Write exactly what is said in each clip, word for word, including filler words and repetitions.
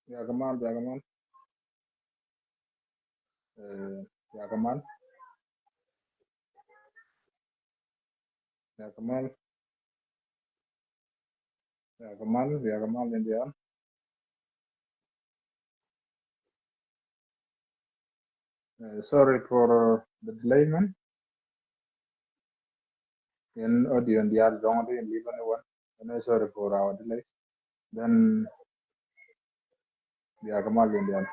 Bia kɛ mal, bia kɛ mal. Eh, bia kɛ mal. Bia kɛ mal. Bia kɛ mal, bia kɛ mal in dial. Eh, sorry for the delay, man. In audio in dial dɔŋ di in liba ni wan. And sorry for our delay. Then bia kɛ mal in dial.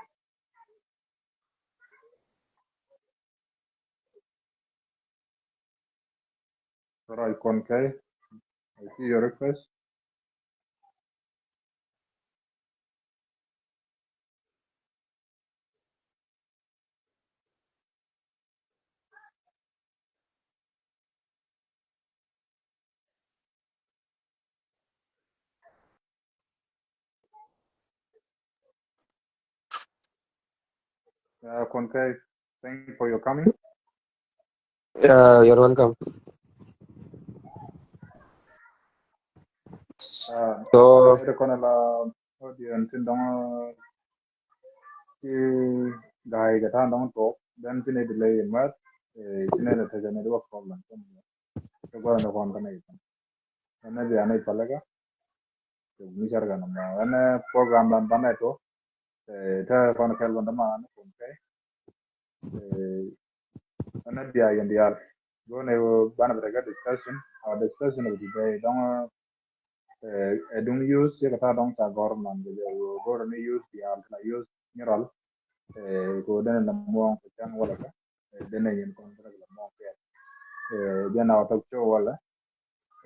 Alright, Kɔn Kay, I see your request. Uh, Kɔn Kay, thank you for your coming. Yeah, you're welcome. Uh, So, ɛ kɔn la audience in dɔŋ ti gai kɛ tan dɔŋ tok, then ti ne delay in mat, eh, ti ne ne tɛkɛ network problem. Kɛ gɔn ne kɔn kɛ ne itan. Ɛn ne bia ne palɛ kɛ. Kɛ mi car kɛ nɔmɔ. Ɛn ne program dan ban ne to. Eh, te kɔn kɛl ban dama ne Kɔn Kay. Eh, ɛn ne bia yɛn dial. Gɔn ne banɛ bɛ kɛ discussion. Our discussion of today dɔŋ, eh, ɛ duŋ use yɛ kɛ ta dɔŋ ta gɔr man bɛ jɛ gɔr ni use dial la use nyural. Eh, ko dɛn na muɔŋ kɛ can wala kɛ. Eh, dɛn na yɛn kɔn bɛ la muɔŋ kɛ. Eh, jɛn a tok show wala.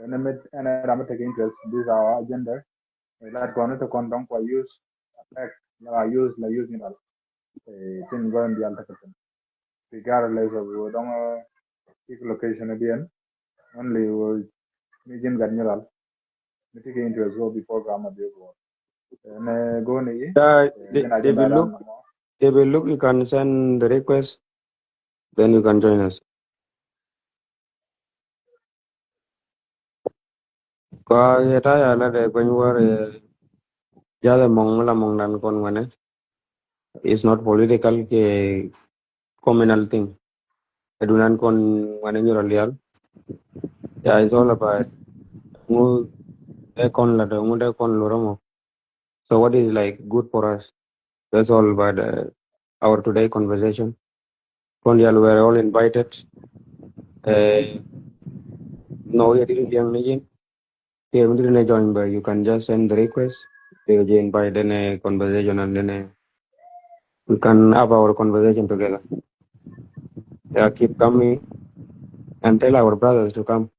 Ɛn mi, ɛn ram mi take interest, this our agenda. Eh, lat kɔn te kɔn dɔŋ kua use affect la use la use nyural. Eh, tin gɔn dial te kɛ tin. Regardless of dɔŋ, eh, tik location again. Only mi jin gat nyural. Mi take interest will be program of the go. Ɛn gɔn ni. Yeah, Eh, they, jɛn they agenda will dan look, na mɔ. They will look, you can send the request, then you can join us. Kua yɛ ta ya la de kuen wär, eh, ya de mɔŋ la mɔŋ dan kɔn wane. It's not political ke communal thing. Ɛ dunan kɔn wane nyural dial. Yeah, it's all about ŋu de kɔn la de ŋu de kɔn luramo. So what is like good for us? That's all about, uh, our today conversation. Kɔn dial were all invited. Eh, no, yɛ di diɛŋ ni yin. Kɛ mi di ne join, but you can just send the request. They will invite in a conversation and then, uh, we can have our conversation together. Yeah, keep coming and tell our brothers to come.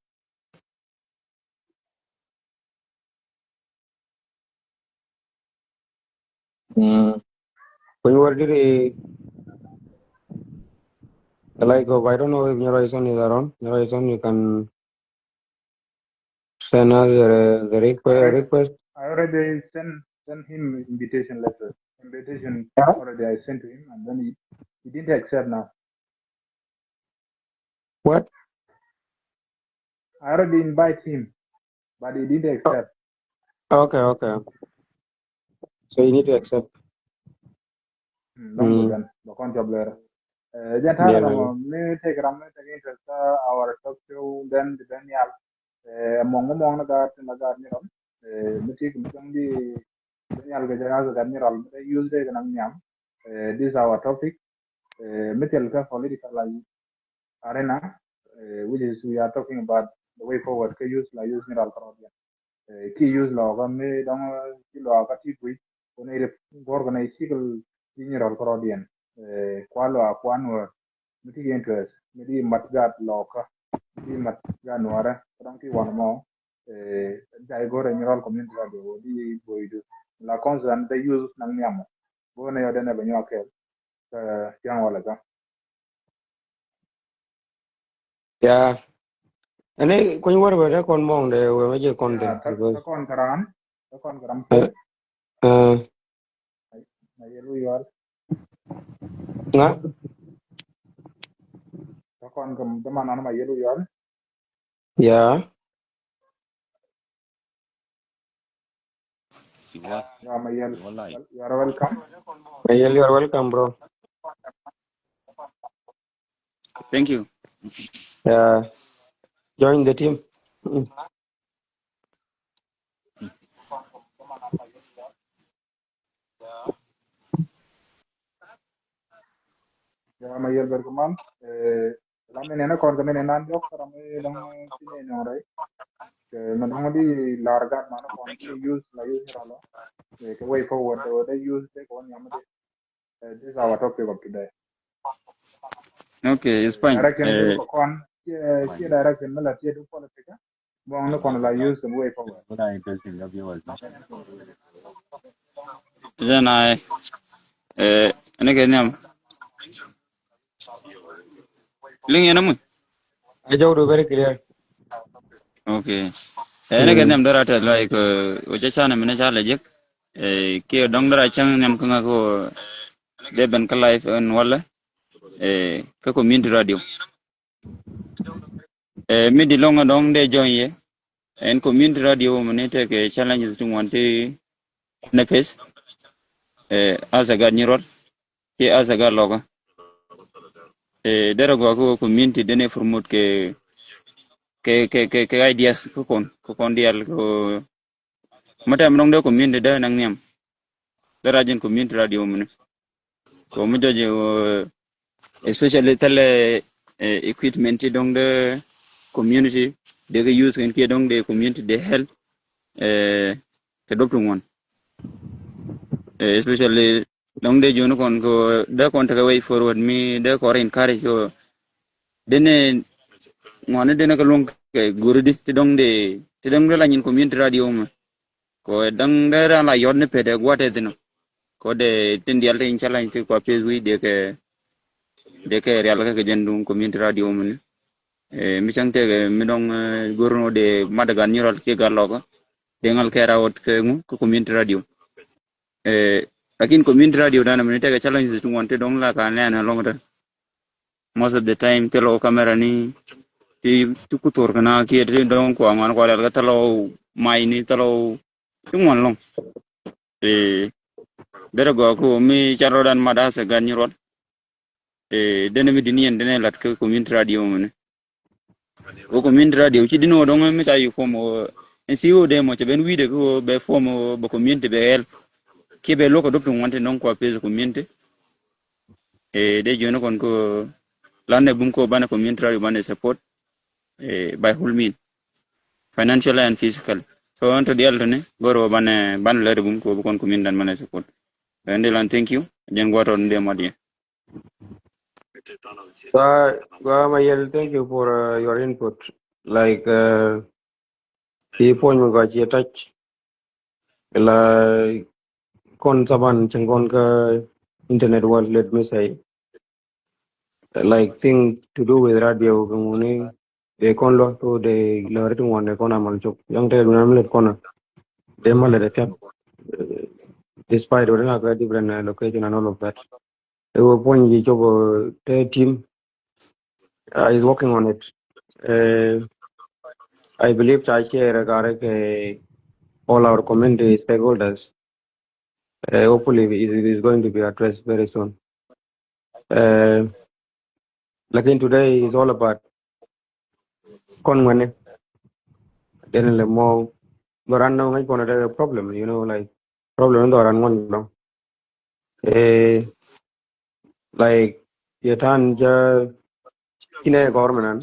Mm. When you are diri, like, oh, I don't know if Nyaraison is around. Nyaraison, you can send us the, the request. Request. I already sent sent him invitation letter. Invitation Yeah. Already I sent to him, and then he, he didn't accept now. What? I already invite him, but he didn't accept. Okay, okay. So you need to accept. Mm, dɔŋ Mm. Bɛ kɔn jɔb lɛr. Eh, jɛn ta̱a̱ Yeah, kɛ nɔmɔ man. Mi tek ram mi tek interest, uh, our talk show, then the Daniel. Eh, mɔŋ mɔŋ na gaat na gaat ni ram. Eh, mi tik mi cɔŋ di Daniel kɛ jɛ gaat ni ram. Mi use de kɛ naŋ niam. Eh, this is our topic. Eh, mi tel kɛ political arena, eh, which is we are talking about the way forward kɛ use la use nyural kärɔ̱diɛn. Eh, ki use lɔkä mi dɔŋ, eh, ki lɔkä ti kui̱ kɛ nɛ ri guɔ̱r kɛ nɛ cikɛl ti nyural kärɔ̱diɛn. Eh, kua lɔkä kua Nuäär mi ti interest mi di mat gat lɔkä, mi di mat gat Nuäärä kɛ dɔŋ ti wanɛ mɔ. Eh, jay go̱rɛ nyural community radio di boydu la concern the use naŋ niamɔ. Go̱rɛ nɛ yɔ denɛ bɛ nyuak kɛl. Kɛ tiaŋ walɛ kä. Yeah. Ɛn ni kuny wär bɛ dee kɔn mɔŋ dee wee mɛ jɛ kɔn thin. Kä kɔn kɛ ram, kä kɔn kɛ ram. Uh, Na yɛl wi̱i̱ yual. Ŋa? Kä kɔn kɛ däman nan ma yɛl wi̱i̱ yual. Yeah. Yeah, Mayel, you are welcome. Mayel, you are welcome, bro. Thank you. Yeah, join the team. Mm. Ya, Mayel, bɛ rɛ kɛ mal. Eh, la mi nɛn kɔn kɛ mi nɛn nan jɔk kɛ ram mi dɔŋ ti nɛn nɔŋ rɛy. Kɛ mi dɔŋ di lar gat man kɔn ti use la use ralo. Eh, kɛ way forward, the, the use, the one yam di. Eh, this is our topic of today. Okay, it's fine. Direction, eh, kɔn, kiɛ, kiɛ direction mi la tiɛ du politics. Buɔ̱ŋ ni kɔn la use kɛn way forward. Jɛn a, eh, ni kɛ nhiam. Liŋ yɛn amuny. A jɔw du very clear. Okay. Eh, ni kɛ nhiam dɔra tɛ, like, eh, wecɛ canɛ mi ni ca lɛ jek. Eh, kiɛ dɔŋ dɔra cäŋ nhiam kä ŋa kɛ wä dee ben kä live ɛn walɛ. Eh, kä community radio. Eh, mi di lɔŋ dɔŋ dee join yɛ. Ɛn community radio mɛ ni tekɛ challenges ti ŋuan ti ni face. Eh, as a gat nyirɔl kiɛ as a gat lɔkä. Eh, derɛ gɔaa kä community dee ni promote kɛ, kɛ, kɛ, kɛ, kɛ ideas kä kɔn, kä kɔn dial kä Mɛ tɛm dɔŋ dee community dee naŋ nhiam. Dee rajin community radio mini. Kɛ mi jɔji, eh, especially thilɛ, eh, equipment ti dɔŋ dee community dee kɛ use kɛn kiɛ dɔŋ dee community dee help, eh, kɛ dop ti ŋuan. Eh, especially dɔŋ dee joni kɔn kɛ dee kɔn tekɛ way forward mi dee kɔn encourage kɛ dene ŋuani dene kɛ luŋ kɛ guridi ti dɔŋ dee ti dɔŋ dee la nyin community radio mɛ. Kɛ dɔŋ dee ran la yɔt ni pete guate thin. Kɛ dee tin dial tin challenge ti kua pes wi dee kɛ dee kɛ rial kɛ kɛ jɛn duŋ community radio mɛ ni. Eh, mi cäŋ tekɛ mi dɔŋ, eh, gurino dee mat gan nyirɔl kiɛ gat lɔkä dee ŋal kɛ rawot kɛ ŋu kɛ community radio. Eh, lakin community radio dan mini tekɛ challenges ti ŋuan ti dɔŋ la ka nɛn alɔŋ tɛ. Most of the time thilɛ wä camera ni ti, ti kuthor kɛ na kiɛ ti dɔŋ kua ŋuan kua lɛl kɛ thilɛ wä mai ni thilɛ wä ti ŋuan lɔŋ. Eh, derɛ gɔaa kä mi can rɔ dan mat as a gan nyirɔl. Eh, dene mi dini yɛn dene lat kä community radio mini. Wä community radio ci dini wä dɔŋ mi ca yi form wä. Ɛn si wä dee mɔ cɛ ben wi̱i̱dɛ kä wä bɛ form wä bɛ community bɛ hɛl. Kiɛ bɛ luɔk kɛ dop ti ŋuan ti dɔŋ kua pes community. Eh, dee jiɔni kɔn kä lan nɛ bum kä banɛ community radio banɛ support, eh, by all means, financially and physically. So ɛn tɔ dial tini gɔr wä banɛ, banɛ lɛ bum kä bukɔn community dan banɛ support. So ɛn dee lan, thank you. Jɛn guatɔ ni dee mɔt yɛ. Gua, Gua Mayel, thank you for, uh, your input. Like, uh, ti puɔny mi gua ci touch. La kɔn saban cin kɔn ka internet world, let me say. Like thing to do with radio kɛ ŋuni dee kɔn lɔ to dee lɔ rit ŋuan dee kɔn amal cok. Yang te dun am let kɔn dee mal let attempt. Despite wä dee na ka different, uh, location and all of that. Ɛ wä puɔny ji̱ cop, uh, te team, uh, is working on it. Uh, I believe ca share kɛ all our community stakeholders. Uh, hopefully it is going to be addressed very soon. Uh, lakin today is all about kɔn ŋuɛni. Then le mɔ, dhɔran nɔ ŋa̱c kɔn a problem, you know, like, problem dhɔran ŋuɛn nɔ. Eh, like, yɛ tan jɛ kinɛ government an,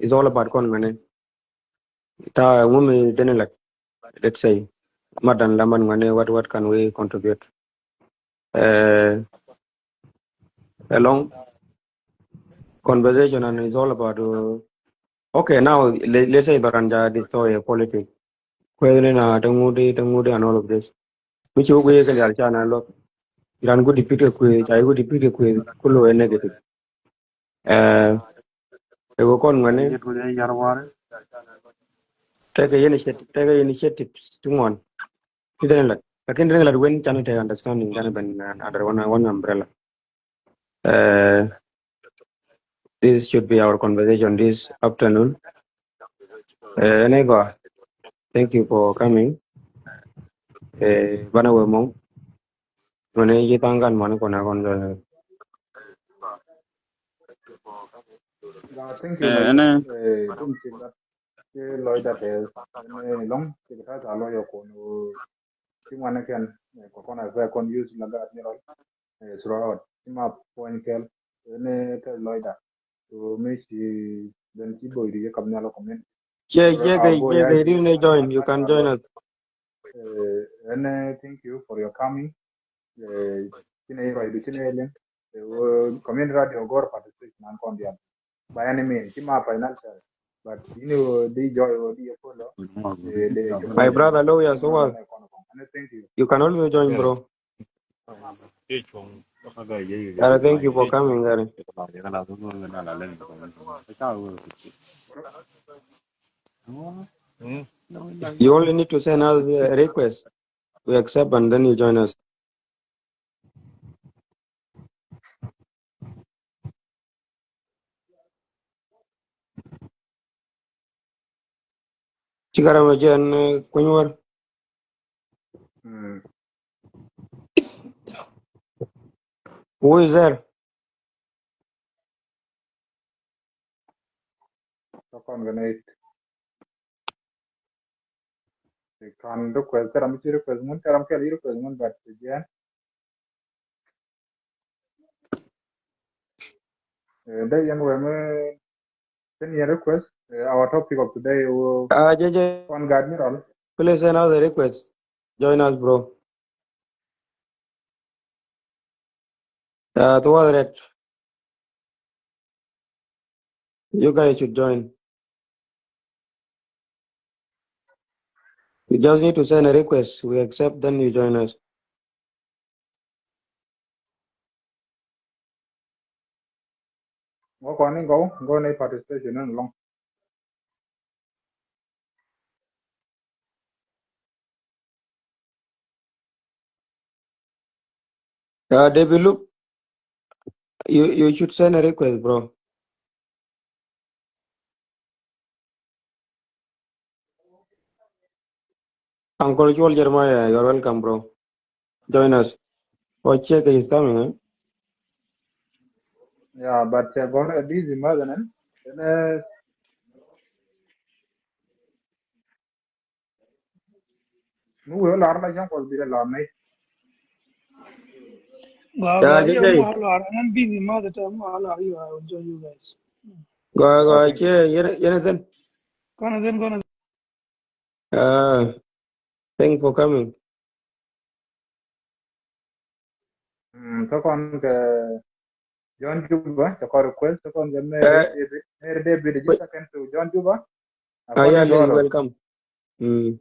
it's all about kɔn ŋuɛni. Ta ŋumi deni lak, let's say, madan laman ŋuɛni, what, what can we contribute? Eh, along conversation and it's all about, uh, okay, now, let, let's say dhɔran ja destroy a politic. Kuɛ ni na te ŋudi, te ŋudi and all of this. Mi ci wä guiy kɛ lial ca na luɔk. Ran ku defeat kɛ kuëë, ca yi ku defeat kɛ kuëë, ku lo ɛ negative. Eh, ɛ wä kɔn ŋuɛni. Tekɛ initiative, tekɛ initiative ti ŋuan. Ti den lat. Lakin den lat wen can te understanding can ben, uh, under one, one umbrella. Uh, this should be our conversation this afternoon. Uh, Negwa, thank you for coming. Eh, banɛ wee mɔŋ. Mɛni ji̱ thaŋ kan mɔni kɔn a kɔn jɔl. Yeah, thank you, my friend. Eh, don't think that, eh, lɔcda tɛ, eh, lɔŋ, ti kɛ ta̱a̱ lɔc ɔ kɔn, eh, ti ŋuan kɛn, eh, kɔ kɔn a fɛ kɔn use la gaat ni rɔl, eh, throughout. Ti ma puɔ̱ny kɛl, eh, ni kɛ lɔcda. So mi ci ben ci boy ri ye kam ni ala community. Cie, cie kɛ, cie kɛ ri ni join, you can join us. Eh, and, eh, thank you for your coming. Eh, ci nɛ ruacdu ci nɛ liŋ. Eh, wo community radio gɔr participation an kɔn dial. By any means, ci ma financial. But you know, di joy wo di follow. Eh, di My brother Loya, so what? And thank you. You can also join, bro. And thank you for coming, Gary. You only need to send us a request. We accept and then you join us. Ci kara mɛ jɛn, eh, kuny wär. Mm. Who is there? Tɔkɔn gɛ nɛy. Kan request, kɛ ram ci request ŋun, kɛ ram kɛl request ŋun, but again, eh, dee yɛn wee mi, send your request. Eh, our topic of today, wo, ah, J J, kɔn gaat ni rɔl. Please send us a request. Join us, bro. Uh, Tuwa Red. You guys should join. You just need to send a request. We accept, then you join us. Ŋɔ kɔn ni gɔw, gɔw ni participation ni lɔŋ. Uh, David Luke, you, you should send a request, bro. Uncle Joel Jeremiah, you're welcome, bro. Join us. Oh, check is coming, eh? Yeah, but, uh, gɔr a busy mother, eh? Mi wee lar la jaŋ kɔl bi la lar nɛy. Gua, gua, yeah, J J. Mu lar, I'm busy, mother, mu lar, you, I will join you guys. Gua, gua, okay. Che, yɛn, yɛn thin. Kɔn thin, kɔn thin. Ah, thank for coming. Mm, kä kɔn kɛ John Juba, cɛ kɔn request, cɛ kɔn kɛ Mary, eh, David, Mary David, just second to John Juba. Ah, yeah, you're welcome. Mm.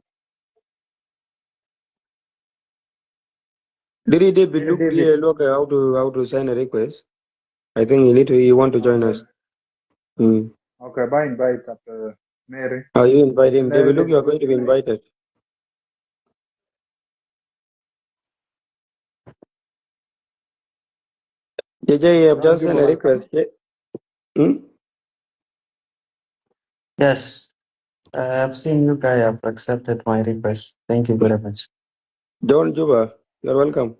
Diri David Luke, David. Look, uh, how to, how to send a request. I think you need to, you want to join us. Mm. Okay, bye, invite up, uh, Mary. Oh, you invite him. David Luke, you are going to be invited. J J, you have just sent a request. Hmm? Yes, I have seen you guys have accepted my request. Thank you very much. John Juba, you're welcome.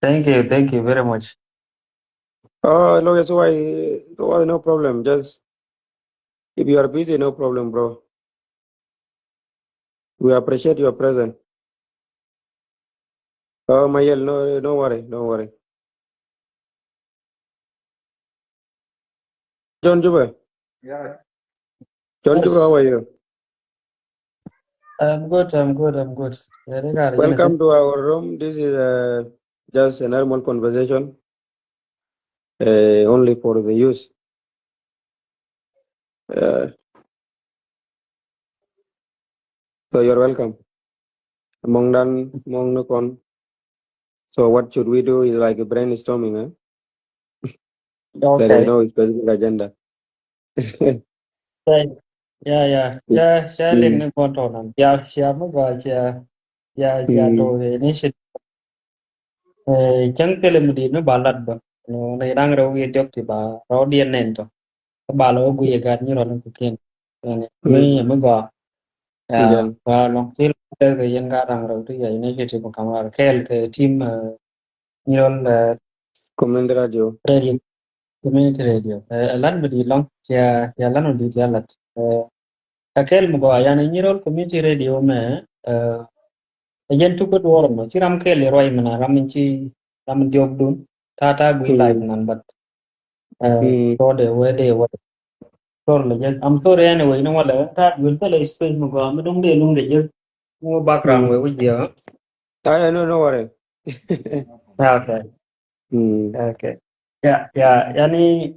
Thank you, thank you very much. Oh, no, it's why, it's why, no problem. Just if you are busy, no problem, bro. We appreciate your presence. Oh, Mayel, no, no worry, no worry. John Juba. Yeah. John Juba, how are you? I'm good, I'm good, I'm good. Welcome to our room. This is, uh, just a normal conversation, uh, only for the youth. Uh, so you're welcome. Among dan, among no con. So what should we do is like a brainstorming, eh? Okay. There is no specific agenda. Right. Yeah, yeah. Cia, cia liŋ ni kɔn tɔnɔ. Cia, cia mi gɔaa, cia, cia, cia tɔ initiative. Eh, cäŋ kɛlɛ mi di̱i̱t mi ba lat bä. Nɔ, nɛ da̱ŋ rɛw wi̱i̱ diɔ̱k ti ba rɔɔdiɛn nɛn tɔ. Kä ba lɔ wä guiy ɛ gat nyirɔl ni kukiɛn. Mi, mi gɔaa. Ya, jɛn. Wa lɔŋ ti lɔŋ kɛ yɛn ka raŋ rɛw ti ya initiative kam rar kɛɛl kɛ team, eh, Nyirol, eh, community radio. Radio, community radio. Eh, lat mi di lɔŋ, ya, ya lat mi di ya lat. Eh, ka kɛɛl mi gɔaa yani Nyirol community radio mɛ, eh, ɛ jɛn tukä duɔr mɔ ci ram kɛɛl i ruac mi na ram in ci ram in diɔk dun ta ta gui live nan, but, eh, tɔ de wee de wee. Sorry, just, I'm sorry anyway, you know what, like, that will tell a space mi gɔaa mi dong de lung de just mo background we with you. I, I, no, no worry. Okay. Okay. Ya, ya, yani,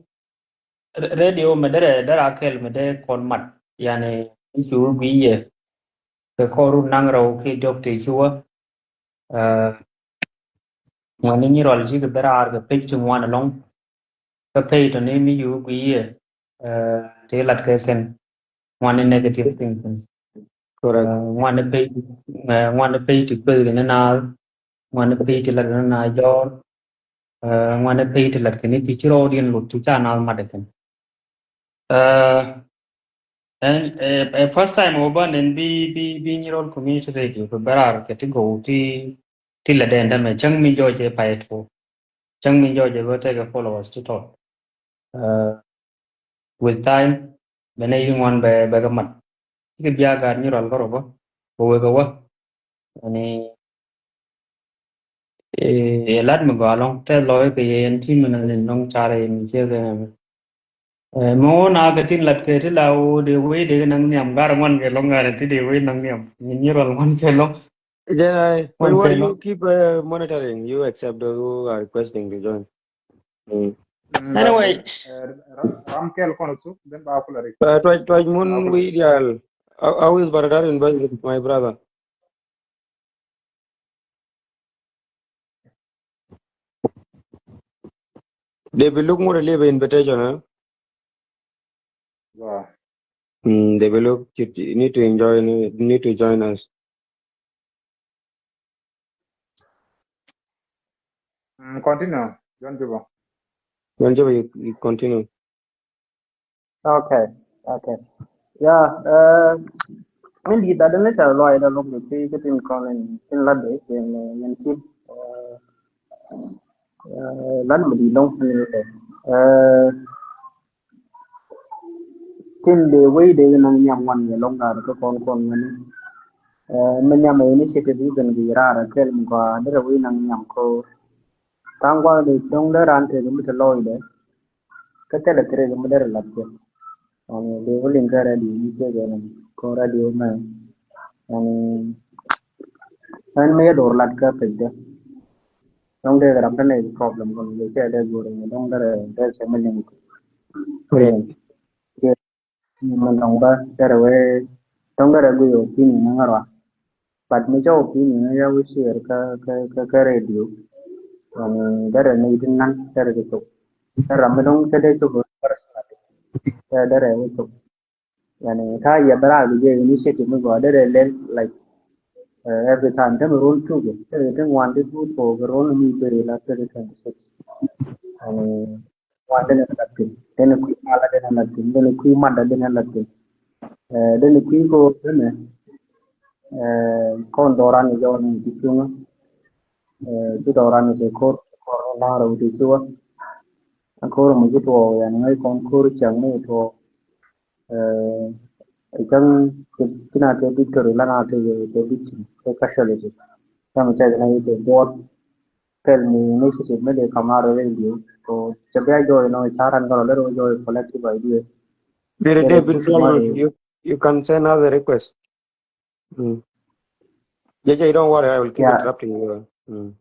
r-, radio mi derɛ, derɛ a kɛl mi derɛ kɔn mat. Yani, icu gui yɛ. Kɛ kɔru naŋ rɛw ki diɔk ti cuwa. Eh, ŋuani Nyirol cikɛ ben raar kɛ page ti ŋuan ɛlɔŋ. Kä page tɔ ni mi yu gui yɛ, eh, ti lat kɛ kɛn ŋuani negative thinking. Correct. Eh, ŋuani page, eh, ŋuani page ti kueth kɛ ni naath, ŋuani page ti lat kɛ ni naath jɔɔr, eh, ŋuani page ti lat kɛ ni ti ci rɔɔdiɛn lot ti ca naath mat kɛn. Eh, ɛn, eh, eh, first time wä bä nɛn bi, bi, bi Nyirol community radio bi ben raar kɛ ti gow ti, ti lɛ dɛn dämɛ cäŋ mi jɔɔc ɛ pay tuɔ. Cäŋ mi jɔɔc ɛ bä tekɛ followers ti tɔt. Eh, with time, bɛ nɛ yi ŋuan bɛ, bɛ kɛ mat. Cikɛ bia gaat Nyirol kärɔ bä, bɛ wekɛ wä. Ani, eh, ɛ lat mi gɔaa lɔŋ, tɛ lɔc kɛ yɛ yɛn ti mi na lin lɔŋ carɛ yɛn mi ciɛ kɛ nɛ mi. Eh, mi wä na kɛ tin lat kɛ ti la wä de wei de kɛ naŋ nhiam, gar ŋuan kɛ lɔŋ, gar ti de wei naŋ nhiam. Ni Nyirol ŋuan kɛ lɔŋ. Jɛn ai, ŋuan kɛ lɔŋ. You keep, uh, monitoring, you accept those who are requesting to join. Mm. Mm, anyway. Ram kɛl kɔn su, then ba kula rik. Uh, tuac, tuac mun wi dial. How, how is Baradar in Bangkok, my brother? They will look more a live invitation, huh? Yeah. Mm, they will look, you, you need to enjoy, need to join us. Mm, continue, John Juba. John Juba, you, you continue. Okay, okay. Yeah, uh, min di da dene cha loi da lok de ti tin kɔn in, in la de in, in tip. Uh, uh, lan mi di long in, uh, tin de wei de naŋ nhiam wan ye long gar ko kɔn kɔn ŋani. Eh, mi nhiam initiative iben gi rara kɛl mi gɔaa derɛ wei naŋ nhiam ko. Taŋ gua̱a̱th de dɔ̱ŋ derɛ ran tëë mi te lɔɔcdɛ. Kä thilɛ thilɛ mi derɛ lat kɛ. Yani de wä liŋ kä radio mi ciek ɛn ko radio mɛ. Yani ɛn mi yɛ dor lat kä pecdɛ. Dɔ̱ŋ dee kɛ ram te nɛ problem kɔn yɛ cɛ dee go̱r ni dɔ̱ŋ derɛ dee cɛ mi liŋ. Correct. Yɛ mi dɔ̱ŋ bä derɛ wee dɔ̱ŋ derɛ guiy opinion ni ŋärɔa. But mi cä opinion ni ya wee share kä, kä, kä, kä radio. Yani derɛ ni ti naŋ derɛ ti thok. Derɛ ram mi dɔ̱ŋ cä dee cok personally. Derɛ wee cok. Yani ka yɛ bɛ raa bi jɛ initiative mi gɔaa derɛ lɛl, like, uh, every time te mi run cuk te mi te ŋuan ti tuut ko kɛ run mi beri la twenty twenty six. Yani ŋuan denɛ lat thin, denɛ kui̱ mala denɛ lat thin, denɛ kui̱ mada denɛ lat thin. Eh, denɛ kui̱ ko denɛ, eh, kɔn dɔran ni jɔn ni ti cuŋä. Eh, ti dɔran ni ti kor, kor ni lara wuti cuwa. Kor mi ci tuɔ yani ŋäc kɔn kor ciaŋ mi tuɔ. Eh, cäŋ ci na te victory la na te, te victim, te casualty. Cäŋ cɛ na te buɔt. Kɛl mi initiative mi de kamar radio. So cɛ bia joy no, caran galo lero joy collective ideas. Did a David, you, you can send us a request. Mm. Yeah, yeah, don't worry, I will keep interrupting you. Mm.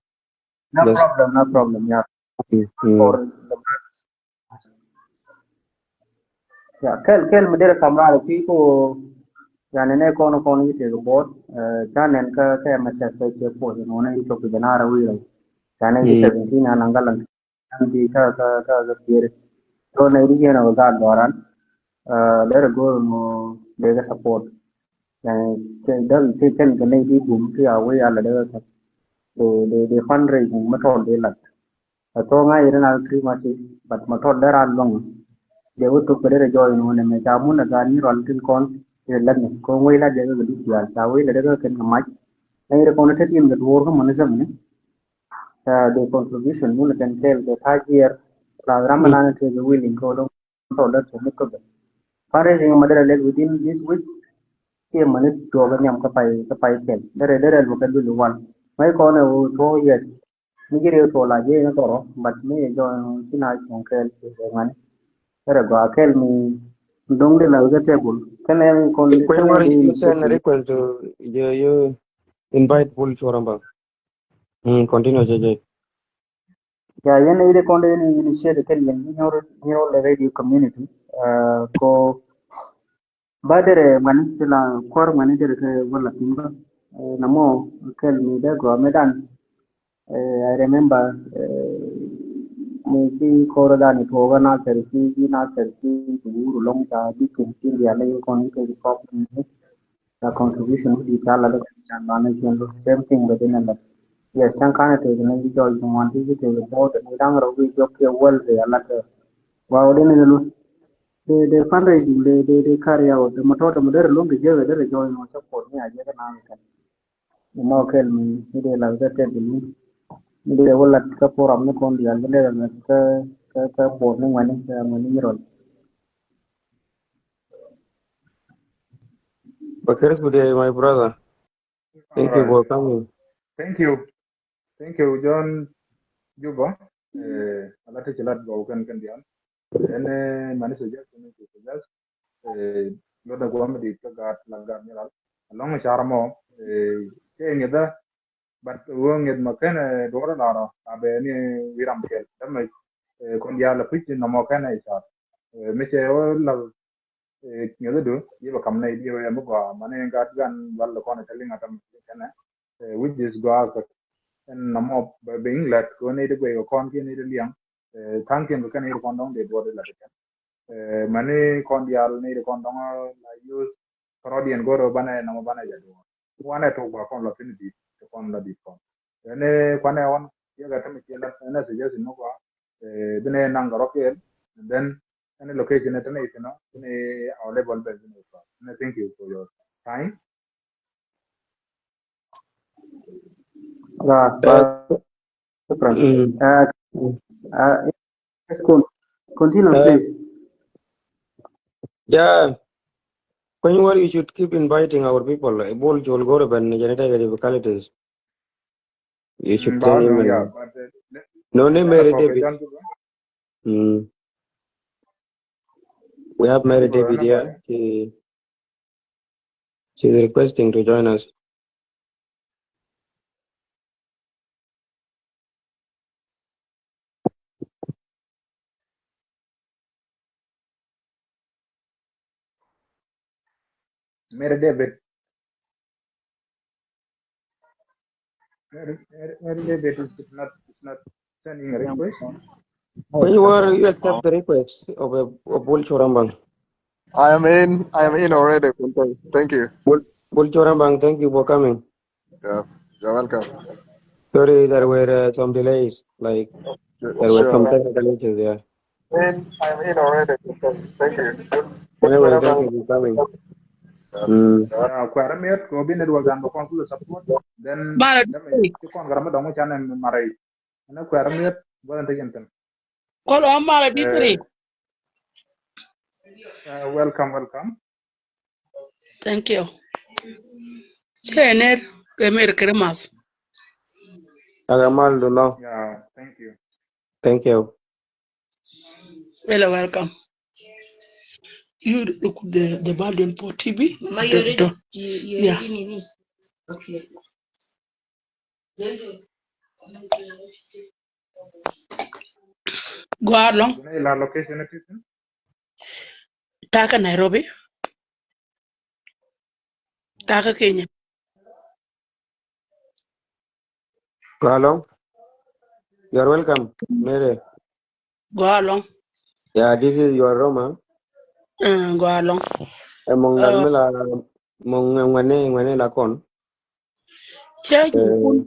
No problem, no problem, yeah. Mm, mm. For the, yeah, kɛl, kɛl mi derɛ kam raar kui̱ ko, yani nɛ kɔn, kɔn yi tëë kɛ board, eh, ca nɛn kä, kä M S F kɛ kuɔth in wä nɛ yi cop kɛ jɛ naar wi̱i̱ rɛw. Yani yi seventeen an aŋgalaŋ. An bi kä, kä, kä, kä pieri. So nɛ ri yɛn a wä gaat gɔran, eh, derɛ go̱o̱r mɔ dee kɛ support. Yani kɛ däl ti kɛn kɛ nɛy ti bum ti a wee a la dee wee kɛ. Dee, dee, dee fundraising method dee lat. A thok ŋa̱c yet in a three months, but method dee ran luäŋ. Dee wee thok kɛ dee rɛ jɔɔy in wun ɛmɛ ca mun a gaat ni rual tin kɔn. Ɛ lɛt ni kɔn wec la jɛ kɛ kɛ duk diaal ca wec lɛ dee kɛ kɛn kɛ mac. Nɛy rɛ kɔn tet yɛn kɛ duɔɔr kä mɔni zɛmɛni. Ɛ dee contribution mun kɛn kɛɛl kɛ ta̱a̱ jiɛɛr. La ram mi nan tëë kɛ willing kɛ wä dɔŋ tɔl dee tëë mi köpɛ. Fundraising ma derɛ lɛt within this week. Kiɛ mɔni tuɔɔk kɛ nhiam kä pay kä pay kɛl derɛ derɛ luɔk kɛ dul iwal. Mɛ kɔn ɛ wä tuɔɔk yɛs. Mi ji̱ riek tuɔɔk la jiɛ ni kɔrɔ but mi jɛ jɔɔn ci na cuɔ̱ŋ kɛɛl ci kɛ ŋuani. Kɛ rɛ gɔaa kɛl mi do̱ŋ di la wi̱cä table kɛnɛ mi kɔn kɛnɛ mi di initiative. Request to you, you invite Bol Choramba. Mm, continue, J J. Ya yɛn iri kɔn di initiative kɛl yɛn nyɔr nyɔr radio community. Uh, ko Ba derɛ ŋuani ti la kuɔr ŋuani derɛ kɛ wä la piny bä. Ɛ, na mɔ kɛl mi dee gɔaa mi dan. Ɛ, I remember, ɛ, mi ci kɔr dan i tuɔɔk a Nasir ci, ci Nasir ci, ci wur lɔŋ ca, ci cin ci rial i kɔn i kɛ kɔk ni. La contribution di ca la dee ca la ni cin lo. Same thing bɛ di na la. Yes, can kan te ni jɔl ŋuan ti ci te bɔ te ni daŋ rɔ wi jɔk kɛ wal bɛ a la te. Wa wä di ni lu. Dee, dee fundraising, dee, dee, dee carry out, dee mɔtɔ, dee mɔ derɛ luŋ kɛ jɛ, derɛ join mɔ support ni a jɛ kɛ na mi kɛn. Ni mɔ kɛl mi, mi dee la kɛ tɛt bi ni. Mi dee wä lat kä forum ni kɔn diaal, mi dee la kɛ, kɛ, kɛ board ni ŋuani, kɛ ŋuani mi rɔl. Bakers, good day, my brother. Thank you for coming. Thank you. Thank you, John Juba. Eh, ala ti ci lat gɔw kɛn kɛn dial. Ɛn, eh, mani suggest, mani suggest. Eh, lot na guam di ka gat la gat ni lal. Along char mo, eh, ke ngeda, but wo nged ma kɛn, eh, dwara la ro, abe ni wiram kel. Dama, eh, kon dial la kuch no mo kɛn, eh, char. Eh, mi che wo la Eh, ŋi̱eth idu, yɛ bɛ kam nɛy diɛ wee mi gɔaa, mani gat gan wal kɔn ɛ tɛli ŋa̱t am kɛnɛ, eh, which is gɔaa kɛ ɛn nɔmɔ bɛ, bɛ iŋ lät kɛ wä nɛy di guɛy kɛ kɔn kiɛ nɛy di liɛŋ, eh, tha̱a̱ŋ kiɛn kɛ kɛn nɛy di kɔn dɔ̱ŋ dee duɔt di lät kɛn. Eh, mani kɔn diaal nɛy di kɔn dɔ̱ŋ la youth, kɛ rɔ̱diɛn go̱rɛ banɛ nɔmɔ banɛ jɛ duɔt. Wanɛ tok ba kɔn lɔ thin dit, kɛ kɔn lɔ dit kɔn. Ɛn, eh, kuanɛ ɣɔn, yɛ kɛ tɛmɛ kiɛ lät, ɛn ɛ suggestion mi gɔaa, eh, binɛ naŋ kɛ rɔ kiɛn, and then Any location at any, you know, any our level base in April. And I thank you for your time. Yeah, uh, shukran. Uh, uh, yes, con-, continue, uh, please. Yeah. When you are, you should keep inviting our people. Bol Chol Goro ben jɛn ɛ tɛkɛ difficulties. You should tell him. No, ni Mary David. Mm. We have Mary David here. She, she's requesting to join us. Mary David. Mary, Mary, Mary David is not, is not sending a request. When you are, you accept the request of a, of Bol Chorambang. I am in, I am in already. Thank you. Bol, Bol Chorambang, thank you for coming. Yeah, you're welcome. Sorry, there were, uh, some delays. Like, there were some technical issues there. In, I'm in already. Thank you. Anyway, thank you for coming. Mm. Uh, kuɛrɛ miɛt kɛ wä bi network dan bɛ kɔn kul support. Then, then mi ci kɔn kɛ ram mi dɔŋ mi can ɛn marɛ. Ɛn kuɛrɛ miɛt bä ɛn te jɛn thin. Kɔn wä marɛ bi three. Uh, welcome, welcome. Thank you. Cɛ ner kɛ mer Christmas. Aga mal du nɔ. Yeah, thank you. Thank you. Well, welcome. You look the, the Baldwin for T V. Ma, you ready? You, you ready, Nini? Okay. Go along. Takä Nairobi. Takä Kenya. Go along. You are welcome, Mary. Go along. Yeah, this is your room, huh? Uh, go along. Ɛmɔ ŋuɛn mi la, mɔ ŋuɛn, ŋuɛn ni, ŋuɛn ni la kɔn. Cɛ ju kun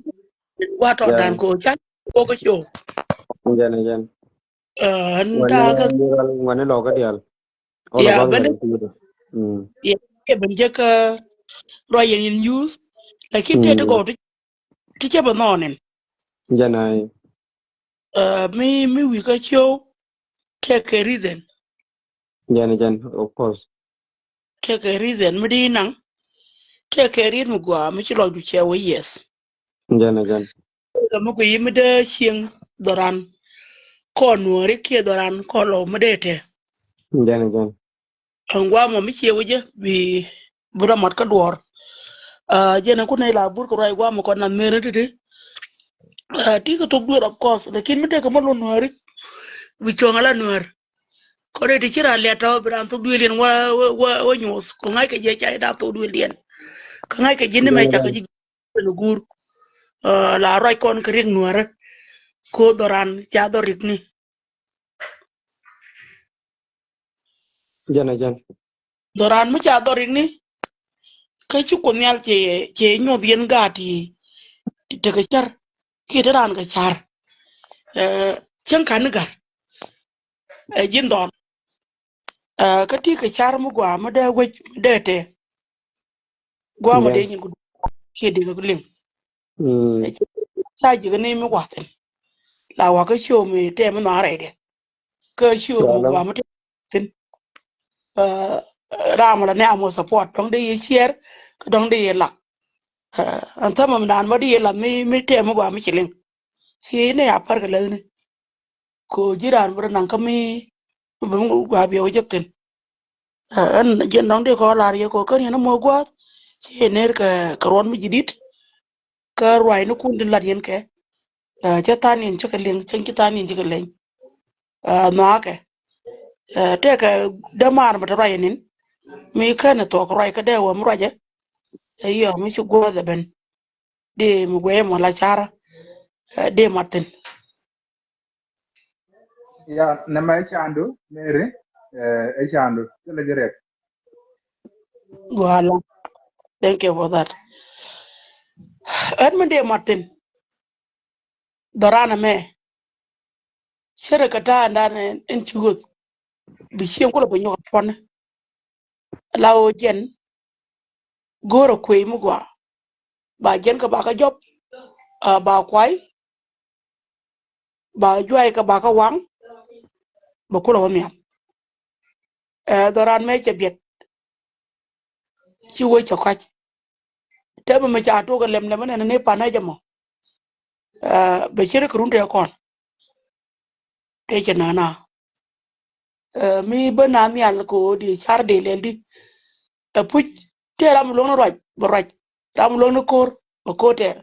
wa tɔ dan ko ca ko ko co. Jɛn, jɛn. Ɛn takä ŋuɛn ni lɔ kä dial. All of us are included. Mm. Yeah. Kɛ ben jɛ kä ruac yɛn in youth. Lakin tëë ti gɔw ti, ti cɛ bɛ nhɔɔn in. Jɛn a. Ɛ, mi, mi wi̱i̱ kä cio̱w. Tëë kɛ reason. Jɛn, jɛn, of course. Tëë kɛ reason mi di naŋ. Tëë kɛ riet mi gɔaa mi ci lɔcdu cɛ wä, yes. Jɛn, jɛn. Kɛ mi ku yi mi dee cieŋ dhɔran. Kɔn nuɔri kiɛ dhɔran kɔn lɔ mi dee tɛ. Jɛn, jɛn. Ɛn guamɔ mi cie wä jɛ bi, bi rɔ mat kä duɔɔr. Ɛ, jɛn ku nɛy la bur kɛ ruac guamɔ kɔn na mer ni titi. Ɛ, ti kɛ thok duer, of course, lakin mi dee kɛ mɔ lɔ nuɔri. Bi cuɔ̱ŋ ala nuɔr. Kɔn ɛ ti ci ran liat tɔ bi ran thok duëël yɛn wä, wä, wä, wä nyuɔth. Kɛ ŋa̱ckɛ jiɛ ca i̱ daap thok duëël yɛn. Kɛ ŋa̱ckɛ ji̱ ni mɛ cakɛ ji̱ ben guur. Ɛ, la ruac kɔn kɛ riɛk nuäärä. Ko̱ dhɔran ca dhɔr rikni. Jɛn a jɛn. Dhɔran mi ca dhɔr rikni. Kä ci Kuoth Nhial cɛ, cɛ nyuɔth yɛn gaat ti, ti tekɛ cär. Kiɛ te raan kɛ car. Ɛ, cäŋ ka̱n ni ga̱r. Ɛ, ji̱n dhɔn. Ɛ, kä ti kɛ car mi gɔaa mi dee wec mi dee tɛ. Gɔaa mi dee nyin ku kiɛ dee kɛ liŋ. Ɛ, ca ji̱ kɛ ni mi gua̱thin. La wakä show mi tɛ mi nhɔaarɛ dɛ. Kä show mi gɔaa mi tɛ thin. Ɛ, ram la nɛ amɔ support dɔŋ dee yɛ share kä dɔŋ dee yɛ lak. Ɛ, ɛn thamɛ mi naan ma dee yɛ lak mi, mi tɛ mi gɔaa mi ci liŋ. Ci ni a pär kɛ läthni. Ko ji̱ raan bi rɔ naŋ kä mi, mi bi mi gua biɛ wä jek thin. Ɛ, ɛn jiɛn dɔ̱ŋ di kɔ lar yɛ ko kän yɛn a moc gua̱a̱th. Ci yɛ ner kɛ, kɛ ruɔn mi ji̱ di̱t. Kä ruac ni kun di lat yɛn kɛ. Ɛ, cä than yɛn cikɛ liŋ, cäŋ ci than yɛn cikɛ leny. Ɛ, nhɔakɛ. Ɛ, tɛkɛ dämaar mi te ruac yɛn in. Mi känɛ thuɔk ruac kä dee wä mi ruacɛ. Ɛ, yɔ mi ci gua̱a̱th ɛ ben. Di mi guɛy mɔ la carä. Ɛ, di mat thin. Ya, nɛmɛ ɛ candu, Mary, ɛ, ɛ candu, thilɛ jɛ riɛk. Guala. Thank you for that. Ɛn mi dee mat thin. Dhɔran ɛmɛ. Cärɛ kɛ ta̱a̱ ɛn dan ɛn, ɛn ci ɣöth. Bi cieŋ kulɛ bɛ nyɔk ɛ puɔ̱nɛ. La ɣöö jɛn. Go̱o̱rä kuey mi gɔaa. Ba jiɛn kä ba kä jɔp, a, ba kuay, ba juay kä ba kä waŋ, ba kulɛ wä nhiam. Ɛ, dhɔran mɛ cɛ biɛt. Ci wä cɛ kɔc. Tɛmɛ mɛ ca tok ɛ lɛm lɛm ɛnɛn ni panɛ jɛ mɔ. Ɛ, bɛ cir kɛ run tɛ kɔn. Tɛ cɛ nana. Ɛ, mi bä na nhial kɛ ɣöö di car di lɛl di. Ɛ puc tëë ram luɔ̱ŋ ni ruac bɛ ruac. Ram luɔ̱ŋ ni ko̱r bɛ ko̱r tɛɛr.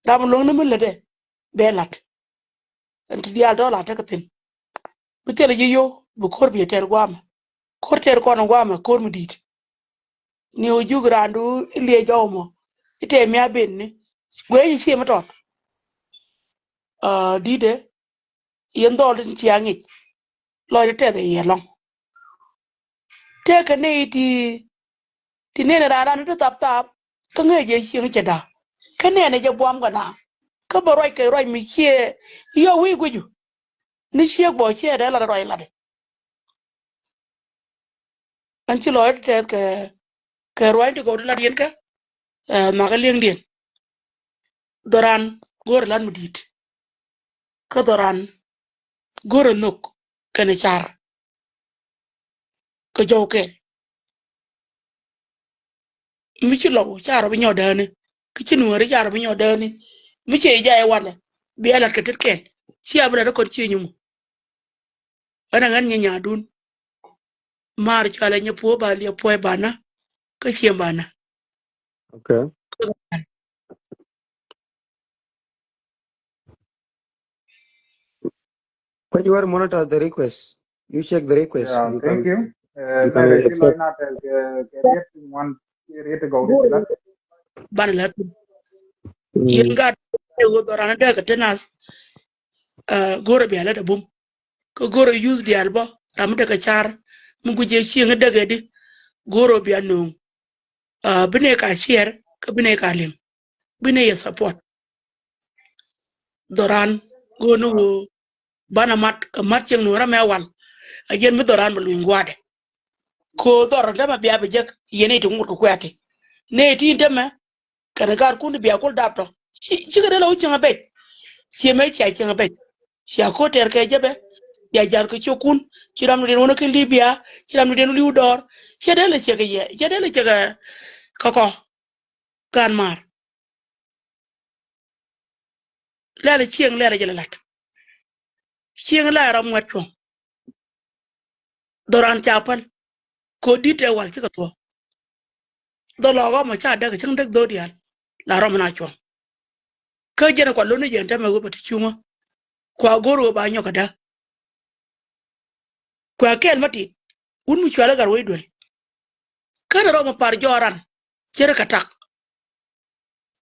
Ram luɔ̱ŋ ni mi lätdɛ bɛ la̱t. Ɛn ti diaal tɔ̱ la tekɛ thi̱n. Bi thilɛ ji̱ yio̱w bi ko̱r bi tɛɛr gua̱a̱mɛ. Ko̱r tɛɛr kɔn gua̱a̱mɛ ko̱r mi di̱i̱t. Ni ɣöö juk raandu i̱ liɛc jɔw mɔ i̱ tɛɛ mi a ben ni guee ji̱ cie mi tɔt. Aa, di̱i̱tɛ yɛn dhɔl tin cia ŋic lɔcdɛ tɛth ɛ yɛ lɔ̱ŋ. Tëëkɛ nɛy ti, ti nɛn raan raan ti thap thap kä ŋäc jɛ cieŋ cɛ da̱a̱. Kä nɛn ɛ jɛ buam kɛ na kä bɛ ruac kɛ ruac mi ciɛ yɔ wi̱i̱ gui̱cu. Ni ciek bɔ ciɛ dee lat ruac lat. Ɛn ci lɔc tɛth kɛ, kɛ ruac ti gɔw ti lat yɛn kä, ɛ, makä li̱eŋdiɛn. Dhɔran go̱o̱rɛ lat mi di̱i̱t. Kä dhɔran go̱o̱rɛ nhök kɛnɛ car. Kɛ jɔw kɛn. Mi ci lɔw ca rɔ bi nyɔk dääni. Kä ci nuääri ca rɔ bi nyɔk dääni. Mi ci jay walɛ bia lat kɛ tet kɛn. Ci a bi lat kɔn ci nyumu. Ɣän a ɣän nyɛ nyaadun. Maar cualɛ nyɛ puɔ ba liɛ puɔy banä. Kä ciɛ banä. Okay. When you are monitor the request, you check the request. Yeah, you thank can, you. Uh, you can accept. Lɔc na tɛth kɛ, kɛ riet ti ŋuan, kɛ riet ti gɔw ti lat. Banɛ lat. Mm. Yɛn gat ɛ ɣöö dhɔran dee kɛ te nath. Aa, go̱o̱rɛ bia lät a bum. Kä go̱o̱rɛ youth diaal bä ram mi tekɛ car mi guic ɛ cieŋ däk ɛ di. Go̱o̱rɛ bia nööŋ. Aa, bi nɛ ka share kä bi nɛ ka liŋ. Bi nɛ yɛ support. Dhɔran go̱o̱r ni ɣöö banɛ mat kɛ mat cieŋ nuɔ̱ɔ̱rä mɛ wal. A jɛn mi dhɔran bɛ luny gua̱a̱dɛ. Ko̱ dhɔr tämɛ bia bi jek yɛn i̱ ti ŋut kɛ kuɛ̈ti. Nɛ ti in tämɛ kɛnɛ gaatkun ti bia kul dap tɔ. Ci, cikɛ dee la wä cieŋ a bec. Ciɛ mëë cia cieŋ a bec. Cia ko̱ tɛr kɛ jɛ bɛ. Cia ja̱l kɛ ciökun. Ci ram ni diɛn wä ni kä Libya. Ci ram ni diɛn wä li̱w dɔɔr. Ciɛ dee la ciɛ kɛ yɛ. Ciɛ dee la ciɛ kɛ kɔ. Gaan maar. Lɛl cieŋ lɛl jɛ lɛ lat. Cieŋ la rɔm ŋuɛt cuɔ̱ŋ. Dhɔran ca päl. Ko̱ di̱t ɛ wal cikɛ thuɔ̱k. Dhɔl lɔɔk ɔmɔ ca däk cäŋ däk dho̱o̱t diaal. La rɔm na cuɔ̱ŋ. Kä jɛn ɛ kua lo̱n ni jɛn tɛmɛ wä bä ti cuŋä. Kua go̱r wä ba nyɔk kɛ däk. Kua kɛɛl ma tit. Wun mi cual ɛ gat wec duel. Kä ni rɔm mi par jɔɔran. Cɛ ri kɛ tak.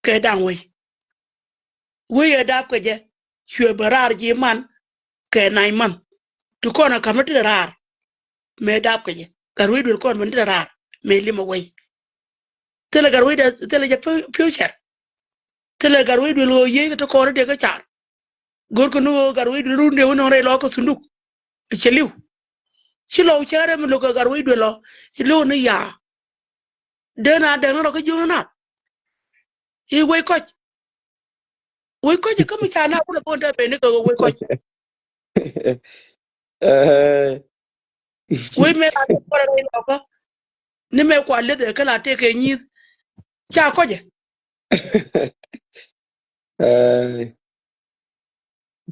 Kɛ da̱ŋ wec. Wec ɛ dap kɛ jɛ. Cuɛ bä raar ji̱ man. Kɛ nine month. Ti kɔn ɛ ka̱m ni ti raar. Mëë dap kɛ jɛ. Gat wec duel kɔn bä ni ti raar. Mëë limɛ wec. Thilɛ gat wec dɛ, thilɛ jɛ fu-, future. Thilɛ gat wec duel ɣöö yiey kɛ ti kɔn ni dee kä car. Go̱rkɛ ni ɣöö gat wec duel run dee wä nɔŋ rɛy lɔ kä thunduk. Cɛ li̱w. Ci lɔw cɛ rɛm lo̱k kɛ gat wec duel lɔ. I̱ lo̱k ni yaa. Dee na dɛŋ ni rɔ kä jiökni nath. I̱ wec kɔc. Wec kɔc i̱ kä mi ca na wulɛ bo̱n dee ben ni kɛ wec kɔc. Wec mëë la dee kuɔrɛ rɛy lɔkä. Ni mëë kua leth ɛ kä la tëëkɛ nyi̱i̱th. Ca kɔcɛ.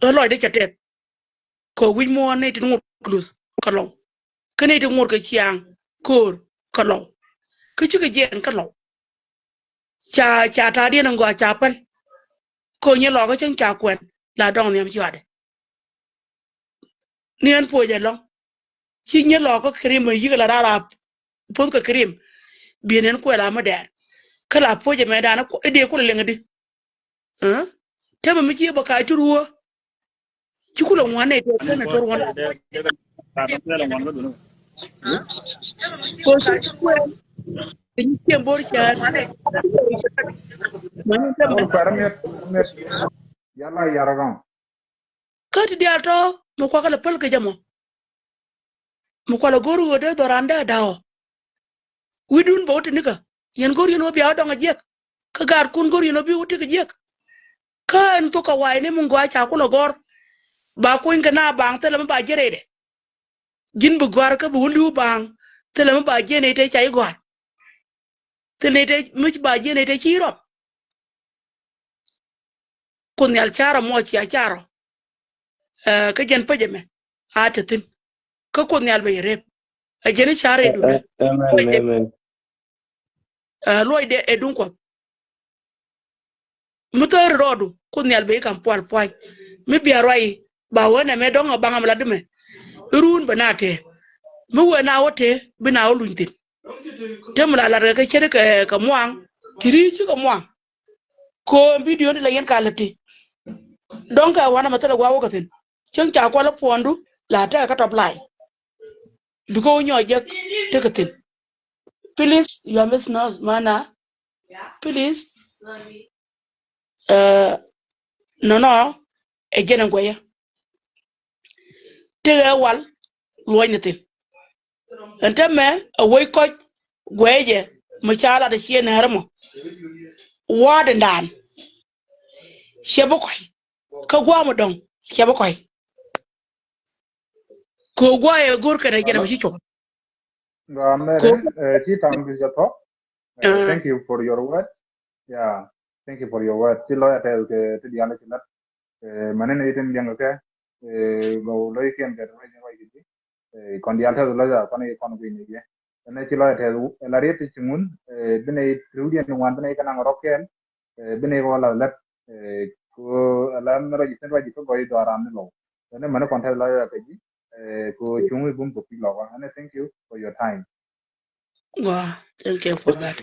Ɛ lɔcdɛ cɛ tɛth. Kɛ wi̱c muɔ̱ɔ̱n ni ti ŋot kɛ luth kä lɔw. Kä ni ti ŋot kɛ ciaŋ ko̱o̱r kä lɔw. Kä cikɛ jiɛɛn kä lɔw. Ca, ca ta̱a̱diɛn in gɔaa ca päl. Kɛ nyɛ lɔkä cäŋ ca kuɛn la dɔŋ nhiam ciɔaadɛ. Ni ɛn puɔc ɛlɔ̱ŋ. Ci nyɛ lɔkä krim mi yikɛ la raar a puɔth kɛ krim. Biɛn ɛn kuɛl a mi dɛɛr. Kä la puɔc ɛmɛ dan i̱ dee kulɛ liŋ i̱di. Ɛ? Tɛmɛ mi ci bä ka̱a̱c ti ruɔ. Ci kulɛ ŋuan nɛ tɛth kɛnɛ tuɔr wan. Kɛ ci kuɛl. Kɛ ci ciɛm bo̱r cäär. Mani tɛmɛ. Yala yara gɔŋ. Kä ti diaal tɔ mi kuakä lɛ päl kɛ jɛ mɔ. Mi kualɛ go̱r ɣöö dee dhɔran dee da̱a̱ ɔ. Wi̱cdun bɛ wä ti nikä. Yɛn go̱r yɛn wä bia wä dɔŋ a jiɛk. Kä gaatkun go̱r yɛn wä bi wä ti kɛ jiɛk. Kä ɛn thok kɛ wa̱a̱ ni mi gɔaa ca kulɛ gɔ̱r. Ba kuny kɛ na baŋ thilɛ mi ba jiɛn rɛydɛ. Ji̱n bi gɔ̱a̱r kä bi wä li̱w baŋ. Thilɛ mi ba jiɛn rɛydɛ ca i̱ gɔ̱a̱r. Thilɛ rɛydɛ mi ba jiɛn rɛydɛ ci rɔm. Kuoth Nhial carɔ muɔc cia carɔ. Ɛ, kä jɛn pecä mɛ a te thi̱n. Kä Kuoth Nhial bɛ yɛ rep. Ɛ jɛn i̱ carɛ duundä. Ɛ, amen, amen. Ɛ, luɔcdɛ ɛ duŋ Kuɔth. Mi thäri rɔɔdu Kuoth Nhial bɛ i̱ ka̱m pual pua̱ny. Mi bia ruac i̱ ba wee nɛmɛ dɔ̱ŋ ɛ baŋ am lat dimɛ. I̱ ruun bɛ na tëë. Mi wee na wä tëë bi na wä luny thi̱n. Te mi la lat kɛ kɛ ce̱t kɛ, kɛ muaŋ. Ti ri̱i̱c ci kɛ muaŋ. Ko video ni la yɛn ka lät ti. Dɔ̱ŋ kɛ wanɛ mɛ thilɛ gua̱a̱ wä kɛ thi̱n. Cieŋ ca kualä puɔ̱ndu la tekɛ kä top line. Bikɛ wä nyɔɔc jek tekɛ thi̱n. Please, you are missing us, mana. Please. Ɛ, nɔnɔ ɛ jɛn ɛ guɛyä. Tekɛ wal luɔ̱ny ni thi̱n. Ɛn täämɛ ɛ wec kɔc guɛcɛ mi ca lat ɛ ciɛ nɛɛr ɛmɔ. Wa̱a̱ dɛn daan. Ciɛ bi kɔc. Kä gua̱a̱ mi dɔ̱ŋ ciɛ bi kɔc. Kɛ gua̱a̱ ɛ go̱r kɛnɛ jɛn ɛ mi ci cop. Ŋa Mary, eh, ci tam bi jɛ thɔ. Eh, thank you for your word. Yeah, thank you for your word. Ci lɔya tɛth kɛ ti diaal ci lat. Eh, mani ni tin liɛŋ kɛ, eh, gɔw lɔy kiɛn kɛ ti ruac ni ruac kɛ ji̱. Eh, kɔn diaal tɛth lɔya kɔn i̱ kɔn guiy ni yɛ. Ɛn ci lɔya tɛth, eh, la riet ti ci ŋun, eh, bi ni riwdiɛn ŋuan bi ni kɛ naŋ rɔk kɛɛl. Eh, bi ni kɛ wä la lät, eh, ko ala mi ruac tin ruac kɛ gɔy dɔaran ni lɔw. Ɛn mani kɔn tɛth lɔya kɛ ji̱. Eh, ko cuŋ i̱ bum kɛ kui̱ lɔkä. And I thank you for your time. Wow, thank you for that.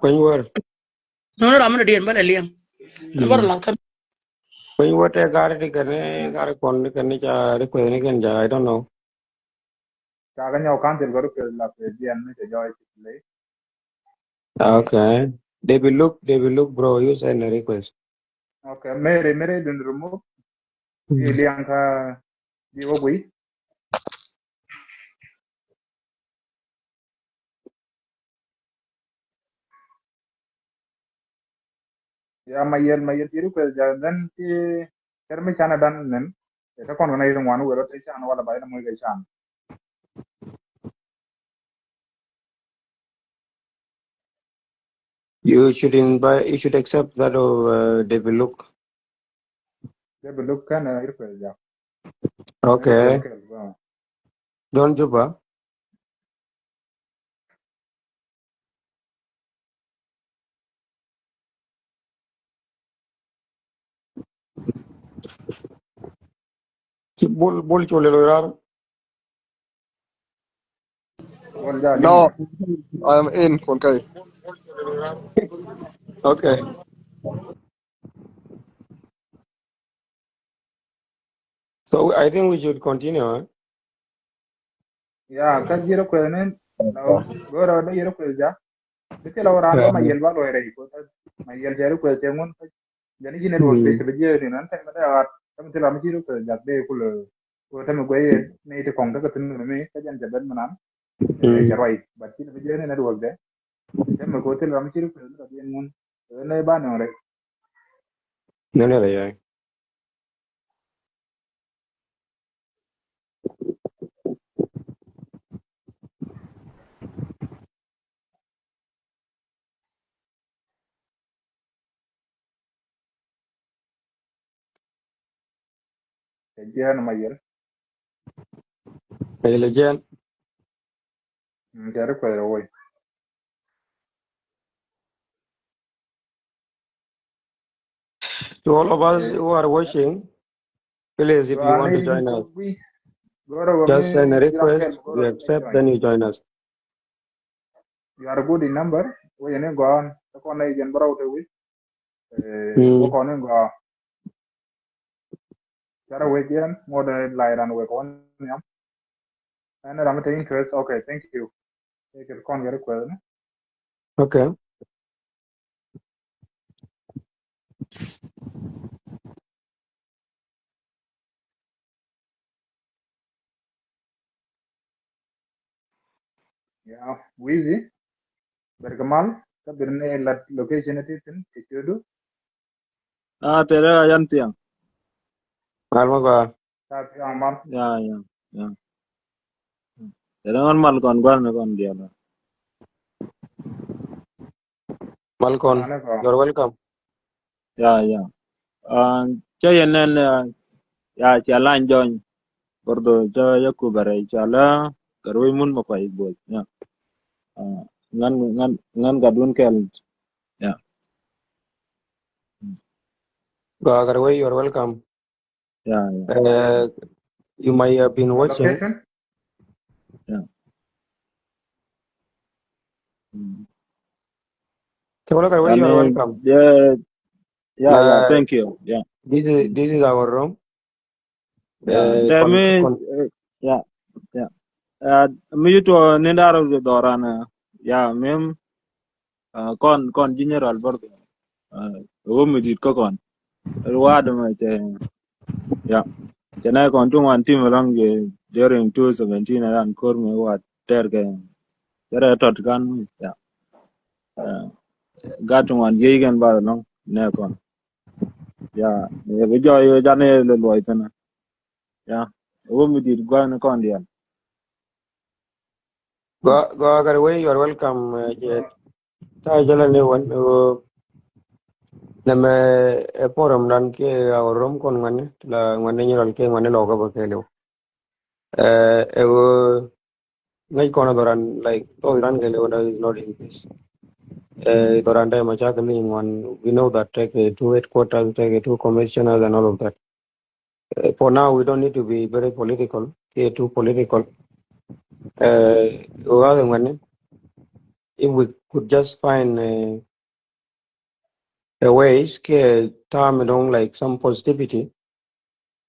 Kuany wär. Nɔnɔ ram mi dɔ̱diɛn bä lɛ liɛŋ. Ni bä rɔ lath kä. Kuany wär tɛ gari ti kɛn, gari kɔn ti kɛn ca request ni kɛn ca, I don't know. Ca kɛ nyɔk council kɛ request la kɛ diɛn ni kɛ jɔy ti lɛ. Okay. They will look, they will look, bro. You send a request. Okay. Mary, Mary dun remove. Di liang ka di wa gui. Ya, Mayɛl, Mayɛl ci request ja, then ci cɛr mi canɛ dan nen. Ɛ kä kɔn kɛ na yir ŋuan wël rɔ te can wala ba yɛn moc kɛ can. You should invite, you should accept that of, uh, David Luke. David Luke kɛn, uh, request ja. Okay. Request kɛl, uh. John Juba. Ci bol, bol col lo rar. Bol ja no, I am in, okay. Okay. So I think we should continue, eh? Ya, kä ji̱ request ni, go̱o̱rä dee ji̱ request ja. Bi thil a wä raan bä Mayɛl ba luɔy rɛy ko, Mayɛl jɛ request cɛ ŋun kä jɛn ji̱ network dee cɛ bi jiɛ ni nan tɛm dee ɣaat, tɛm thil a mi ji̱ request ja dee kulɛ ko tɛm guɛy ni ti kɔŋ tekɛ thin mi kä jɛn jɛ ben mi nan. Jɛ ruay, but ci bi jiɛ ni network dee. Tɛm ko thil a mi ji̱ request ni ka jiɛ ŋun. Ni ba nɔŋ rɛy. Ni ni rɛy. Ɛ jiɛn Mayɛl. Mayɛl ɛ jiɛn. Mm, cɛ request woi. To all of us who are watching, please, if you want to join us, just send a request, we accept, then you join us. You are good in number. Wei ni gɔɔn. Te kɔn ni jɛn bärɔw te wi̱c. Wä kɔn ni gɔɔn. Carɛ wec yɛn ŋuɔ̱t ni la iran wek kɔn nhiam. Ɛn ram mi te interest. Okay, thank you. Thank you. Kɔn kɛ request ni. Okay. Ya, wizi. Ber kɛ mal kä bir ni lat location ti tin ti cudu. A tɛrɛ a yan tiang. Mal ma ba. Ta tiang mal. Ya, ya, ya. Tɛrɛ ŋɔn mal kɔn guan ni kɔn dial. Malcolm, you're welcome. Ya, ya. Cä yɛn nɛn, ya, cɛ lany jɔny. Bordo cä yɛ kubɛrɛ cɛ lɛ kɛ ruec mun mɛ kuay boc. Ya. Ŋan, ŋan, ŋan gat wun kɛl. Ya. Go ahead, you're welcome. Yeah, yeah. Uh, you might have been watching. Location? Yeah. Mm. So, look at where you are welcome. Yeah, yeah, yeah, thank you. Yeah. This is, this is our room. Yeah, uh, that means, uh, yeah, yeah. Uh, mi yuto ni daro doran, uh, yeah, mem. Ah, kɔn, kɔn general bär. Ah, ɣöö mi di̱t kä kɔn. Ruaadɛ mɛ cɛ, ya. Cɛ nɛ kɔn ti ŋuan tim ɛlɔ̱ŋ jɛ during two seventeen ɛ ran ko̱r mi wa tɛr kɛ. Cɛ rɛ tɔt kan mi, ya. Ah, gat ti ŋuan jiec kɛn bar ɛlɔ̱ŋ nɛ kɔn. Ya, ɛ bi jɔɔc ɣöö jan ɛ lɛ luɔc thin. Ya, ɣöö mi di̱t gua̱n kɔn diɛn. Go, go, Agarwey, you are welcome, uh, Jet. Ta jala ni wan, uh, nɛmɛ, eh, forum dan kɛ our room kɔn ŋuani, la ŋuani nyural kɛ ŋuani lɔkä bä kɛ liw. Eh, eh, ŋäc kɔn a dhɔran, like, thok ran kɛ liw, that is not in peace. Eh, dhɔran dɛ ma cak ni ŋuan, we know that take, eh, two headquarters, take, eh, two commissioners and all of that. Uh, for now, we don't need to be very political, here too political. Uh, rather when, if we could just find, uh, a ways, ke time dong, like, some positivity,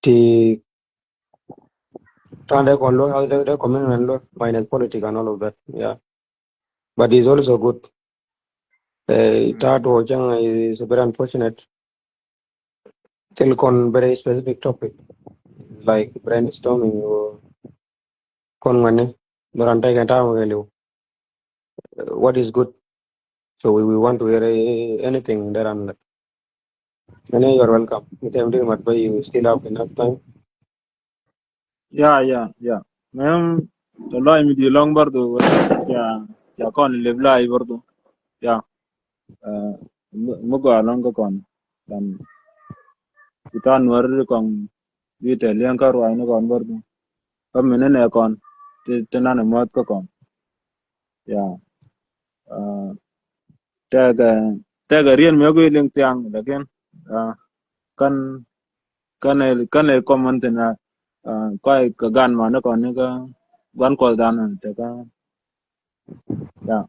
ti time they can look how they, they commitment look minus politics and all of that, yeah. But it's also good. Uh, that was, uh, is very unfortunate. Thil kɔn very specific topic like brainstorming or kɔn ŋuani, bɛ ran tɛkɛ ta̱a̱ mɛ kɛ liw. Uh, what is good? So we, we want to hear, uh, anything dee ran lɛ. Nene, you are welcome. Item di mat ba, you still have enough time. Ya, ya, ya. Mem, tɔ lɔc mi di lɔŋ bardu, ca, ca kɔn lep lai bardu. Ya. Mi gɔaa lɔŋ kä kɔn. Kan, kita nuɔr kɔn, bi tɛ liɛŋ kä ruac ni kɔn bardu. Kä mi ni nɛ kɔn, ti, ti nan muɔth kä kɔn. Ya. Tɛkɛ, tɛkɛ rien mi ɣöö liŋ thiaŋ, lakin, ah, kan, kan ɛ, kan ɛ comment na, ah, kɔc kɛ gan ma ni kɔn ni kä guan kuɔth dan tɛkɛ. Ya.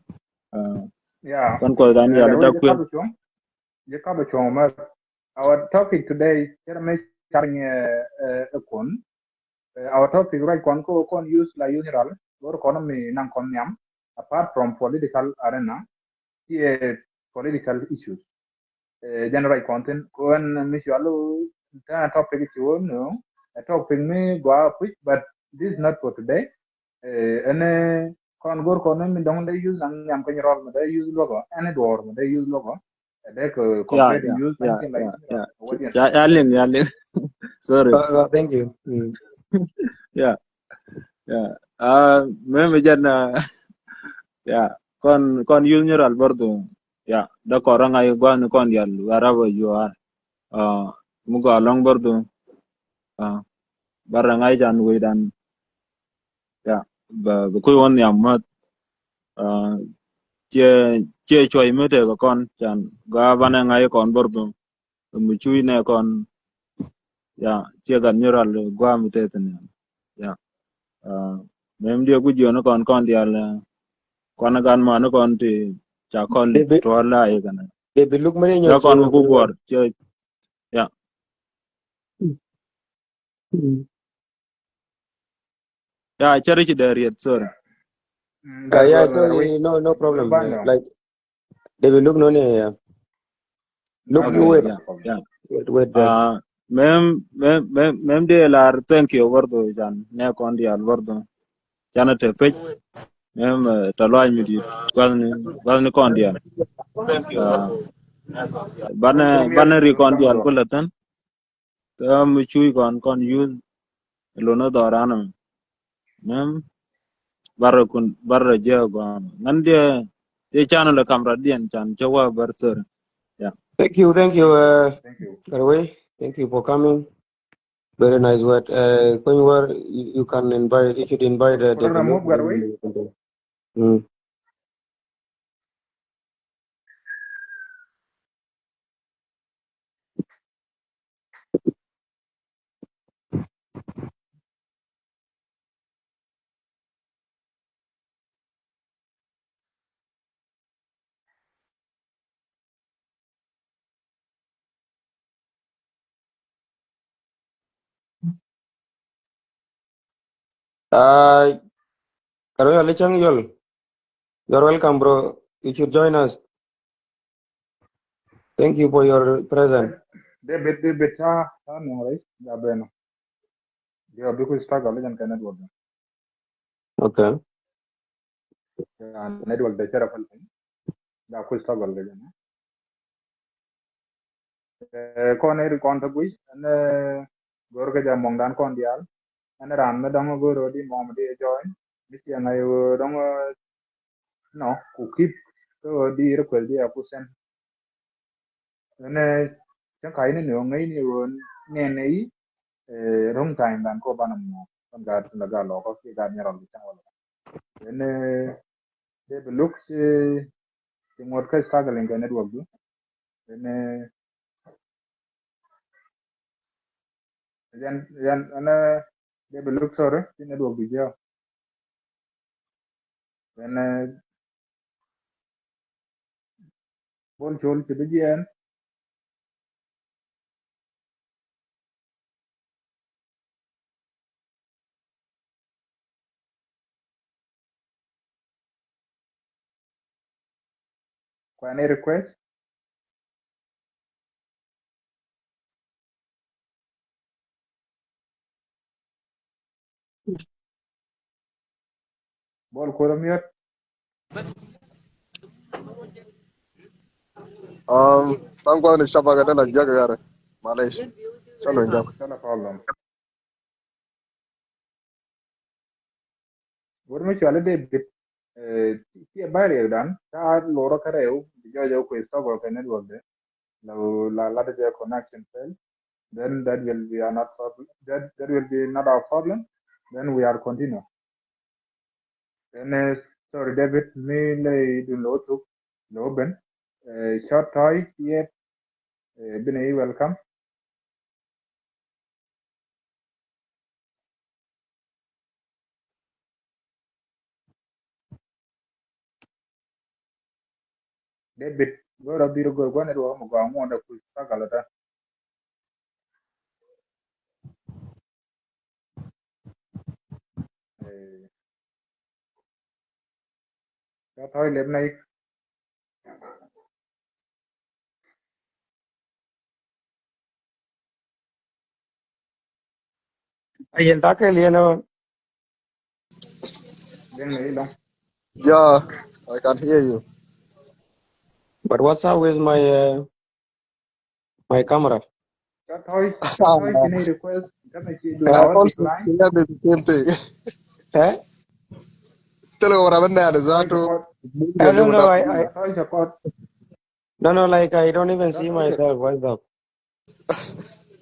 Ah, ya, guan kuɔth dan ya, ya, lɛ dak kuɛn. Jɛ kap cuɔŋ ma. Our topic today, cɛ rɛ mi car nyɛ, eh, eh, kun. Eh, our topic ruac kɔn kä kɔn use la use ral, go̱r kɔn mi naŋ kɔn nhiam, apart from political arena, kiɛ political issues. Eh, jɛn ruac kɔn thin, kɔn mi cual tɛn topic ci wä nö, a topic mi gua quick, but this is not for today. Eh, ɛn, eh, kɔn go̱r kɔn mi dɔŋ dee use naŋ nhiam keny rɔl mi dee use luɔkɔ, ɛn duɔɔr mi dee use luɔkɔ. Dee kɛ, ya, complete ya, use ya, anything like ya, that. Ya. What do you, ya, ya liŋ, ya liŋ. Sorry. Uh, uh, thank you. Mm. Ya. Ya. Ah, mem jɛn, ah, ya. Kɔn, kɔn use nyɛ ral bardu. Ya. Da kɔn ŋa̱c gua̱n kɔn dial wherever you are. Ah, mi gɔaa lɔŋ bardu. Ah, barɛ ŋa̱c can wecdan. Ya, bɛ, bɛ kui̱ wä nhiam mäth. Ah, ciɛ, ciɛ cuɔy mi tëëkɛ kɔn, can gɔaa banɛ ŋa̱c kɔn bardu. Mi cuuc nɛ kɔn, ya, ciɛ gat nyural gɔaa mi tëëkɛ nhiam. Ya. Ah, mem diɛ ku jiɔni kɔn, kɔn dial, ah, kɔn gan mani kɔn ti ca kɔn tuɔɔr la i̱ kɛnɛ. Dee bi luk mani nyuɔth kɔn ku guɔr, ciɛ, ya. Mm. Ya, cari ci dee riet, sorry. Mm, ah, yeah, sorry, no, no problem. Like, they will look no, yeah. Look, okay, you wait. Yeah, yeah. Wait, wait there. Ah, mem, mem, mem, mem dee lar, thank you, bardu, can, nɛ kɔn dial, bardu. Can a te pec. Mem, eh, ta luac mi di, gua̱thni, gua̱thni kɔn dial. Ah, banɛ, banɛ ri kɔn dial kulɛ thin. Kä mi cuuc kɔn, kɔn use lon ni dhɔran mɛ. Mem, barɛ kun, barɛ jɛ gɔam. Ŋän diɛ, diɛ channel kam rat diɛn can cɛ wa bar, sorry. Yeah. Thank you, thank you, uh, thank you. Garway. Thank you for coming. Very nice word. Uh, Kuny War, you, you can invite, you should invite, uh, David. Mm. Ah, Karol Yol, Chang Yol. You're welcome, bro. You should join us. Thank you for your presence. David, David, cha, cha, no, right? Ja, beno. Jɛ bi ku struggle jɛn kɛ network. Okay. Ya, network de cɛ rɛ päl piny. Ja ku struggle kɛ jɛn. Eh, kɔn iri kɔn te guic, ɛn, eh, go̱r kɛ jɛ mɔŋdan kɔn diaal. Ɛn ran mi dɔŋ go̱r odi mɔm di join. Mi ciɛ ŋa̱c ɣöö dɔŋ, eh, nɔ, ku keep kä ɣöö di request di a ku send. Ɛn, eh, cäŋ ka̱c ni ni ɣöö ŋäc ni ɣöö nɛn ni i̱, eh, ro̱ŋ time dan kɔ banɛ mɔ. Kɔn gaat tun la gaat lɔkɔ kiɛ gaat nyɛrɔl kɛ cäŋ wala. Ɛn, eh, dee bi look ci, ci ŋuɔ̱t kä struggling kɛ network du. Ɛn, eh, Yan, yan, ɛn, eh, dee bi look, sorry, ci network bi jiɛ. Ɛn, eh, Bol Col ci bi jiɛn. Kuɛ ni request. Bol Kuɔth Miöt. Um, thank God ni shabaka dala jaga yare. Malish. Chalo jaga. Chalo problem. Wur mi cuali David, eh, ci a bari dan, ta loro kare u, jɔjɔ ku struggle kɛ network de. La, la, la de connection fail. Then that will be another problem. That, that will be not our problem. Then we are continue. Then, eh, sorry, David, mi ley dun lo tuk, lo ben. Eh, short toy, yet, eh, bini welcome. David, gör a dhir gör guan ruɔ mɔ gɔaa ŋuɔn da kuc struggle ta. Eh. Ca thɔi lep na yik. Ayen takɛ liɛn ɔ. Liɛn na yik lɔŋ. Yeah, I can hear you. But what's up with my, uh, my camera? Ca thɔi, ca thɔi ci ni request, ca na ci du. I want to decline. Declare the same thing. Eh? Tell you what I'm not exactly. I don't know. I, I, ca thɔi ca kɔt. No, no, like, I don't even see myself. What's up?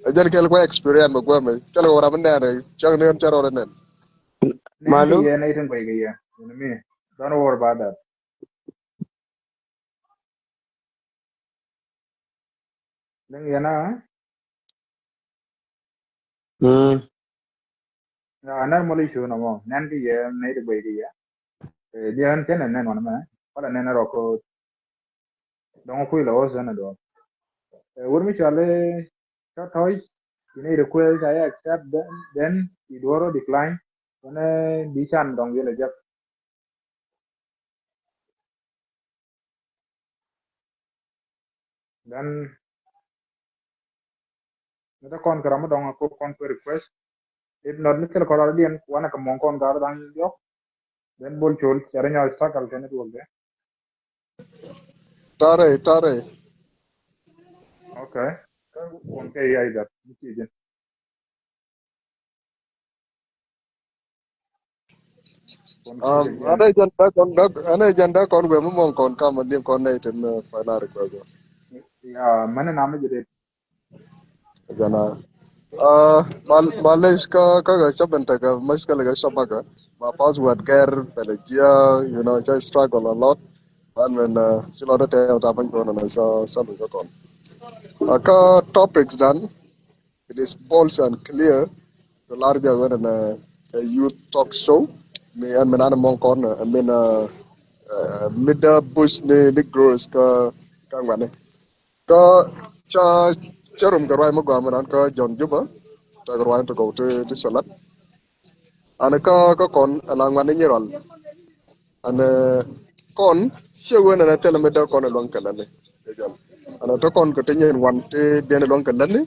Ɛ jɛn kɛl kuɛ experience mɛ kuɛ mɛ. Kɛl kɛ wä ram nɛn ɛ cäŋ ni ɣän cä rɔɔdɛ nɛn. Malu? Yɛ nɛy tin kuɛy kɛ yɛ. Ni mi. Don't worry about that. Liŋ yɛn a. Mm. Ya, nɛn mɔl i̱ cuun ɔmɔ. Nɛn kɛ yɛ, nɛy ti guɛy kɛ yɛ. Eh, diɛ ɣän cä nɛn nɛn wanɛ mɛ. Wala nɛn rɔ ko. Dɔŋ kui̱ lɛ wä sɛn ɛ duɔ̱ɔ̱r. Eh, wut mi cɔal i̱ ca thɔc, ci ni request, ca yɛ accept, then, then ci duɔ̱ɔ̱r wä decline. Wanɛ bi can dɔŋ yɛl ɛ jɛp. Then, ni te kɔn kɛ ram mi dɔŋ a ko kɔn kuɛ request. If not, ni thil kɔn rɔɔdiɛn, wanɛ kɛ mɔŋ kɔn gaar da̱ŋ diɔk. Then bol col, cɛ rɛ nyɔk struggle kɛ network dɛ. Tare, tare. Okay. Kɛ kɔn kɛ yay that, mi ci jin. Um, ane jɛn dä kɔn, dä, ane jɛn dä kɔn wee mi mɔŋ kɔn kam a liŋ kɔn nɛy tin, uh, final request. Ya, mɛn na mi jɛ det. Jɛn a. Uh, mal, malish kä, kä, kä cä ben tekɛ mushkila kä shabaka. Ma password gɛr, bɛlɛ jiɛ, you know, cä struggle a lot. Man mɛn, uh, ci lɔ dä tɛm ta ben kɔn na cä, cä lu kä kɔn. Uh, kä topics dan. It is bold and clear. The larger one and a, a youth talk show. Mi ɛn mi nan mɔŋ kɔn, I mean, uh, uh, mi dee bush ni, ni girls kä, kä ŋuani. Kä ca, ca rum kɛ ruac mi gɔaa mi nan kä John Juba. Ca kɛ ruac ti gɔw ti, ti salat. An kä, kä kɔn, ala ŋuani nyi rɔl. An, eh, kɔn, ciɛ wen an a thil mi dee kɔn a luaŋ kɛ lani. An a te kɔn kɛ te nyin wan te den a luaŋ kɛ lani.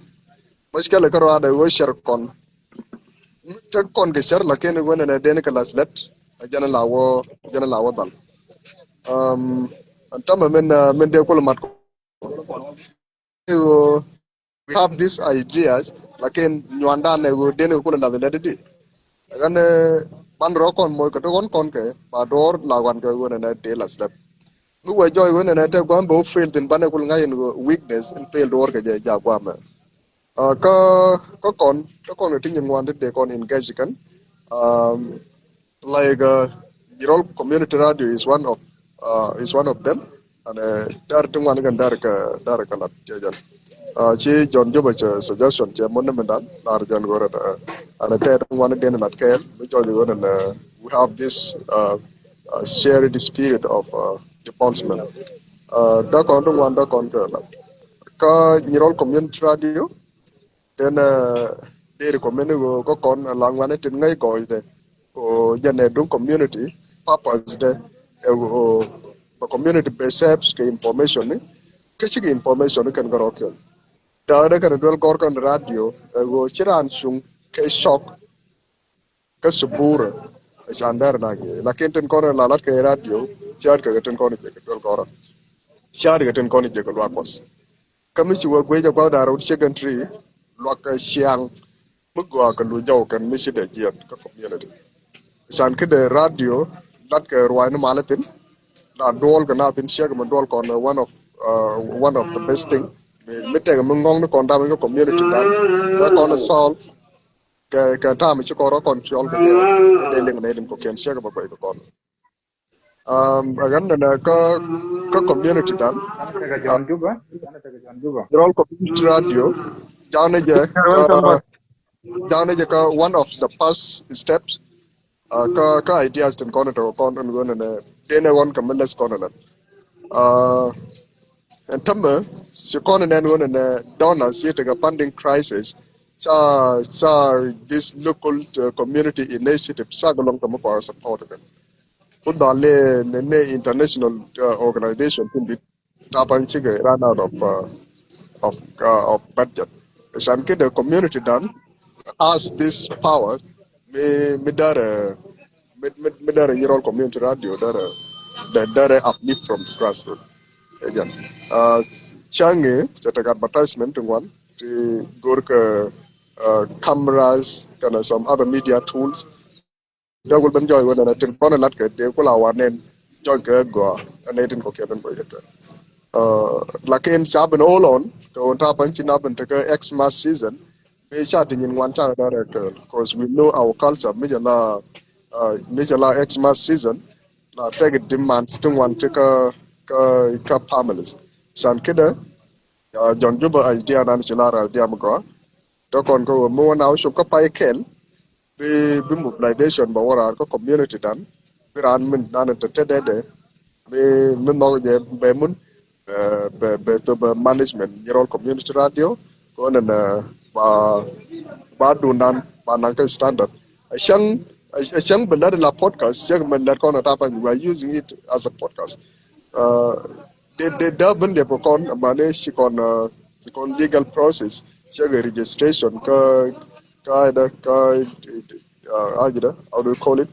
Mushkila kä ruaadɛ wä shɛr kɔn. Te kɔn kɛ shɛr lakin wen an a den kɛ las lɛt. A jɛn la wä, jɛn la wä dhal. Um, an tamɛ min, uh, min dee kul mat kɔn. We have these ideas, lakin nyuandan ɛ ɣöö den kɛ kulɛ lath lɛt di. Ɛn, eh, ban rɔ kɔn moc kɛ ti ɣɔn kɔn kɛ ba duɔɔr la wan kɛ ɣöö nɛnɛ dee la slap. Mi wee jɔɔc ɣöö nɛnɛ te gua̱n bɛ wä fail thin banɛ kul ŋa̱c in ɣöö weakness in fail duɔɔr kɛ jɛ jaak guamɛ. Uh, kä, kä kɔn, kä kɔn kɛ ti nyin ŋuan ti dee kɔn engage kɛn. Um, like, uh, Nyirol Community Radio is one of, uh, is one of them. And, uh, dar ti ŋuan kɛn dar kɛ, dar kɛ lat jɛ jɛn. Uh, ci John Juba cɛ suggestion cɛ mun ni mi dan lar jɛn go̱rɛ da. And, uh, tɛt ŋuan den lat kɛɛl mi jɔɔc go̱rɛ, uh, we have this, uh, uh, shared spirit of, uh, development. Uh, da kɔn ti ŋuan da kɔn kɛ lat. Kä Nyirol Community Radio, den, eh, deri kɔmini ɣöö kä kɔn a laŋ wani tin ŋäc gɔɔydɛ. Ko jɛn ɛ duŋ community purpose dɛ ɛ ɣöö bɛ community bɛ serves kɛ information ni. Kä cikɛ information ni kɛn kä rɔɔkiɛn. Da̱a̱dɛ kɛn duel gɔr kɛn radio ɛ ɣöö ci raan cuŋ kɛ shock kä subura. Ɛ can dɛr nak yɛ lakin tin kɔn ɛ lalat kɛ radio ci at kɛ tin kɔn ɛ jɛ kɛ duel gɔr. Ca̱a̱t kɛ tin kɔn jɛ kɛ luaak kuɔth. Kä mi ci wä guic ɛ gua̱th da̱r rɛw ti ciek kɛn ti ri luak kɛ ciaŋ mi gɔaa kɛ luc jɔw kɛn mi ci dee jiɛt kä community. Can ki dee radio lat kɛ ruac ni mal thin la duɔl kɛ na thin ciek mi duɔl kɔn, uh, one of, uh, one of the best thing. Mi, mi tɛk mi ŋɔŋ ni kɔn dam in kä community dan. Ɛ kɔn solve kɛ, kɛ tam ci kɔn rɔ kɔn cuɔl kɛ jɛ. Dee liŋ ni lim kɔ kɛn ciek mi guic kɛ kɔn. Um, ɛ ɣän nɛnɛ kä, kä community dan. Ana tekɛ John Juba. Ana tekɛ John Juba. Yirol community radio. Jaunɛ jɛ kä, jaunɛ jɛ kä one of the first steps. Uh, kä, kä ideas tin kɔn tɛ kɔn in ɣän nɛnɛ. Dene ɣɔn kɛ mi less kɔn nɛnɛ. Uh, ɛn tämɛ ci kɔn nɛn ɣän nɛnɛ donors ci tekɛ funding crisis. Ca, ca this local, uh, community initiative ca gɛ lɔŋ kɛ mi kɔn support kɛ. Ku dhɔl ni, ni, ni international, uh, organization tin dit tapan cikɛ run out of, uh, of, uh, of budget. Can kɛ dee community dan has this power mi, mi dare, mi, mi, mi dare Yirol community radio dare, dare, dare uplift from the grassroots. Again, uh, cangi cɛ tek advertisement ti ŋuan ti go̱r kɛ, uh, cameras kɛnɛ some other media tools. Dee kul ben jɔɔc wen ɛn tin kɔn lat kɛ dee kul a wan nɛn jɔɔc kɛ gɔaa ɛn ɛ tin kɔ kɛ ben bɔ yɛ kɛ. Uh, lakin ca ben hold on kɛ wen ta pan ci na ben tekɛ Xmas season. Bi ca ti nyin wan ca dare kɛ, 'cause we know our culture mi jɛ la, uh, mi jɛ la Xmas season la tekɛ demands ti wan ti kä, kä, kä families. Can kɛ dee, uh, John Juba idea nan ci la idea mi gɔaa. Dee kɔn kä wä mi wä na wä cop kä pay kɛl. Bi, bi mobilization bɛ wä raar kä community dan. Bi raan min nan te te dee dee. Mi, mi nhɔk jɛ bɛ mun. Bɛ, bɛ, bɛ thop bɛ management Yirol community radio. Kɔn nɛ ba, ba dun dan ba nan kä standard. A cäŋ, a cäŋ bɛ lɛt la podcast. Cäŋ bɛ lɛt kɔn a tapan, we are using it as a podcast. Uh, Dee, dee, dee ben dee kɔn mane ci kɔn, uh, ci kɔn legal process, ci kɛ registration kä, kä, kä, uh, ajida, how do you call it?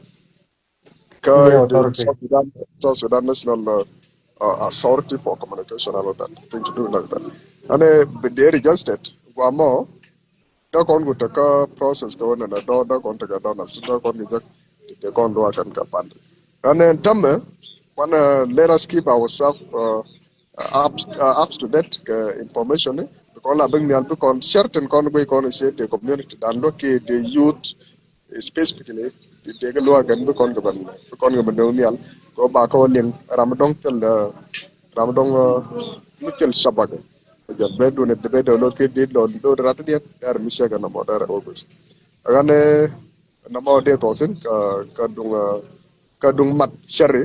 Kä South Sudan, South Sudan National, uh, uh, Authority for Communication, all of that thing to do like that. Ane bi dee registered guamɔ. Dee kɔn ku tekä process kɛ wä nɛnɛ dɔ, dee kɔn tekä donors, dee kɔn ni jek ti kɔn luakan kɛ pandi. Ɛn ɛn tämɛ, wanɛ, uh, let us keep ourselves, uh, up, uh, up to date kɛ information ni. Bi kɔn la bik nhial bi kɔn certain kɔn guic kɔn cie ti community dan luäk kiɛ ti youth specifically ti dee kɛ luakan bi kɔn kɛ ben, bi kɔn kɛ ben dee nhial. Kɛ wä ba kɛ wä liŋ ram dɔŋ thil, uh, ram dɔŋ, uh, mi thil shabak. Jɔl ben duni dee ben dee lot kɛ dit lot lot rat diɛn der mi cɛ kɛ nɔmɔ der always. Ɣän nɔmɔ dee thɔthin kä, kä duŋ, kä duŋ mat cɛri.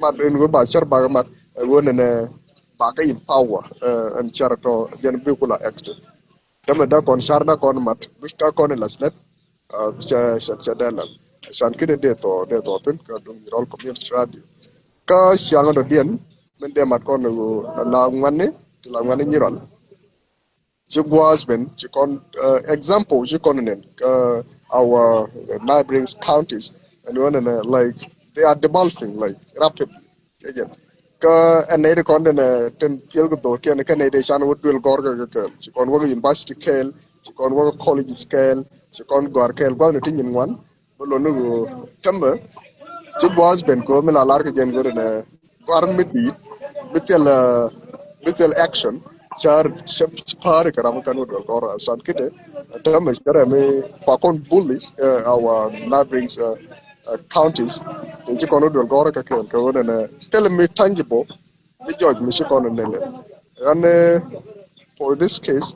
Mat in wä ba cɛr bakɛ mat ɛ wä nɛnɛ bakɛ empower, ɛ, ɛn cɛr tɔ jɛn bi kula active. Tämɛ dee kɔn car dee kɔn mat bi ka kɔn in la snɛt. Cɛ, cɛ, cɛ dee lal. Can kini dee thɔ, dee thɔthin kä duŋ Yirol community radio. Kä ciaŋ dɔ diɛn min dee mat kɔn la ŋuani ti la ŋuani Yirol. Ci gua̱a̱th ben ci kɔn, uh, example ci kɔn nɛn, uh, our neighboring counties and when, uh, like they are developing like rapidly. Kɛ jɛn kä ɛn nɛy di kɔn den, uh, tin piɛl kɛ dhor kiɛn kɛ nɛy di can wä duel gɔr kɛ kɛ kɛl ci kɔn wä kɛ university kɛl ci kɔn wä kɛ colleges kɛl ci kɔn gɔr kɛl gua̱th ni ti nyin ŋuan. Bä lon ni ɣöö tämɛ ci gua̱a̱th ben kɛ ɣöö mi la lar kɛ jɛn görɛ nɛ gua̱r mi di̱i̱t mi thil, uh, mi thil action. Car cɛ pa̱a̱ri kɛ ram mi kɛn wä duel gɔr a san kidɛ tämɛ cɛ rɛ mi kua kɔn bully, uh, our neighboring, uh, uh, counties. Ti ci kɔn wä duel gɔr kɛ kɛn kɛ ɣöö nɛ nɛ thil mi tangible mi jɔc mi ci kɔn nɛ lɛ. Ɣän, uh, for this case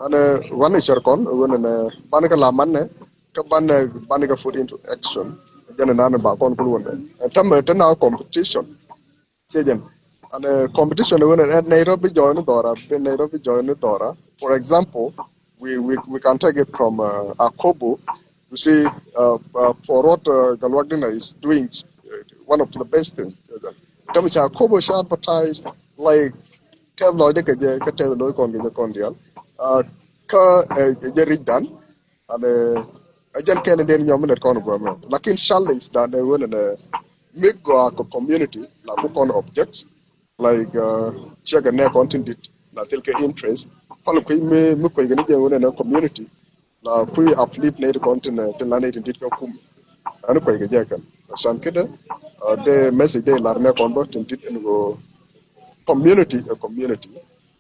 ɣän, uh, ɣän i̱ cɛr kɔn ɣän nɛ banɛ kɛ la man nɛ kä banɛ, banɛ kɛ put into action. Jɛn nan ba kɔn kul wundɛ ɛn tämɛ te na competition. Cɛ jɛn an, uh, competition wundɛ ɛn Nairobi join dhora, bi Nairobi join dhora. For example, we, we, we can take it from, uh, Akobo. You see, uh, uh, for what, uh, Galwak Dina is doing, uh, one of the best things. Tämɛ ca Akobo ca advertise like tɛth lɔcdɛ kɛ jɛ kä tɛth loc kɔn kɛ jɛ kɔn dial. Uh, kä, uh, jɛ ric dan. An, uh, ɛ jɛn kɛn in den nyɔm in det kɔn guɛmɛ. Lakin challenge dan ɛ wen in, uh, mi gɔaa kɛ community la ku kɔn object. Like, uh, ciɛ kɛ nɛ kɔn tin dit la thil kɛ interest. Pal kui̱ mi, mi kui̱ kɛ ni jɛ ŋun ɛn community. La kui̱ uplift nɛ ti kɔn tin, uh, tin la nɛ tin dit kɛ kum. Ani kui̱ kɛ jɛ kɛn. San kidɛ, uh, de message de lar nɛ kɔn bä tin dit ɛn go community, a community.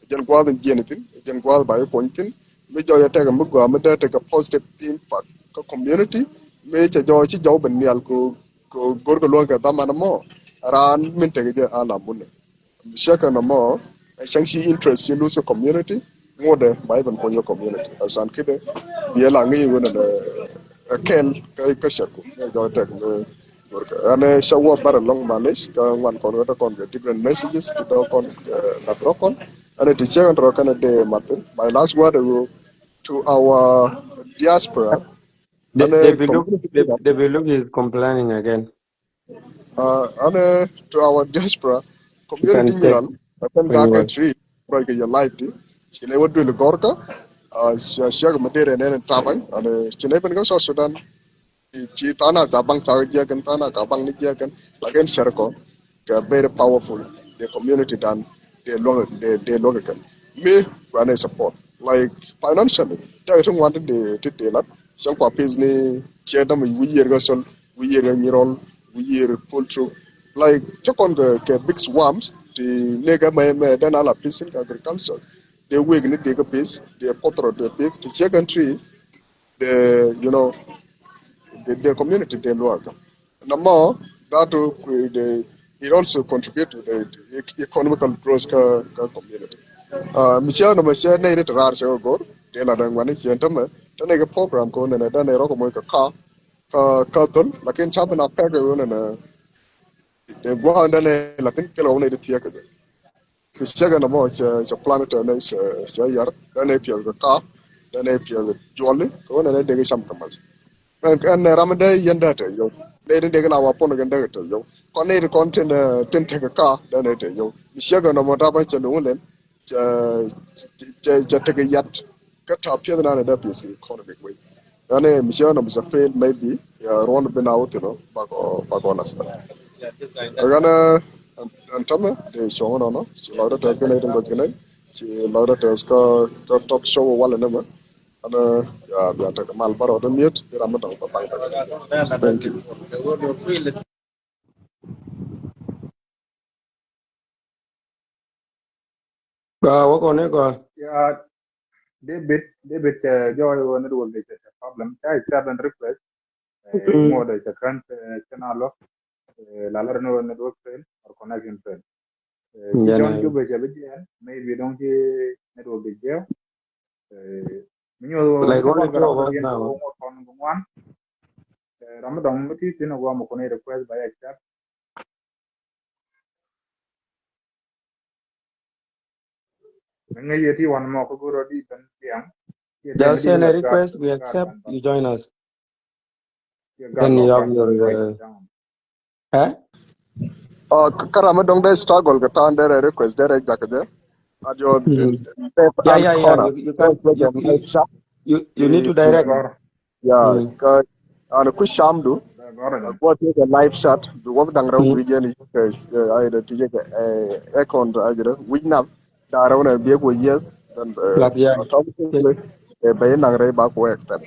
Jɛn guath in jiɛn thin, jɛn guath ba yi kuɔny thin. Mi jɔw yɛ tɛk mi gɔaa mi dee tɛk a positive impact kä community. Mi cɛ jɔw ci jɔw ben nhial ko, ko gor kɛ luɔ̱ŋ kɛ dhaman mɔ. Raan min tɛk jɛ a la munɛ. Cɛ kɛ nɔmɔ, ɛ cäŋ ci interest ci lose kɛ community, ŋuɔdɛ ba i̱ ben kuɔny kɛ community. Asan kidɛ, biɛ la ŋi̱i̱c wen ɛn, ɛ, kɛl kä, kä cɛtku. Ɛ jɔk tɛk mi gor kɛ. Ɛn ɛ cɛ wä bar ɛlɔŋ malec, kä ŋuan kɔn kä tɔ kɔn kɛ different messages, ti dɔk kɔn, ɛ, lat rɔ kɔn. Ɛn ɛ ti cɛ kɛn rɔ kɛn ɛ dee mathin. My last word will to our diaspora. Ɛn ɛ David Luke, community David, David Luke is complaining again. Uh, and, uh, to our diaspora, community nyiran, a kɛn ka kɛ tri, rɔy kɛ yɛ live ti. Ci lɛ wä duël gɔrkä, uh, cia, cia kɛ madere nɛn tabany, and, uh, ci lɛ ben kä South Sudan. Ci, ci thana ca baŋ ca jiɛkɛn, thana ca baŋ ni jiɛkɛn, lakin cɛr kɔ, kɛ very powerful, the community dan, the luɔk, the, the luɔk kɛn. Mi, wan ɛ support. Like, financially, tɛk ti ŋuan ti de, ti de lat, cɛ kua pis ni, cɛ dam wi̱i̱ yiër kä sol, wi̱i̱ yiër kä nyirɔl, wi̱i̱ yiër poultry. Like, cɛ kɔn kɛ, kɛ big swarms, ti ne kɛ mɛ, mɛ, den ala pis in agriculture. De wek ni de kɛ pis, de potro de pis, ti cɛ kɛn tri, de, you know, de, de community de luɔk. Nɔmɔ, that, uh, the, it also contribute to the, the e-, economical growth kä, kä community. Uh, mi cɛ nɔmɔ cɛ ne ri te rar cɛ gor, de la dang wani cɛ tɛmɛ, tɛnɛ kɛ program ko nɛnɛ, dɛnɛ rɔ kɛ mɔ kɛ ka, ka, ka thol, lakin ca ben a pɛk ko nɛnɛ, de gua dɛnɛ, lakin kɛlɛ wani de thiɛ kɛ. Ti cɛ kɛ nɔmɔ cɛ, cɛ plan tɛ nɛ cɛ, cɛ yar, dɛnɛ piɛl kɛ ka, dɛnɛ piɛl kɛ juɔli, kɛ wani nɛ de kɛ cam kɛ mac. Ɛn, ɛn ram mi dee yɛn dee te yɔw. Dee ni dee kɛ la wa pɔn kɛ dee te yɔw. Kɔn ni kɔn tin, eh, tin tekɛ ka dee ni te yɔw. Mi ciek ɛn ɔmɔ ta ba cɛ luŋ lɛn. Cɛ, cɛ, cɛ tekɛ yat. Kä ta piɛth na ni dee piɛth kɔn big way. Yani mi ciek ɛn ɔmɔ cɛ fail maybe. Ya ruɔn bi na wä thin ɔ. Bakɔ, bakɔ na sɛ. Ɛn, ɛn, ɛn tɛmɛ dee cuɔŋ nɔnɔ. Ci lɔcdä tɛth kɛ nɛy tin gɔc kɛ nɛy. Ci lɔcdä tɛth kä, kä talk show walɛ nɛmɛ. Ɛn, ya, bia tekɛ mal bärɔw dee miet, bi ram mi dɔ̱ŋ bä baŋ tekɛ. Thank you. Gɔaa, wä kɔn ni gɔaa. Ya, David, David, eh, jɔɔc wä network dee cɛ problem. Ca accept and request. Eh, mm. Ŋuɔt dee cɛ kän, eh, cɛ na lɔ. Eh, la lär ni wä network fail or connection fail. Eh, ci Jɔn Jubɛ cɛ bi jiɛn, maybe dɔ̱ŋ ci network bi jiɛw. Eh, mi nyuɔth wä, like, only two of us now. Ŋuɔth kɔn ŋuan. Eh, ram mi dɔ̱ŋ mi ti thin ɛ guam kɔn request ba ya accept. Mi ŋäc yɛ ti wan mɔ kä go̱r rɔ di ben diaŋ. Just send a request, we accept, you join us. Then you have your, uh, eh? Uh, k-, kä ram mi dɔ̱ŋ dee struggle kɛ ta̱a̱n dee rɛ request dee rɛ jak jɛ. At your, mm, yeah, yeah, yeah. You, you can, you, you, you, you need to direct. Ya, kä an ku camdu. Kuɔ ti kɛ live chat bi wä daŋ rɛw wi̱c yɛn. Ai dɛ ti kɛ, eh, account ai dɛ wi̱c nath. Da̱ŋ rɛw nɛ biek wä yes. Then, eh, like, yeah, automatically, eh, bɛ in da̱ŋ rɛw ba ku extend.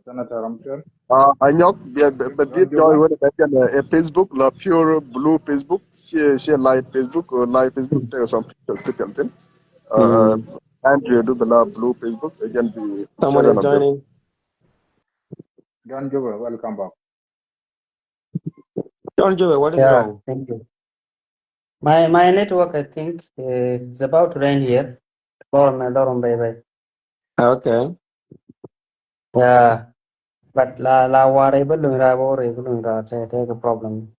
Senator Ramsey. Ah, a nyɔk bɛ, bɛ, bɛ dit jɔy wä dɛ jɛn, eh, Facebook la Pure Blue Facebook. Cie, cie live Facebook, uh, live Facebook. Take some pictures kɛ piɛl thin. Uh, Andrew du bɛ la Blue Facebook, again bi. Someone is joining. John Juba, welcome back. John Juba, what is wrong? Yeah, thank you. My, my network, I think, uh, is about to rain here. Lɔr mɛ lɔr mɛ bye bye. Okay. Yeah. But la, la war iba luŋ ra, war iba luŋ ra, te, te kɛ problem.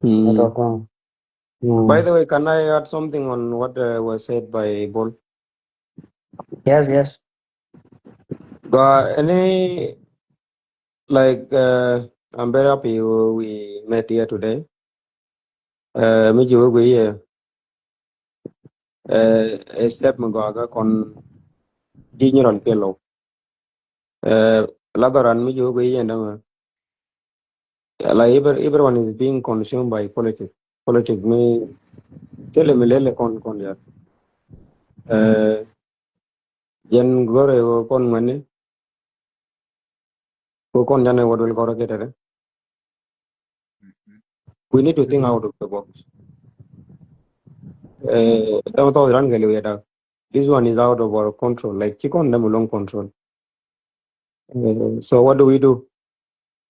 Mm. Network wrong. Mm. By the way, can I add something on what, uh, was said by Bol? Yes, yes. Gɔaa, any, like, uh, I'm very happy we met here today. Uh, mi ji̱ wä guiy yɛ. Uh, step mi gɔaa kä kɔn ji̱ nyi rɔn piɛl lɔw. Uh, la dhɔran mi ji̱ wä guiy yɛ ndämɛ. Like, every-, everyone is being consumed by politics. politic mi thilɛ mi lɛl kɔn kɔn ya. Jɛn gɔrɛ wä kɔn ŋuɛni wä kɔn janɛ wä duel gɔrɛ kɛ tɛtɛ. We need to think out of the box. Dama thɔth ran kɛ liw yɛ dak. This one is out of our control. Like, ci kɔn dam long control. So what do we do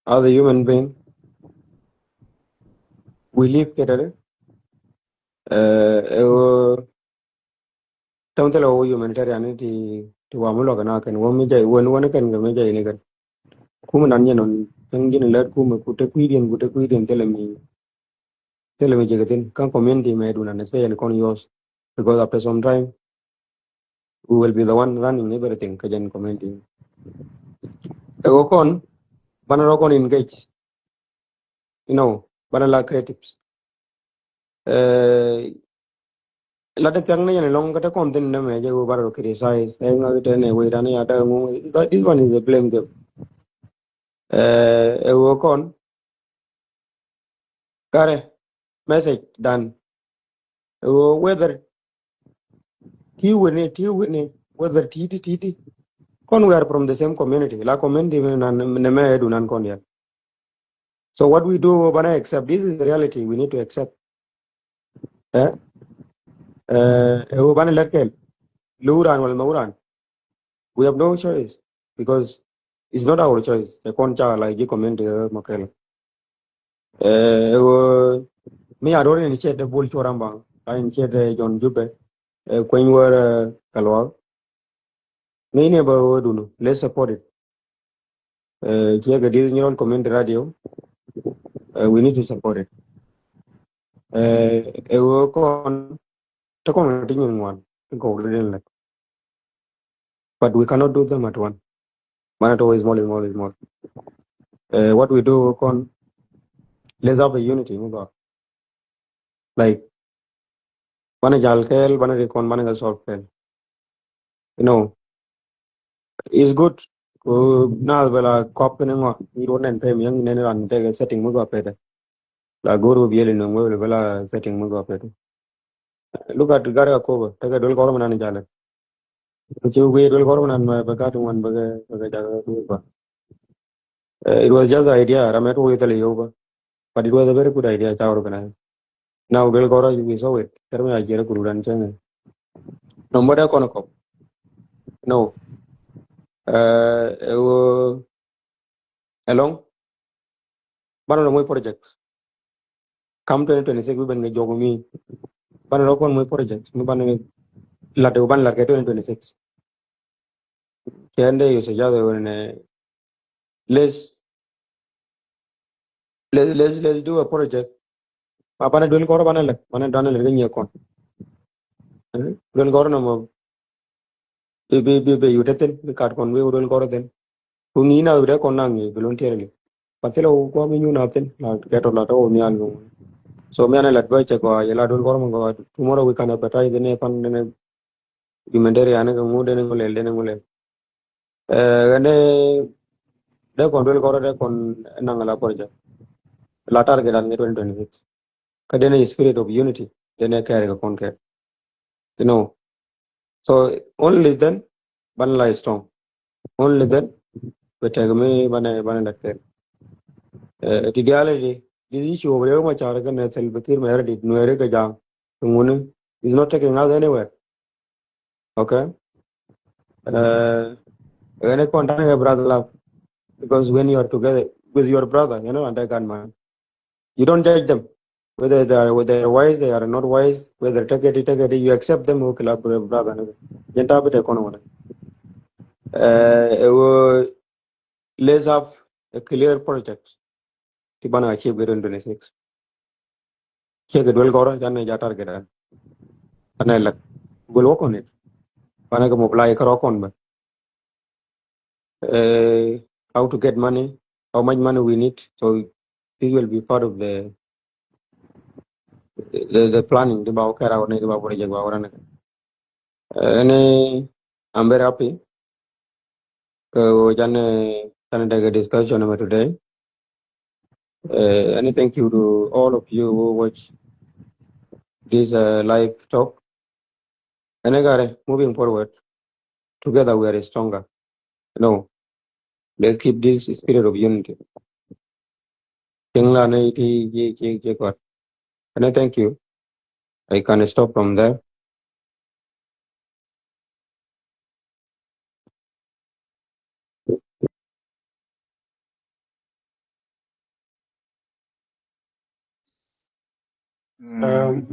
as a human being? We live kɛ tɛtɛ. Tɔŋ thilɛ wä humanitarian ti ti wa mi luak na kɛn wä mi jay wä ni wä ni kɛn kɛ mi jay ni kɛn. Kumɛ nan jɛ nɔn tɛŋ ji̱n lɛt kumɛ ku te kui̱diɛn ku te kui̱diɛn thilɛ mi thilɛ mi jɛ kɛ thin. Kaŋ community mɛ dunan, especially kɔn yours, because after some time we will be the one running everything kɛ jɛn community. Ɛ wä kɔn banɛ rɔ kɔn engage, you know, banɛ la creatives. Lat thiaŋ ni yɛn lɔŋ kä te kɔn thin nɛ mɛ jɛ wä bara rɔ criticize ɛ ŋa kɛ tɛn ɛ wei ran ya da ŋuŋ. This one is a blame game. Ɛ wä kɔn karɛ message dan ɛ wä whether ti wini ti wini whether ti ti ti ti kɔn, we are from the same community. La community mi nan nɛ mɛ ɛ du nan kɔn yɛn. So what we do, banɛ accept. This is the reality we need to accept. Ɛ ɛ ɛ wä banɛ lɛt kɛl luran wala mawuran. We have no choice because it's not our choice. Ɛ kɔn ca la ji̱ community ɛ makɛl. Ɛ wä mi a dor in chet de bul choramba, a in chet de John Jube, ɛ kueny wär ɛ kalwa. Ŋi̱i̱ni bä wä dunu, let's support it. Ɛ kiɛ kɛ di Nyirol Community Radio. Ɛ we need to support it. Ɛ ɛ wä kɔn te kɔn ti nyin ŋuan ti kɔk di din lɛt. But we cannot do them at one. Mana to is small, is small, is small. Ɛ what we do kɔn, let's have a unity mi gɔaa. Like banɛ jal kɛɛl, banɛ ri kɔn, banɛ kɛ solve kɛɛl. You know, it's good. Ku naath bɛ la kɔp kɛn ŋɔ, mi ruɔn nɛn pɛm yɛŋ nɛn ran tekɛ setting mi gɔaa pɛtɛ. La go̱r wä biɛli nöŋ wä bɛ la setting mi gɔaa pɛtɛ. Look at Gari Akoba, tekɛ duel kɔr mi nan jalɛ. Ci wee duel kɔr mi nan mɛ bɛ gat ŋuan bɛ kɛ, bɛ kɛ jakä duel kɔr. It was just idea, ram et wee thɛlɛ yow bä. But it was a very good idea ca organize. Now duel kɔrɔ, we saw it. Tɛr mi a jiɛr kuru dan cɛŋɛ. No mɔdɛ kɔn kɔp. No. Ɛ wä ɛlɔŋ. Banɛ lɔ moc project. Kam twenty twenty-six bi ben kɛ jɔk mi. Banɛ lɔ kɔn moc project mi banɛ lat, banɛ lat kɛ twenty twenty-six. Kɛn dee yosɛ jath wen nɛ let's let's let's let's do a project. Ma banɛ duel kɔrɔ banɛ lɛ banɛ duel kɔrɔ nɔmɔ bi bi bi bi yut thin bi kat kɔn bi duel kɔrɔ thin. Ku ni na yut kɔn na ngi voluntarily. But thilɛ wä kua mi nyun a thin la kɛ tɔ la tɔ wä nhial. So mi anɛ lat bä cɛ kɔ yɛ la duel kɔrɔ mɔ kɔ, tomorrow we can advertise ne pan ne humanitarian kɛ ŋu deni ŋu lɛl deni ŋu lɛl. Ɛ ɣän dee kɔn duel kɔrɔ dee kɔn naŋ la project. La target an kɛ twenty twenty-six. Kä deni spirit of unity deni kɛɛr kɛ kɔn kɛɛr. You know. So only then banɛ la strong. Only then bɛ tɛk mi banɛ banɛ la kɛɛr. Ti diaal di this issue of Riek Machar kɛnɛ Salva Kiir Mayardit Nuɛri kɛ Jaŋ kɛ ŋuni is not taking us anywhere. Okay. Ɛ ɣän kɔn tanɛ kɛ brother love, because when you are together with your brother, you know, and that gunman, you don't judge them whether they are, whether they are wise, they are not wise, whether take it take it, you accept them. Okay, love brother. Jɛn ta bi te kɔn wala. Ɛ wä let's have a clear project. Ti banɛ achieve kɛ twenty twenty-six. Ciɛ kɛ duel kɔrɔ canɛ ja target an. Anɛ lak. Gol wä kɔn it. Banɛ kɛ mobilize kɛ rɔ kɔn bä. How to get money, how much money we need. So this will be part of the the, the planning. Di ba wä kɛra wä ni di ba wä rejek ba wä ranɛ. Ɛni I'm very happy. Kɛ wä canɛ canɛ dɛ kɛ discussion mɛ today. Ɛni thank you to all of you who watch. this uh, live talk. Ɛn ɛ garɛ, moving forward, together we are stronger. No, let's keep this spirit of unity. Thing la ni ti je je je got. And I thank you. I can stop from there.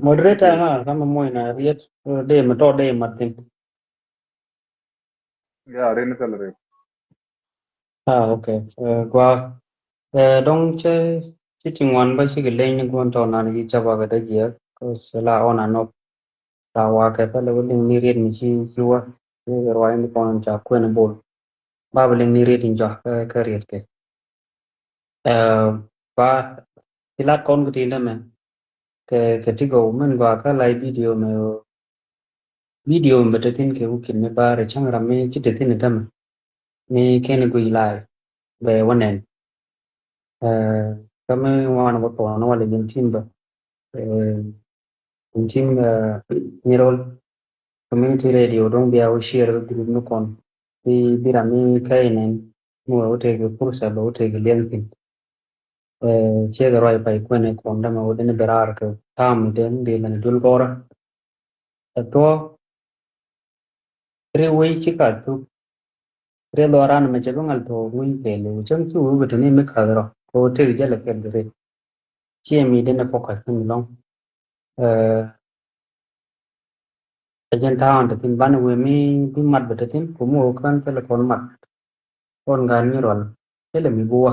Moderator, ŋa kama moy na riet de ma tɔ de ma tin. Ya, rin kal rin. Ah, okay. Gua dɔŋ cɛ ci ti ŋuan ba ci kɛ leny ni guɔn tɔ nan yi ca ba kɛ dä jiɛ. Cause la on and off. Ra wa kɛ pɛlɛ wä liŋ ni riet mi ci ci wä. Ni kɛ ruay ni kɔn ca kuɛn bol. Ba bi liŋ ni riet in jɔ kɛ riet kɛ. Ba ti lat kɔn kɛ ti nɛ mɛ kɛ kɛ ti gɔw mɛn gɔa kä lay video mɛ. Video mɛ bɛ te thin kɛ wikin mi ba rɛ cäŋ ram mi ci te thin itämɛ mi kɛn guic lay bɛ wä nɛn. Kä mi wan wä thɔn wä lɛ jin tim bä jin tim nyirol community radio dong bia wä share kɛ group mi kɔn bi bi ram mi kɛ inɛn mi wä wä teke pursa bɛ wä teke liɛŋ thin. Ciek ruac pay kuɛn ɛ kɔn dämɛ wä dini bɛ raar kɛ tam den di lɛn dul gɔrä. Ɛ thuɔ ri wei ci ka thuk ri dhɔran mɛ cɛ bi ŋal thuɔ wei kɛɛli wä cäŋ ci wä bɛ tini mi kath rɔ kɛ wä tek jälɛ kɛɛl di ri. Ciɛ mi dini focus ni mi lɔŋ. Ɛ jɛn ta̱a̱ ɔn te thin banɛ wee mi bi mat bɛ te thin kum wee kän thilɛ kɔn mat. Kɔn gat mi rual thilɛ mi bi wä.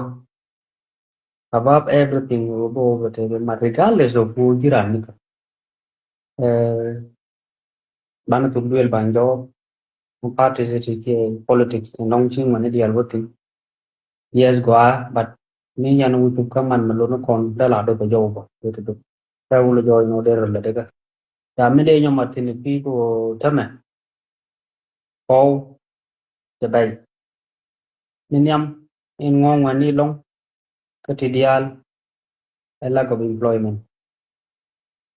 Above everything wee bi wä bɛ te bi mat regardless of wee jiran ni kä. Banɛ thuk duel ban jɔw mi party ti ti politics ti nɔŋ ci ŋuani dial wä thin. Yes gua, but mi yan wi̱c kä man mi luni kɔn dee la dee kɛ jɔw bä dee ti duk. Kɛ wul jɔw inɔ dee rɛ lɛ dee kɛ. Ya mi dee nyɔm a thin pi ko tämɛ. Kɔw cɛ bɛy. Mi nhiam in ŋɔŋ wani lɔŋ kä ti dial a lack of employment.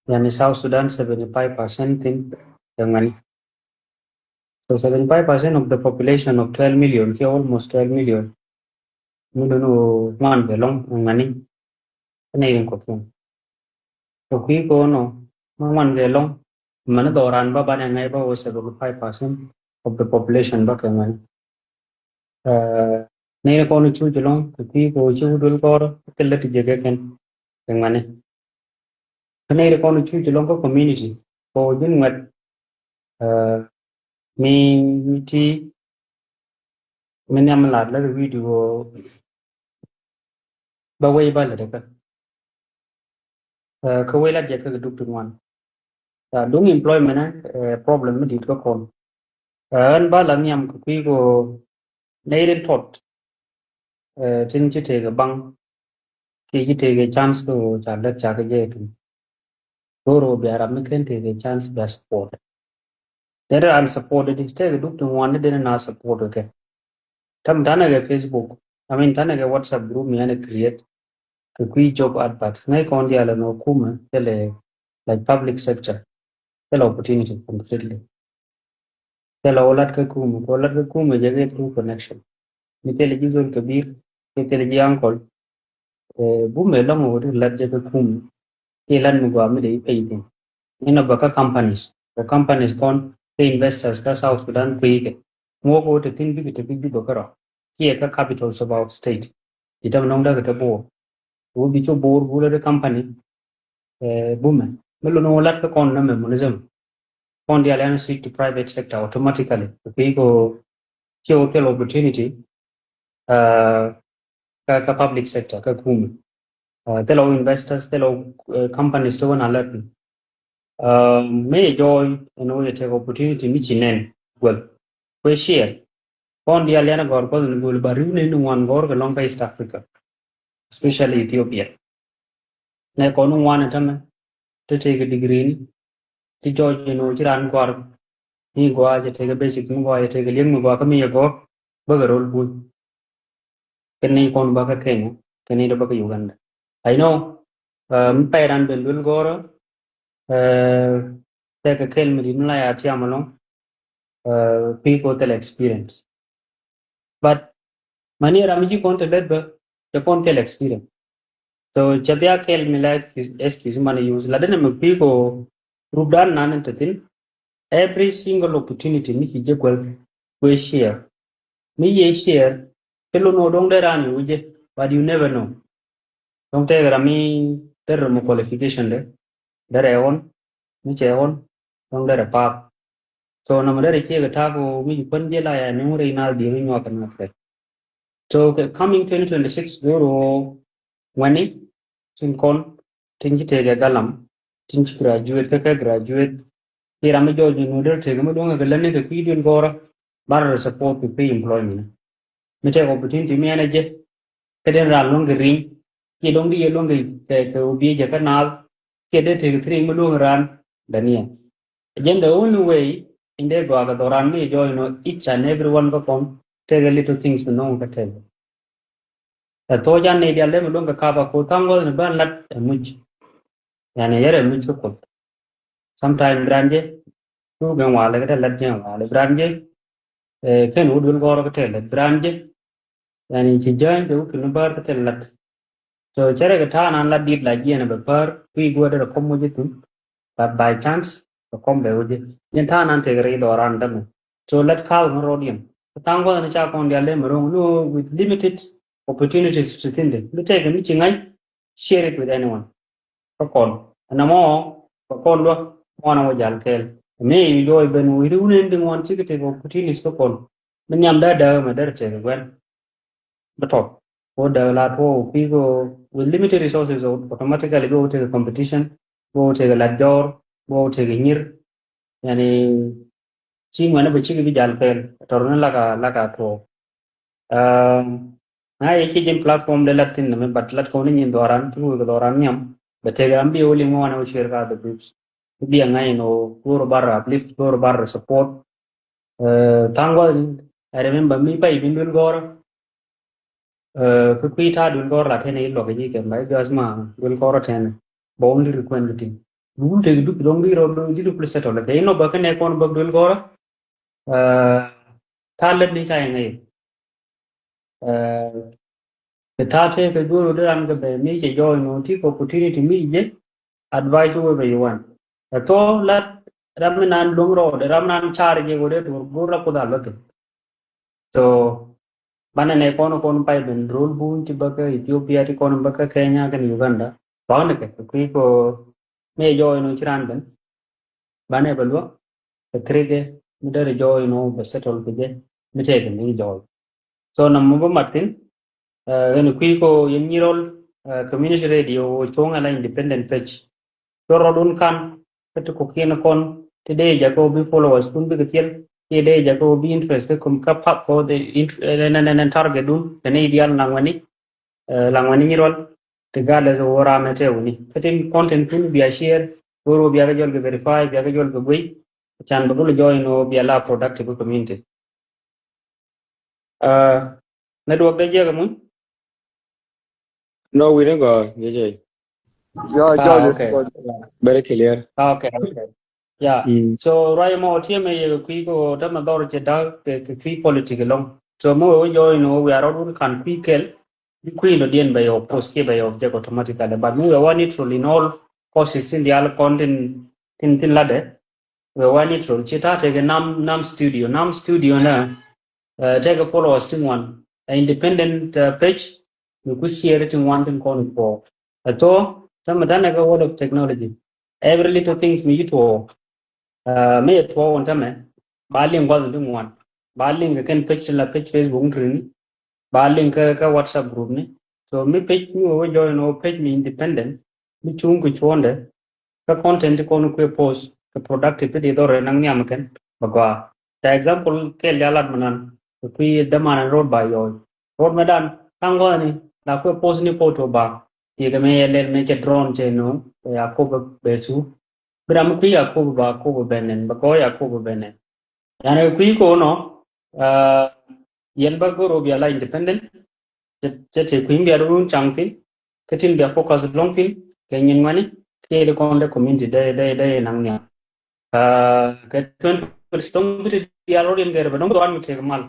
Yani South Sudan seventy five percent thin kɛ ŋuani. So seventy five percent of the population of twelve million kiɛ almost twelve million. Mi dun wä ŋuan bɛ lɔŋ ŋuani. Kɛ nɛ yin kɔkiɛn kɛ kui̱ kɛ wä nɔ mi ŋuan bɛ lɔŋ. Mɛn dhɔran ba banɛ ŋa̱c ba wä seventy five percent of the population ba kɛ ŋuani. Nɛy ni kɔn cuc lɔŋ kɛ kui̱ kɛ wä ci wä duel kɔr kɛ lät jɛ kɛ kɛn kɛ ŋuani. Kä nɛy ti kɔn cuc lɔŋ kä community kɔ ji̱n ŋuɛt mi mi ti mi nhiam lat lät video bä wei bä lät kä. Kä wei lat jɛ kä duk ti ŋuan. Duŋ employment ɛ problem mi dit kä kɔn. Ɣän ba la nhiam kɛ kui̱ kɔ nɛy rin tɔt. Tin ci tëëkɛ baŋ kiɛ ci tëëkɛ chance kɛ ɣöö ca lät ca kɛ jɛ kin. Go̱o̱r ɣöö bia ram mi ken tëëkɛ chance bia support. Dee ran support di tëëkɛ duk ti ŋuan ni dee ni na support kɛ. Tam tanɛ kɛ Facebook, I mean tanɛ kɛ WhatsApp group mi ɛn ɛ create kɛ kui̱ job adverts ŋäc kɔn diaal ɛn ɔ kumɛ thilɛ like public sector. Thilɛ opportunity completely. Thilɛ wä lat kä kumɛ kɛ wä lat kä kumɛ jɛ kɛ through connection. Mi thilɛ ji̱ zol kɛ bir kɛ thilɛ ji̱ uncle. Bumɛ lɔŋ wä di lat jɛ kä kumɛ. Kiɛ lat mi gɔaa mi dee i̱ pay thin inɔ bä kä companies kɛ companies kɔn kɛ investors kä South Sudan kui̱ kɛ. Ŋuɔk wä te thin bikɛ te bi Jubɛ kärɔ kiɛ kä capitals of our state. Itäm nɔŋ däk te Bor. Wä bi cop Bor bulä di company. Bumɛ mi lun wä lat kä kɔn nä mɛ munism. Kɔn dial yan switch to private sector automatically. Kui̱ ko ciɛ wä thil opportunity kä kä public sector kä kumɛ. Thil ɔ investors thil ɔ companies ti wä na lät. Mi jɔɔy ɛn wä yɛ tek opportunity mi ci nɛn guäl. Kuɛ share kɔn dial yan gɔr kuɔth ni gol ba riw ni ni ŋuan gɔr kɛ lɔŋ kä East Africa, especially Ethiopia. Nɛ kɔn ŋuan tämɛ ti tëëkɛ degree ni ti jɔɔc ni wä ci ran gɔr ni gɔaa jɛ tëëkɛ basic mi gɔaa jɛ tëëkɛ liek mi gɔaa kä mi yɛ gɔr bäkɛ rol buny. Kɛ ni kɔn bäkɛ Kenya kɛ ni dee bäkɛ Uganda. I know mi pay ran ben duel gɔrä. Tɛkɛ kɛl mi di̱t mi la ya tiam ɛlɔ̱ŋ. Kui̱ kɔ thil experience. But mani ram mi ji̱ kɔn te lät bä cɛ kɔn thil experience. So cɛ bia kɛl mi la excuse mani use la denɛ mi kui̱ kɔ rupdan nan in te thin. Every single opportunity mi ci jɛ kuɛl kuɛ share. Mi yɛ share kɛ lon wä dɔŋ dee ran i̱ wä jɛ, but you never know. Dɔŋ tɛk ram mi derɛ mi qualification de derɛ ɣɔn mi cɛ ɣɔn dɔŋ derɛ paap. So nɔmɔ derɛ ciek ɛ ta̱a̱ kɛ mi ci kuän jiɛ la ya ni ŋuri na diɛ mi nyuak kɛ na kɛ. So kɛ coming twenty twenty-six go̱o̱r ɣöö wɛni tin kɔn tin ci tëëkɛ galam tin ci graduate kä kɛ graduate. Ci ram mi jɔɔc ni nuɔ̱t derɛ tëëkɛ mi duɔ̱ŋ kɛ lät ni kɛ kui̱ duel gɔ̱rä barɛ support kɛ kui̱ employment. Mi tɛk opportunity mi ɛn ɛ jɛ kä den ran luäŋ kɛ ri̱ny. Ci dɔ̱ŋ di yɛ luäŋ kɛ kɛ obiɛ jɛ kä naath. Ci dee tëëkɛ thiriŋ mi luäŋ ran daniel. Again, the only way in dee gɔaa kɛ dhɔran mi jɔɔc nɔ each and every one kä kɔn take a little things mi no̱o̱ŋ kä tɛk. Ɛ thok jan ni dial dee mi luäŋ kɛ kap a koth thaŋ gɔth ni bän lat ɛ muc. Yani yɛr ɛ muc kä koth. Sometime bi ran jɛ thuk ɛn walɛ kɛ tɛ lat jɛ ɛn walɛ bi ran jɛ. Kɛn wut duel gɔrɔ kɛ tɛ lat bi ran jɛ. Yani ci jäny kɛ wut kɛ ni bär kɛ tɛ lat. So cɛ rɛ kɛ ta̱a̱ nan lat dit la jiɛn ɛ bɛ pär kui̱ guädɛ rɛ kɔm muc ithin. But by chance kɛ kɔm bɛ wut jɛ yɛn ta̱a̱ nan tëëkɛ rɛy dhɔran dämɛ. So lat ka̱a̱k ni rɔɔd yɛn kɛ tha̱a̱ŋ guäth ni ca kɔn dial dee mɛ ro̱ŋ ni with limited opportunities ti thin de mi tëëkɛ mi ci ŋa̱c. Share it with anyone. Kä kɔn ɛn ɛmɔ kɛ kɔn luä ŋuan ɛn wä jal kɛɛl. Ɛmɛ i̱ jɔɔc ben wi̱i̱ ri wun ɛn di ŋuan cikɛ tëëkɛ opportunities kä kɔn. Mi nhiam dee dääk ɛmɛ derɛ tëëkɛ guɛn. Bä tɔt ko dääk la tuɔɔk kui̱ ko with limited resources automatically bä wä tëëkɛ competition bä wä tëëkɛ lat jɔɔr bä wä tëëkɛ nyir. Yani ci ŋuɛn bä cikɛ bi jal kɛɛl tɔr ni laka laka tuɔɔk. Na yɛ ci jin platform de lat thin nami but lat kɔn ni nyin dhɔran ti wek dhɔran niam bɛ tege am bi wuli ŋuan wä share ka the groups. Bi a ŋain o goro bar uplift goro bar support. Thank God. I remember mi pa ibin dul goro. Kä kui̱ ta̱a̱ dul goro la tene ilok ji kɛ mba ibi asma dul goro tene. Ba wun di request di tin. Dul tege duk dong di ro dul di duk settle kɛ ino ba kene kɔn ba dul goro. Ta̱a̱ lät ni ca yɛ ŋäc. Kɛ ta̱a̱ tëë kɛ duɔ̱ɔ̱r wä dee ram kɛ bɛ mi cɛ jɔɔc nɔ ti kɛ opportunity mi jɛ. Advice wä bɛ yuwan ɛ thɔ lat ram mi nan luŋ rɔɔdɛ ram nan car jɛ wä dee duɔ̱ɔ̱r go̱r la kuth a lɔth. So banɛ nɛ kɔn kɔn pay ben rol bun ti bä kä Ethiopia ti kɔn bä kä Kenya kɛn Uganda. Bakni kɛ kui̱ kɔ mi jɔɔc nɔ ci ran ben. Banɛ bɛ luäk kɛ three kɛ mi derɛ jɔɔc nɔ bɛ settle kɛ jɛ mi tɛkɛ mi jɔɔc. So na mɔ bä mat thin. Ɣän kui̱ kɔ yɛn nyirɔl community radio cuɔ̱ŋ ala independent page. Cuɔr rɔdun kan kä ti kɔkiɛn kɔn ti dee jakä bi followers kun bikɛ thiel ti dee jakä bi interest kä kum kä pak kɔ the nɛnɛnɛn target dun kɛ ni dial naŋ wani. Laŋ wani nyirɔl ti gal lɛ wä ramɛ tɛ wuni kä tin content kun bia share wor wä bia kä jɔl kɛ verify bia kä jɔl kɛ guey. Can bɛ gul jɔɔc ni wä bia la productive community. Network dee jiɛk amuny. No, wi̱n ɛ gɔɔ jɛ jɛ. Ya jɔɔc. Very clear. Okay, okay. Ya. So ruac mɔ tiemɛ yɛ kui̱ ko tämɛ dhɔr cɛ da̱k kɛ kui̱ politic along. So mi wee wä jɔɔc ni wä wiaa rɔɔd wun kan kui̱ kɛl. Bi kui̱ lɔ diɛn bɛ yɛ post kiɛ bɛ yɛ object automatically but mi wee wä neutral in all causes tin dial kɔn tin tin tin ladɛ. Wee wä neutral ci ta̱a̱ tekɛ nam nam studio nam studio nɛ. Tekɛ followers ti ŋuan a independent page. Mi ku share ti ŋuan tin kɔn kuɔ. Ɛ thɔ tämɛ danɛ kɛ world of technology. Every little things mi yi tuɔ. Mi yɛ tuɔ wun tämɛ ba liŋ guath ti ŋuan. Ba liŋ kɛ kɛn page ti la page Facebook ni rin. Ba liŋ kɛ kɛ WhatsApp group ni. So mi page mi wee wä join wä page mi independent. Mi cuŋ kɛ cuɔndɛ. Kä content ti kɔn kuɛ post kɛ productive ti di dhɔr naŋ nhiam kɛn bɛ gɔaa. Ca example kɛl jalat manan kɛ kui̱ däman an road ba yɔɔc road mɛ dan kaŋ gɔani la kuɛ post ni photo ba. Ti kɛ mɛ yɛ lɛl mɛ cɛ drone cɛ no ya kop bɛ su. Bi ram kui̱ ya kop ba kop bɛ nɛn bɛ gɔɔ ya kop bɛ nɛn. Yani kui̱ ko nɔ. Yɛn ba goro bia la independent. Cɛ ti kui̱ bia run caŋ thin. Kä tin bia focus lɔŋ thin kɛ nyin ŋuani. Tëë di kɔn dee community dee, dee, dee naŋ nhiam. Kɛ twenty twenty-six dɔ̱ŋ bi ti diaal rɔ riɛn gɛr bɛ dɔ̱ŋ bi dhɔran mi tëëk mal.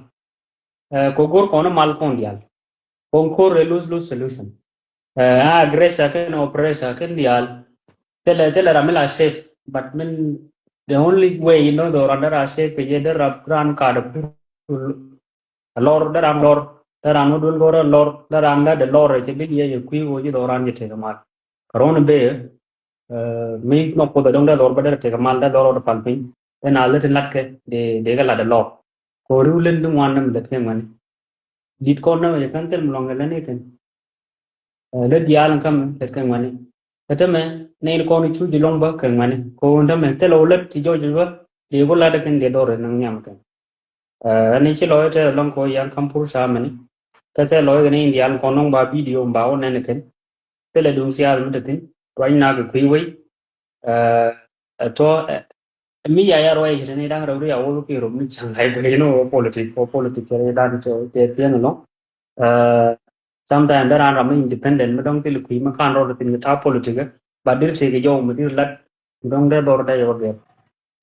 Kɛ go̱r kɔn mal kɔn diaal. Kɔn ko̱r ɛ lose lose solution. A aggressor kɛn oppressor kɛn diaal. Thilɛ, thilɛ ram mi la safe, but min the only way, you know, dhɔran dee ra safe kɛ jɛ dee rap ran kaat a lɔr, dee ran lɔr, dee ran wä duel go̱r a lɔr, dee ran la dee lɔr ɛ cɛ bi yɛ yɛ kui̱ wä ji̱ dhɔran jɛ tëëk mal. Kɛ rɔn bee mi nhɔk Kuoth a dɔ̱ŋ dee dhɔr bä dee tëk mal dee dhɔr rɔ dee pal piny. Dee na lät in latkɛ dee, dee kɛ lat dee lɔr. Kɛ riw len bi ŋuan nɛ mi lät kɛ ŋuani. Dit kɔn nɛ mi jɛ kɛn thil mi lɔŋ kɛ lät ni kɛn. Lät diaal in käm lät kɛ ŋuani. Kɛ tämɛ nɛy kɔn cu ji̱ lɔŋ bä kɛ ŋuani. Kɛ ɣöö tämɛ thil ɔ lät ti jɔc bä dee ku lat kɛn dee dhɔr in naŋ nhiam kɛn. Ɛn i̱ ci lɔc tɛth lɔŋ kɔ yan ka̱m pur ca mɛni. Kɛ thɛl lɔc kɛn in diaal kɔn nɔŋ ba video ba wä nɛn kɛn. Thilɛ duŋ siath mi te thi̱n ruac nak kɛ kui̱ wei. Ɛ thuɔ ɛ mi ya ya ruac ci te ni da̱ŋ rɛw ri a wä ki rop ni ca̱ŋ ay guey ni wä politik, wä politik cɛ ri da̱ŋ cɛ cɛ thiɛn lɔŋ. Sometime dee raan ram mi independent mi dɔ̱ŋ thil kui̱ mi kan rɔɔd thi̱n kɛ ta̱a̱ politik ɛ ba dir tëëk jɔw mi dir lat mi dɔ̱ŋ dee dhɔr dee yɛ wä gɛr.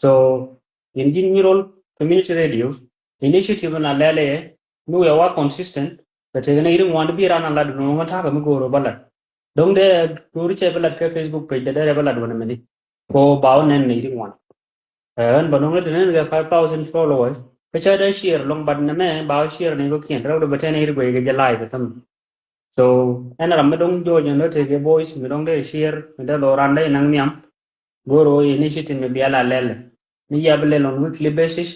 So in ji̱n Nyirol Community Radio initiative na lɛl ɛ mi wiɛ wa consistent. Bɛ tëëk ni iri ŋuan bi ran a lat dun ŋuan ta̱a̱ kɛ mi go̱o̱r bä lat. Dɔ̱ŋ dee go̱o̱r cɛ bä lat kɛ Facebook page dee dee bä lat wän mini. Ko ba wä nɛn ni iri ŋuan. Ɛn bä no̱ŋ ni te nɛn kɛ five thousand followers kä cä dee share lɔŋ, but nɛ mɛ ba wä share ni kɔ kiɛn rɛw dee bɛ tɛn iri guey kɛ jɛ live kä mi. So ɛn ram mi dɔ̱ŋ jo̱o̱c ɛn dɔ̱ tëëkɛ voice mi dɔ̱ŋ dee share mi dee dhɔran dee naŋ nhiam. Go̱o̱r ɣöö initiative mi bia la lɛl mi yia bi lɛl on weekly basis.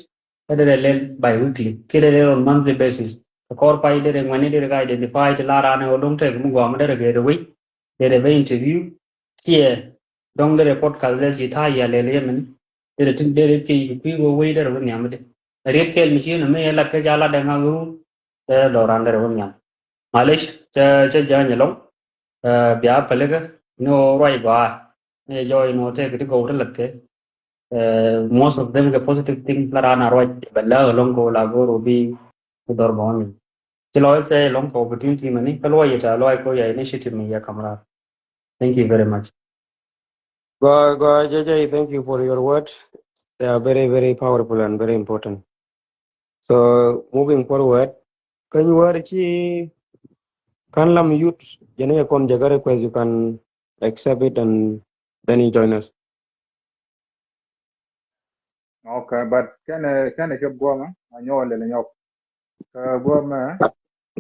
Kä dee lɛl bi-weekly kiɛ dee lɛl on monthly basis. Kɛ kɔr pay dee ŋuɛni dee ka identify ti la raan ɛ ɣöö dɔ̱ŋ tëëk mi guam dee gɛɛr wei dee bɛ interview. Kiɛ dɔ̱ŋ dee podcast dee si ta̱a̱ yia lɛl yɛ mini. Dee tin dee thiec kɛ kui̱ wee wei dee wä nhiam di. Riet kɛɛl mi ci ni mi lat kä ca lat dee ŋa wee wun. Dee dhɔran dee wä nhiam. Malish cɛ cɛ ja̱ny ɛlɔŋ. Bia pälikä ni wä ruac gɔaa. Ni jɔɔc ni wä tëëk ti gɔw ti lat kɛ. Most of them kɛ positive thing la raan a ruac bɛ lääk ɛlɔŋ kɛ wä la go̱o̱r wä bi. Ku dhɔr bɔ̱ɔ̱n ni ci lɔc sɛ lɔŋ kɛ opportunity mɛni kä luɔc yɛ tɛ̈ luɔc kɛ yɛ initiative mi yɛ kamra. Thank you very much. Gɔaa gɔaa jɛ jɛ, thank you for your word. They are very very powerful and very important. So moving forward, kä nyuɔr ci kan lam youth jɛ ni yɛ kɔn jɛ kä request, you can accept it and then you join us. Okay, but kɛn kɛn cop guɔmɛ a nyɔk lɛl nyɔk. Kä guɔmɛ.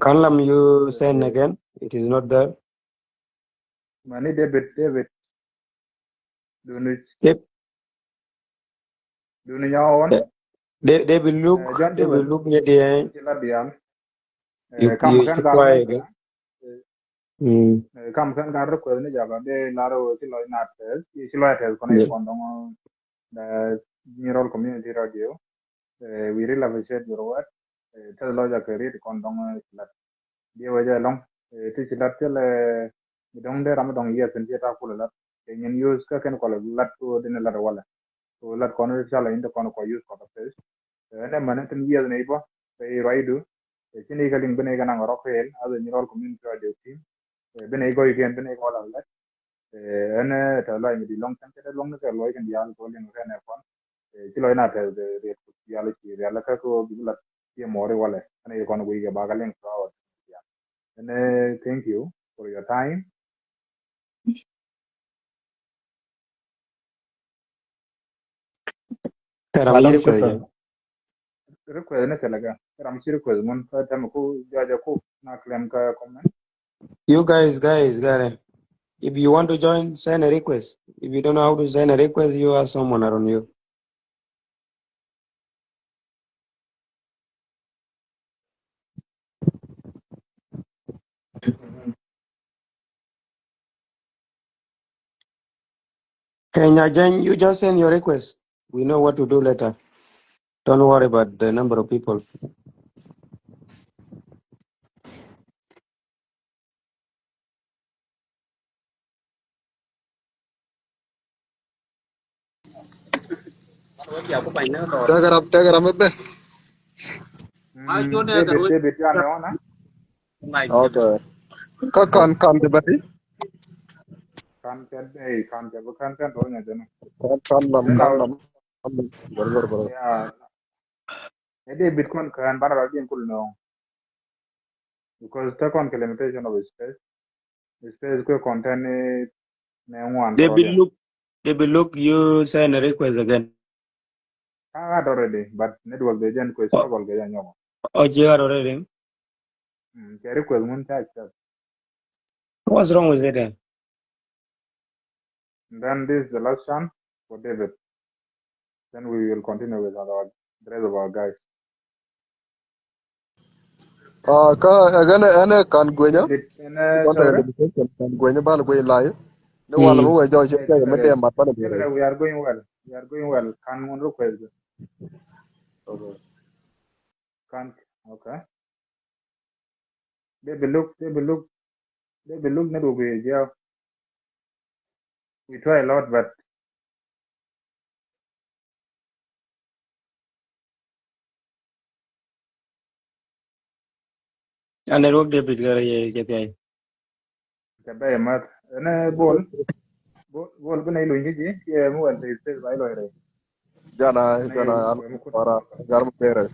Kan lam you send again, it is not there. Mani David, David. Duni. Yep. Duni nyɔk ɣɔn. David look, David look nyɛ diɛ. Ci la dial. Kam kɛn gat. Kam kɛn gat request ni jaba de lar wä ci lɔc na tɛth, ci lɔc tɛth kɔn kɔn dɔŋ. Nyirol Community Radio. We really appreciate your word. Tɛth lɔc a kɛ riet kɔn dɔŋ ci lat. Diɛ wä jɛ lɔŋ ti ci lat thil mi dɔŋ de ram dɔŋ yes in ci ta kul lat. Kɛ nyin use kä kɛn kɔl lat ko din lat walɛ. Ko lat kɔn ca la in de kɔn kɔ use kɔn face. Ɛn ɛmɛn tin yieth ni bä bɛ i ruacdu. Ci ni kɛ liŋ bi ni kɛ naŋ rɔk kɛɛl as a Nyirol Community Radio team. Bi ni gɔy kɛn bi ni kɛ wala lɛt. Ɛn tɛ lɔc mi di lɔŋ cɛn kɛ dee luɔŋ ni kɛ luɔc kɛn diaal kɛ liŋ kɛn ɛ kɔn. Ci lɔc na tɛ riɛt diaal ci rial kä kɛ wä bi lat ci mɔri walɛ. Ɛn i kɔn guiy kɛ bakɛ liŋ kɛ wä diaal. Ɛn thank you for your time. Tɛ ram yi request. Request ni kɛlɛ kɛ ram ci request mun kä tɛm ku jɔjɛ ku na claim kä comment. You guys, guys, guys, if you want to join, send a request. If you don't know how to send a request, you ask someone around you. Kenya Jany, you just send your request. We know what to do later. Don't worry about the number of people. Tɛkɛ ram, tɛkɛ ram bɛ. Okay. Kä kɔn, kɔn ti bä ti. Kan kɛ dee, kan kɛ bi kan kɛ dɔɔnyɛ jɛ ni. Kan, kan lam, kan lam. Gor, gor, gor. Ya. Ɛ dee bit kɔn kään banɛ rɔ diɛn kul nɔŋ. Because te kɔn kɛ limitation of space. Space kɛ content ni nɛ ŋuan. David Luke, David Luke, you send a request again. I had already, but network de jɛn kɛ struggle kɛ jɛ nyɔkɔ. Oh, you had already? Mm, kɛ request mun ta accept. What's wrong with it then? And then this is the last chance for David. Then we will continue with our, the rest of our guys. Ah, ka, ɛn ɛ, ɛn ɛ Kan Guenya. David, ɛn ɛ, sorry? Kan Guenya bal gueny lai. Ni wal mi wɛ jɔ cɛ mi dee mat bal gueny. We are going well. We are going well. Kan ŋun request. Okay. Kan, okay. David Luke, David Luke, David Luke network bi jɛ. We try a lot, but a network David kɛ rɛ yɛ jɛ thiay. Kɛ bɛ yɛ math. Ɛn ɛ Bol. Bol, Bol bi nɛ iluny kä ji̱, yɛ mi wɛl te space ba ilɔy rɛ. Jana, jana, an wara, gar mi pere.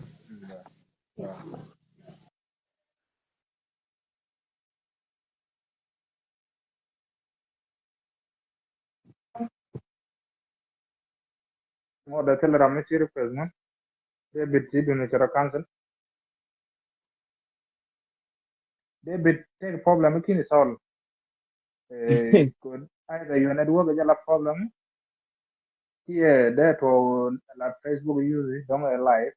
Ŋuɔt dee thil ram mi ci request ŋun. David ci duni cɛ rɔ cancel. David, take problem mi kini solve. Eh, kod either your network jɛ la problem. Kiɛ dee tuɔ la Facebook use dɔŋ ɛ live.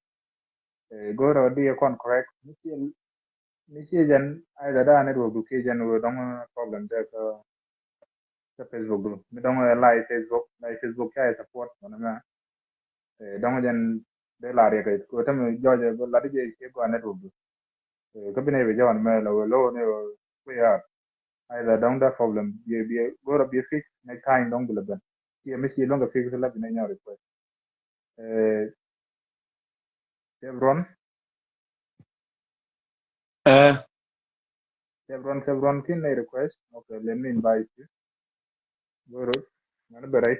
Eh, go̱rɛ di kɔn correct. Mi ci, mi ci jɛn either da network du kiɛ jɛn wee dɔŋ problem dee kä, kä Facebook du. Mi dɔŋ ɛ live Facebook, live Facebook ca ɛ support mɔnɛ mɛ. Eh, dɔŋ jɛn dee la riɛk ɛ kod tɛmɛ jɔjɛ lat jɛ kiɛ gɔa network du. Eh, kä bi nɛ bi jɔn mɛ la wee low ni wee kui̱ yaar. Either dɔŋ da problem bi, bi go̱rɛ bi fix next time dɔŋ bi lɛ ben. Kiɛ mi ci luɔ̱ŋ kɛ fix la bi nɛ nyɔr request. Eh, Chevron. Eh. Chevron, Chevron, kin nɛ request. Okay, let me invite you. Go̱rɛ, mɛn bɛ rɛy.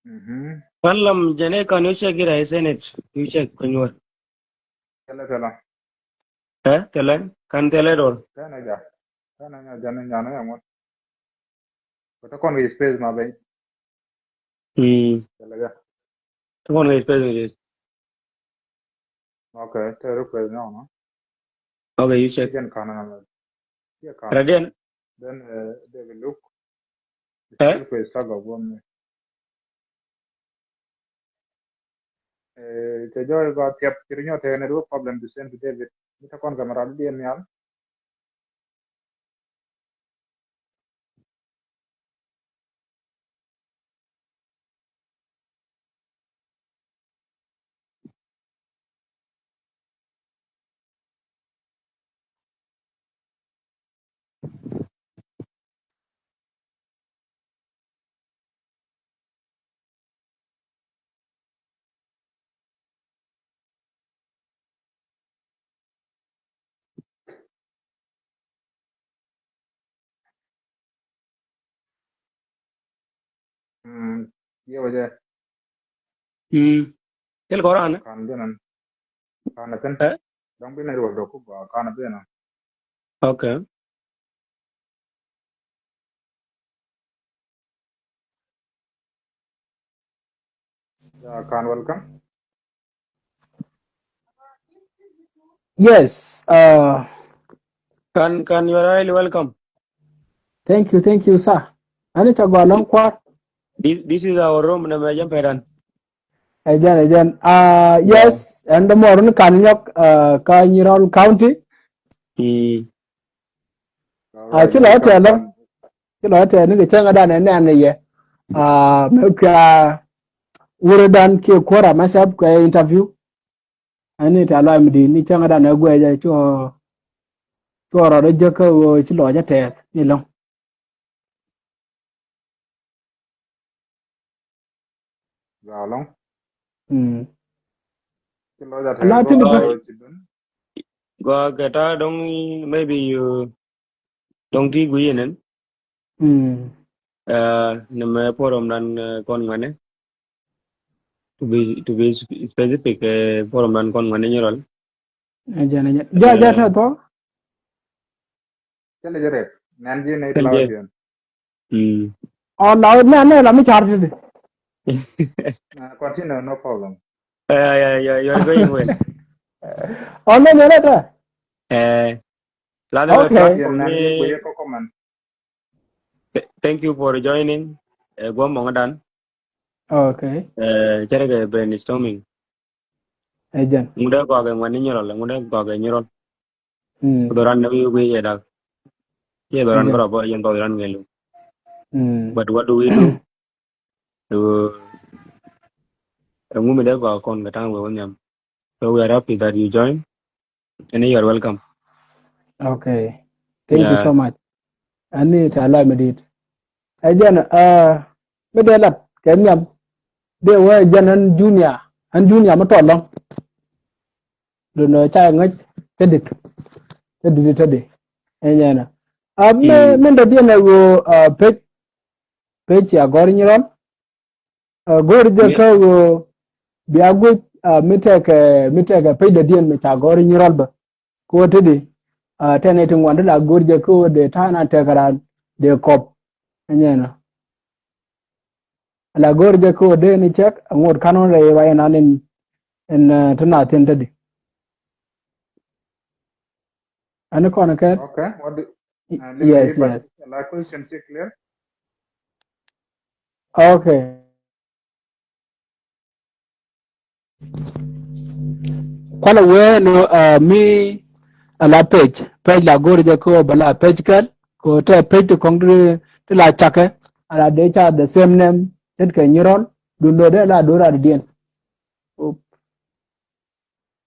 Mhm. Kan lam jɛn ɛ, can you check it? I send it. You check, can you? Tɛlɛ, tɛlɛ. Eh, tɛlɛ. Kan tɛlɛ dol. Tɛnɛ ja. Tɛnɛ ja, jɛn ɛ nyan ɛ ŋuɔt. Kɛ te kɔn kɛ space ma ben. Mm. Tɛlɛ ja. Te kɔn kɛ space ma ben. Okay, te request nɔ nɔ. Okay, you check. Jɛn kan na mɛ. Kiɛ kan. Radian. Then, eh, David Luke. Eh? Request saga guam ni. Eh, cɛ jɔɔc ba thiap ci ri nyɔ tɛkɛ ni du problem the same to David. Mi te kɔn kɛ mɛ radian nial. Mm, yɛ wä jɛ. Mm. Thil kɔran. Kan jɛ nan. Kan a thin. Eh? Dɔŋ bi nɛ ruɔl dɔk ku ba kan a bi nan. Okay. Yeah, Kan, welcome. Yes, uh, Kan, Kan, you are highly welcome. Thank you, thank you, sir. Ani ca gɔa lɔŋ kuar. This, this is our room, na mɛ jɛ pɛran. Ɛ jɛn, ɛ jɛn. Ah, yes, ɛn dämɔɔr ni Kan Nyɔk, ah, kä Nyirol County. Mm. Ah, ci lɔ tɛl lɔ. Ci lɔ tɛl ni kɛ cäŋ dan ɛn nɛn ni yɛ. Ah, mɛ kua wurɛ dan kiɛ kuɔra mɛ sɛp kɛ interview. Ani tɛl lɔ mi di ni cäŋ dan ɛ guɛ jɛ cuɔ, cuɔ rɔ dɔ jɛ kä wä ci lɔ jɛ tɛl ni lɔŋ. Gɔaa ɛlɔ̱ŋ. Mm. Ci lɔc a tɛth. Ala ti bi tɔ. Gɔaa kɛ ta̱a̱ dɔ̱ŋ, maybe you dɔ̱ŋ ti gui̱c ɛnɛn. Mm. Ɛ, ni mɛ forum dan, ɛ, kɔn ŋuɛnɛ. To be, to be sp-, specific, ɛ, forum dan kɔn ŋuɛnɛ Nyirol. Ɛ, jɛn, ɛ, jɛn. Ja, ja, ɛ, tɔ, tɔ. Cɛ lɛ jɛ rɛt. Nɛn ji̱ nɛ ti la jiɛn. Mm. Ɔ, la nɛ, nɛ la mi car ti di. Uh, continue, no problem. Ɛ, ɛ, ɛ, you are going well. Ɔ, nɛ, nɛ, nɛ, nɛ. Ɛ, la, okay. Nɛn ji̱ nɛ ti la jiɛn. Th-, thank you for joining. Ɛ, guɔ mɔŋ dan. Okay. Ɛ, cɛ rɛ kɛ brainstorming. Ɛ jɛn. Ŋut ɛ gɔaa kɛ ŋuɛn ni Nyirol, ŋut ɛ gɔaa kɛ Nyirol. Mm. Kɛ dhɔran ni wi̱i̱ wi̱i̱ yɛ dak. Yɛ dhɔran kɛ rɔ bɔ yɛn dhɔran kɛ lu. Mm. But what do we do? Ɛ, ɛ ŋu mi dee gɔaa kɔn kɛ ta̱a̱ŋ wee wä nhiam. So we are happy that you join. And you are welcome. Okay. Thank you so much. Ani ta la mi dit. Ɛ jɛn, ɛ, mi dee lat kɛ nhiam. Dee wee jɛn an junior, an junior mi tɔt lɔ̱ŋ. Dun, ɛ, ca ŋäc tä dit. Tä dit tä dit. Ɛ nyɛn. Ɛ, mi, mm, mi dee diɛn ɛ ɣöö, ɛ, pec, pec cia gɔr Nyirol. Ɛ, go̱o̱r jɛ kä ɣöö bia guic, ɛ, mi tekɛ, mi tekɛ pec dɔ̱diɛn mi ca gɔ̱r Nyirol bä. Kɛ ɣöö te di, ɛ, tɛn ɛ ti ŋuan ti la go̱o̱r jɛ kä ɣöö dee ta̱a̱ na tekɛ raan dee kɔp. Ɛ nyɛn ɔ. La go̱o̱r jɛ kä ɣöö dee ni cɛk ɛ ŋot ka̱n ɣän rɛy ruac ɛnan in, in, ɛ, ti na thi̱n te di. Ɛn kɔn kɛn? Okay, what do, uh, yes, yes. La question clear? Okay. Kualɛ wee nɔ, ɛ, mi ala pec, pec la go̱o̱r jɛ kɛ ɣöö bɛ la pec kɛl, kɛ ɣöö tɛ pec ti kɔŋ ti, ti la cakɛ, ala dee ca the same name, ce̱tkɛ Nyirol, duundɛ dee la do̱r a didiɛn.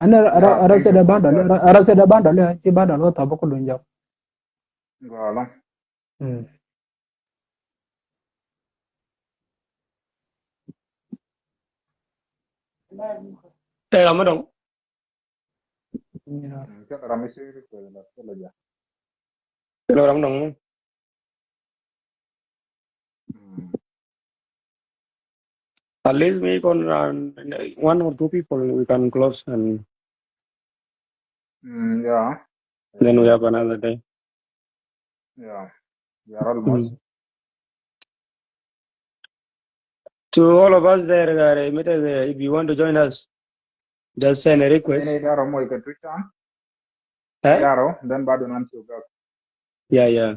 Ɛn a rɔ, a rɔ sɛ dee bandɔl, a rɔ sɛ dee bandɔl, ci bandɔl wä thɔp ku duun jɔk. Gɔlɔ. Mm. Tɛ ram mi dɔŋ. Mm, kɛ ram mi ci ri kɛ la kɛ la ja. Kɛ ram mi dɔŋ. Mm. At least mi kɔn ran one or two people we can close and mm, yeah. Then we have another day. Yeah. We are almost. Mm. To all of us there, uh, if you want to join us, just send a request. Any daro mo ikatuchan. Eh? Daro, then bado nan chuga. Yeah, yeah.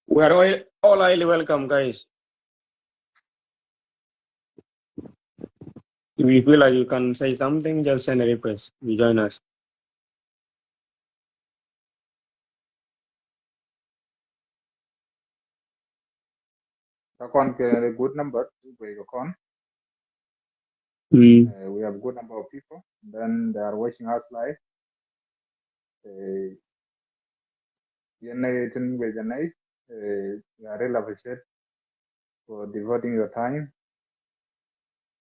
We are all, all highly welcome, guys. If you feel like you can say something, just send a request. You join us. Kä kɔn kɛ good number, ti guɛy kɛ kɔn. Mm. Uh, we have a good number of people. Then they are watching us live. Uh, yɛn nɛy tin guɛy jɛ nɛy, uh, we are really appreciate for devoting your time.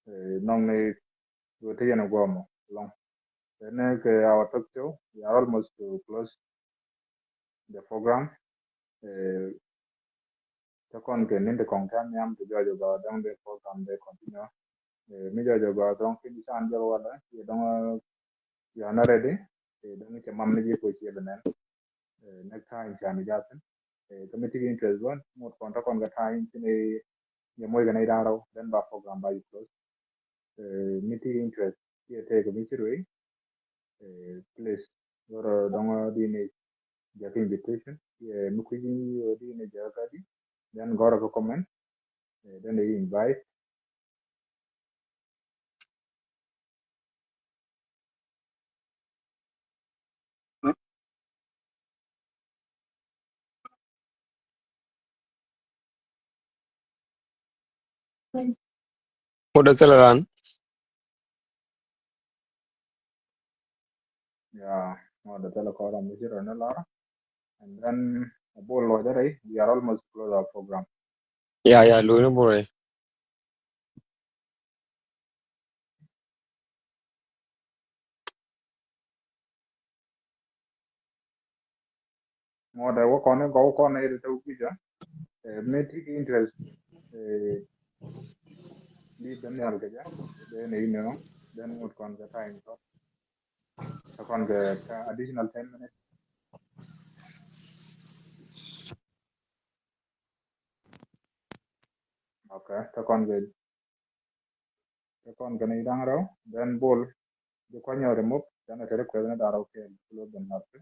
Uh, nɔŋ ni wä te yɛn a guɔmɔ lɔŋ. Then, uh, kɛ our talk show, we are almost to close the program. Eh, te kɔn kɛ ni̱n ti kɔŋ tɛm yam ti jɔɔc ɛ gɔaa dɔ̱ŋ dee program dee continue. Eh, mi jɔɔc ɛ gɔaa dɔ̱ŋ kin can jɔl walɛ, yɛ dɔ̱ŋ, eh, you are not ready. Eh, dɔ̱ŋ cɛ mam ni ji̱ kuec yɛ bi nɛn. Eh, next time can bi jathin. Eh, kä mi ti interest bä, ŋot kɔn te kɔn kɛ time tin, eh, yɛ moc kɛ nɛy da̱ŋ rɛw, then ba program ba yi close. Eh, mi ti interest, yɛ tëëkɛ mi ci ruëë, eh, please, wä rɔ dɔŋ di ni jɛ kɛ invitation, yɛ mi kui̱ ni wä di ni jɛ kä di, then gɔrɔ kɛ comment, eh, then they invite. Ŋot dee thilɛ ran. Yeah, ŋot dee thilɛ kɔn ran mi ci rɔ ni lɔr. And then Bol lɔcdä rɛy, we are almost close our program. Ya, ya, lo̱cni Bol rɛy. Ŋuɔ̱t ɛ wä kɔn i̱ gɔw kɔn i̱ ri te wä kui̱cä. Ɛ, mi ti ki interest, ɛ, bi ben nhial kɛ jɛ. Then i̱ nɔ, then ŋut kɔn kɛ time tɔ. Te kɔn kɛ, kɛ additional ten minutes. Okay, te kɔn kɛ Te kɔn kɛn i̱ da̱ŋ rɛw, then Bol, di kuanyɔ remove, then a te request ni da̱ŋ rɛw kɛɛl, close the note.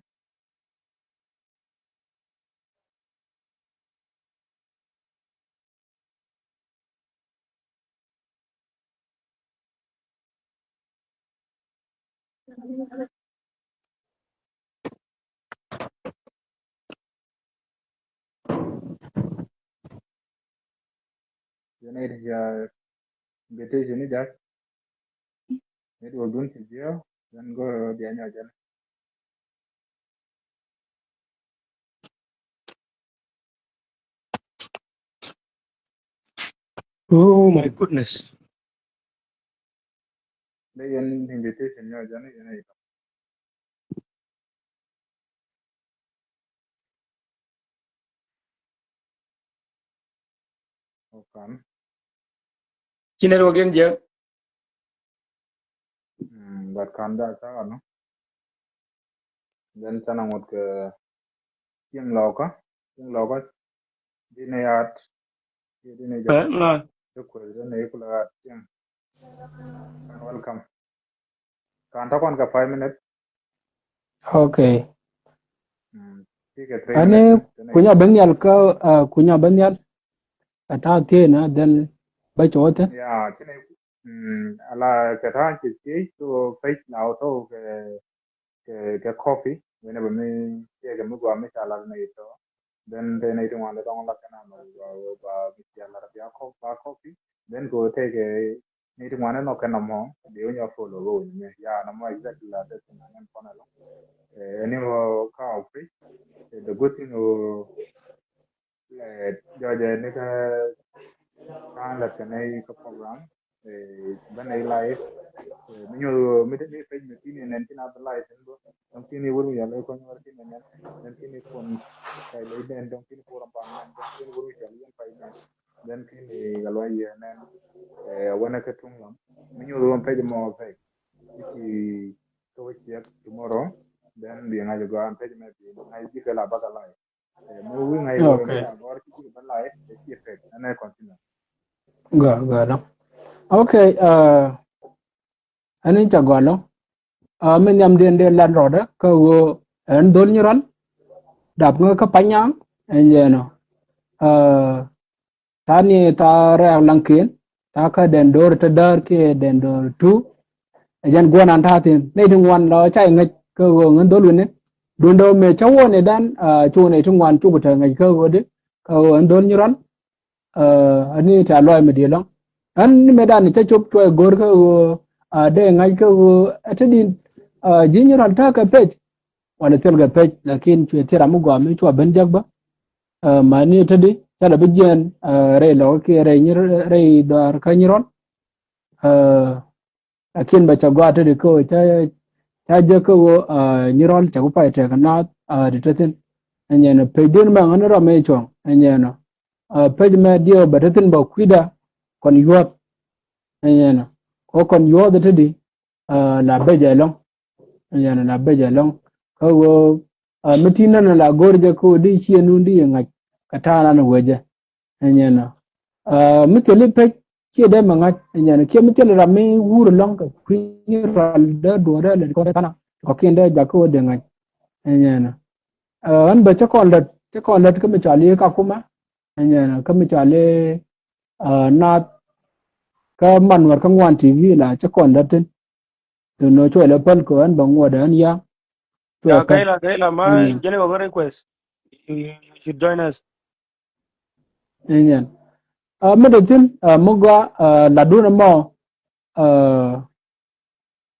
Yɛn ɛ, uh, invitation ni ja̱. Network dun ti jiɛ, then go diɛ nyɔ jɛn. Oh my goodness. Dee yɛn invitation nyɔ jɛn yɛn ɛ. Okan. Ci network in jiɛ. Mm, but kan da sa no. Then sana ŋut kɛ Cieŋ Lɔkä, Cieŋ Lɔkä. Di ni yat. Di ni jɛ. Eh, na. Request di ni kula yat Cieŋ. Welcome. Kan ta kɔn kɛ five minutes. Okay. Mm. Ti kɛ three minutes. Ani kunya ben yal ka, uh, kunya ben yal. Ka ta kena then ba chote. Ya, kini, mm, ala kɛ ta kɛ kɛ so page la auto kɛ, kɛ, kɛ copy. Wene ba mi kɛ, kɛ mi gua mi chala na ito. Then te na ito ŋuan de dɔŋ la kɛ na ma ba, ba mi chala bia copy, ba copy. Then ko te kɛ ni ti ŋuan ni nɔ kɛ nɔmɔ, di wä nyɔ follow wä wä nyɛ. Ya, nɔmɔ exactly la te ti na nɛn kɔn alo. Eh, ni wä ka of free. Eh, the good thing wä, eh, jɔjɛ ni ka kan la kɛ ni ka program. Eh, bä ni live. Eh, mi nyɔ mi te ni page mi ti ni nɛn ti na bä live ni bä. Dɔŋ ti ni wä mi yɛ lɛ kɔn wä ti ni nɛn. Dɔŋ ti ni kɔn ka lɛ den, dɔŋ ti ni kɔn ram pa nɛn, dɔŋ ti ni wä mi yɛ lɛ yɛn pa nɛn. Then kini ka luɔi yɛ nɛn, eh, wɛnɛ kɛ tuŋ lam. Mi nyuth wä page mɔ page. Ici kɛ wä ciɛk tomorrow. Then bi ŋa̱c gɔaa page mɛ bi ŋa̱c ji̱ kɛ la bä kɛ live. Eh, mi wi̱i̱ ŋa̱c wä, okay, mi la gɔr ci ji̱ kɛ bä live, eh, ci page. Ɛn ɛ continue. Gɔaa, gɔaa lɔ. Okay, uh, Ɛn in ca gɔl ɔ. Aa, mi nhiamdiɛn dee lat rɔɔdɛ kä ɣöö ɛn Dhol Nyirɔl. Dap ŋä kä Panyaŋ ɛn jɛn ɔ. Aa, tha̱a̱ŋ ni tha̱a̱ŋ rɛ̈ɛ̈k Laŋkiɛn, tha̱a̱ŋ kä Dɛn Do̱r te däär kiɛ Dɛn Do̱r tu. Ɛ jɛn guɔ̱n an ta̱a̱ thi̱n. Nɛy ti ŋuan lɔ ca i̱ ŋäc kä ɣöö ŋän Dhol wi̱ni. Duundɛ ɣöö mëë cä wä ni dan, aa, cu nɛy ti ŋuan cukɛ te ŋäc kä ɣöö di, kä ɣöö ɛn Dhol Nyirɔl. Aa, ani ti a luɔi mi diɛ lɔŋ. Ɛn ni mëë dan cä cop cuɔy go̱r kä ɣöö, aa, dee ŋa̱c kä ɣöö ɛ te din, aa, ji̱ Nyirɔl tekɛ page. Walɛ thil kɛ page, lakin cuɛ thil ram mi gɔaa mi cua ben jek bä. Aa, mani ɛ te di, ca lɛ bi jiɛn, aa, rɛy Lɔkä kiɛ rɛy Nyir, rɛy Dhɔaar kä Nyirɔl. Aa, Lakin bɛ cɛ gɔaa te di kä ɣöö ca, ca jek kä ɣöö, aa, Nyirɔl cɛ ku pay tɛk naath, aa, di te thi̱n. Ɛn yɛn ɔ page din mɛ ŋäni rɔ mɛ cuɔ̱ŋ, ɛn yɛn ɔ. Aa, page mɛ diɛw bɛ te thi̱n bɛ kui̱da kɔn yuɔ̱th. Ɛn yɛn ɔ. Kɛ kɔn yuɔ̱th te di, aa, la bɛ jɛ lɔ̱ŋ. Ɛn yɛn ɔ la bɛ jɛ lɔ̱ŋ. Kä ɣöö, aa, mi ti nɛn ɔ la go̱r jɛ kä ɣöö di ciɛ nun di yɛ ŋa̱c kɛ ta̱a̱ nan ɛ wecɛ. Ɛn yɛn ɔ. Aa, mi thil i̱ page ciɛ dee mɛ ŋa̱c, ɛn yɛn ɔ. Kiɛ mi thil ram mi wur ɛlɔ̱ŋ kɛ kui̱ Nyirɔl dee duɔ̱ɔ̱r dee lät kɔn dee tha̱a̱ŋ kɔ̱kiɛn dee jak kä wä dee ŋa̱c, ɛn yɛn ɔ. Aa, ɣän bɛ cä kɔn lät, cä kɔn lät kä mi cɔal i̱ Kakuma, ɛn yɛn ɔ, kä mi cɔal i̱, aa, naath kä Manuɛr kä Ŋuan T V la cä kɔn lät thi̱n. Duundɛ ɣöö cuɛ lɛ päl kɛ ɣän bɛ ŋuɔ̱t ɣän ya. Cuɛ päl. Kayla, Kayla, ma, mm, jɛn ɛ wä kä request. You, you, you should join us. Amen. Aa, mi dee thi̱n, aa, mi gɔaa, aa, latdun ɛmɔ, aa,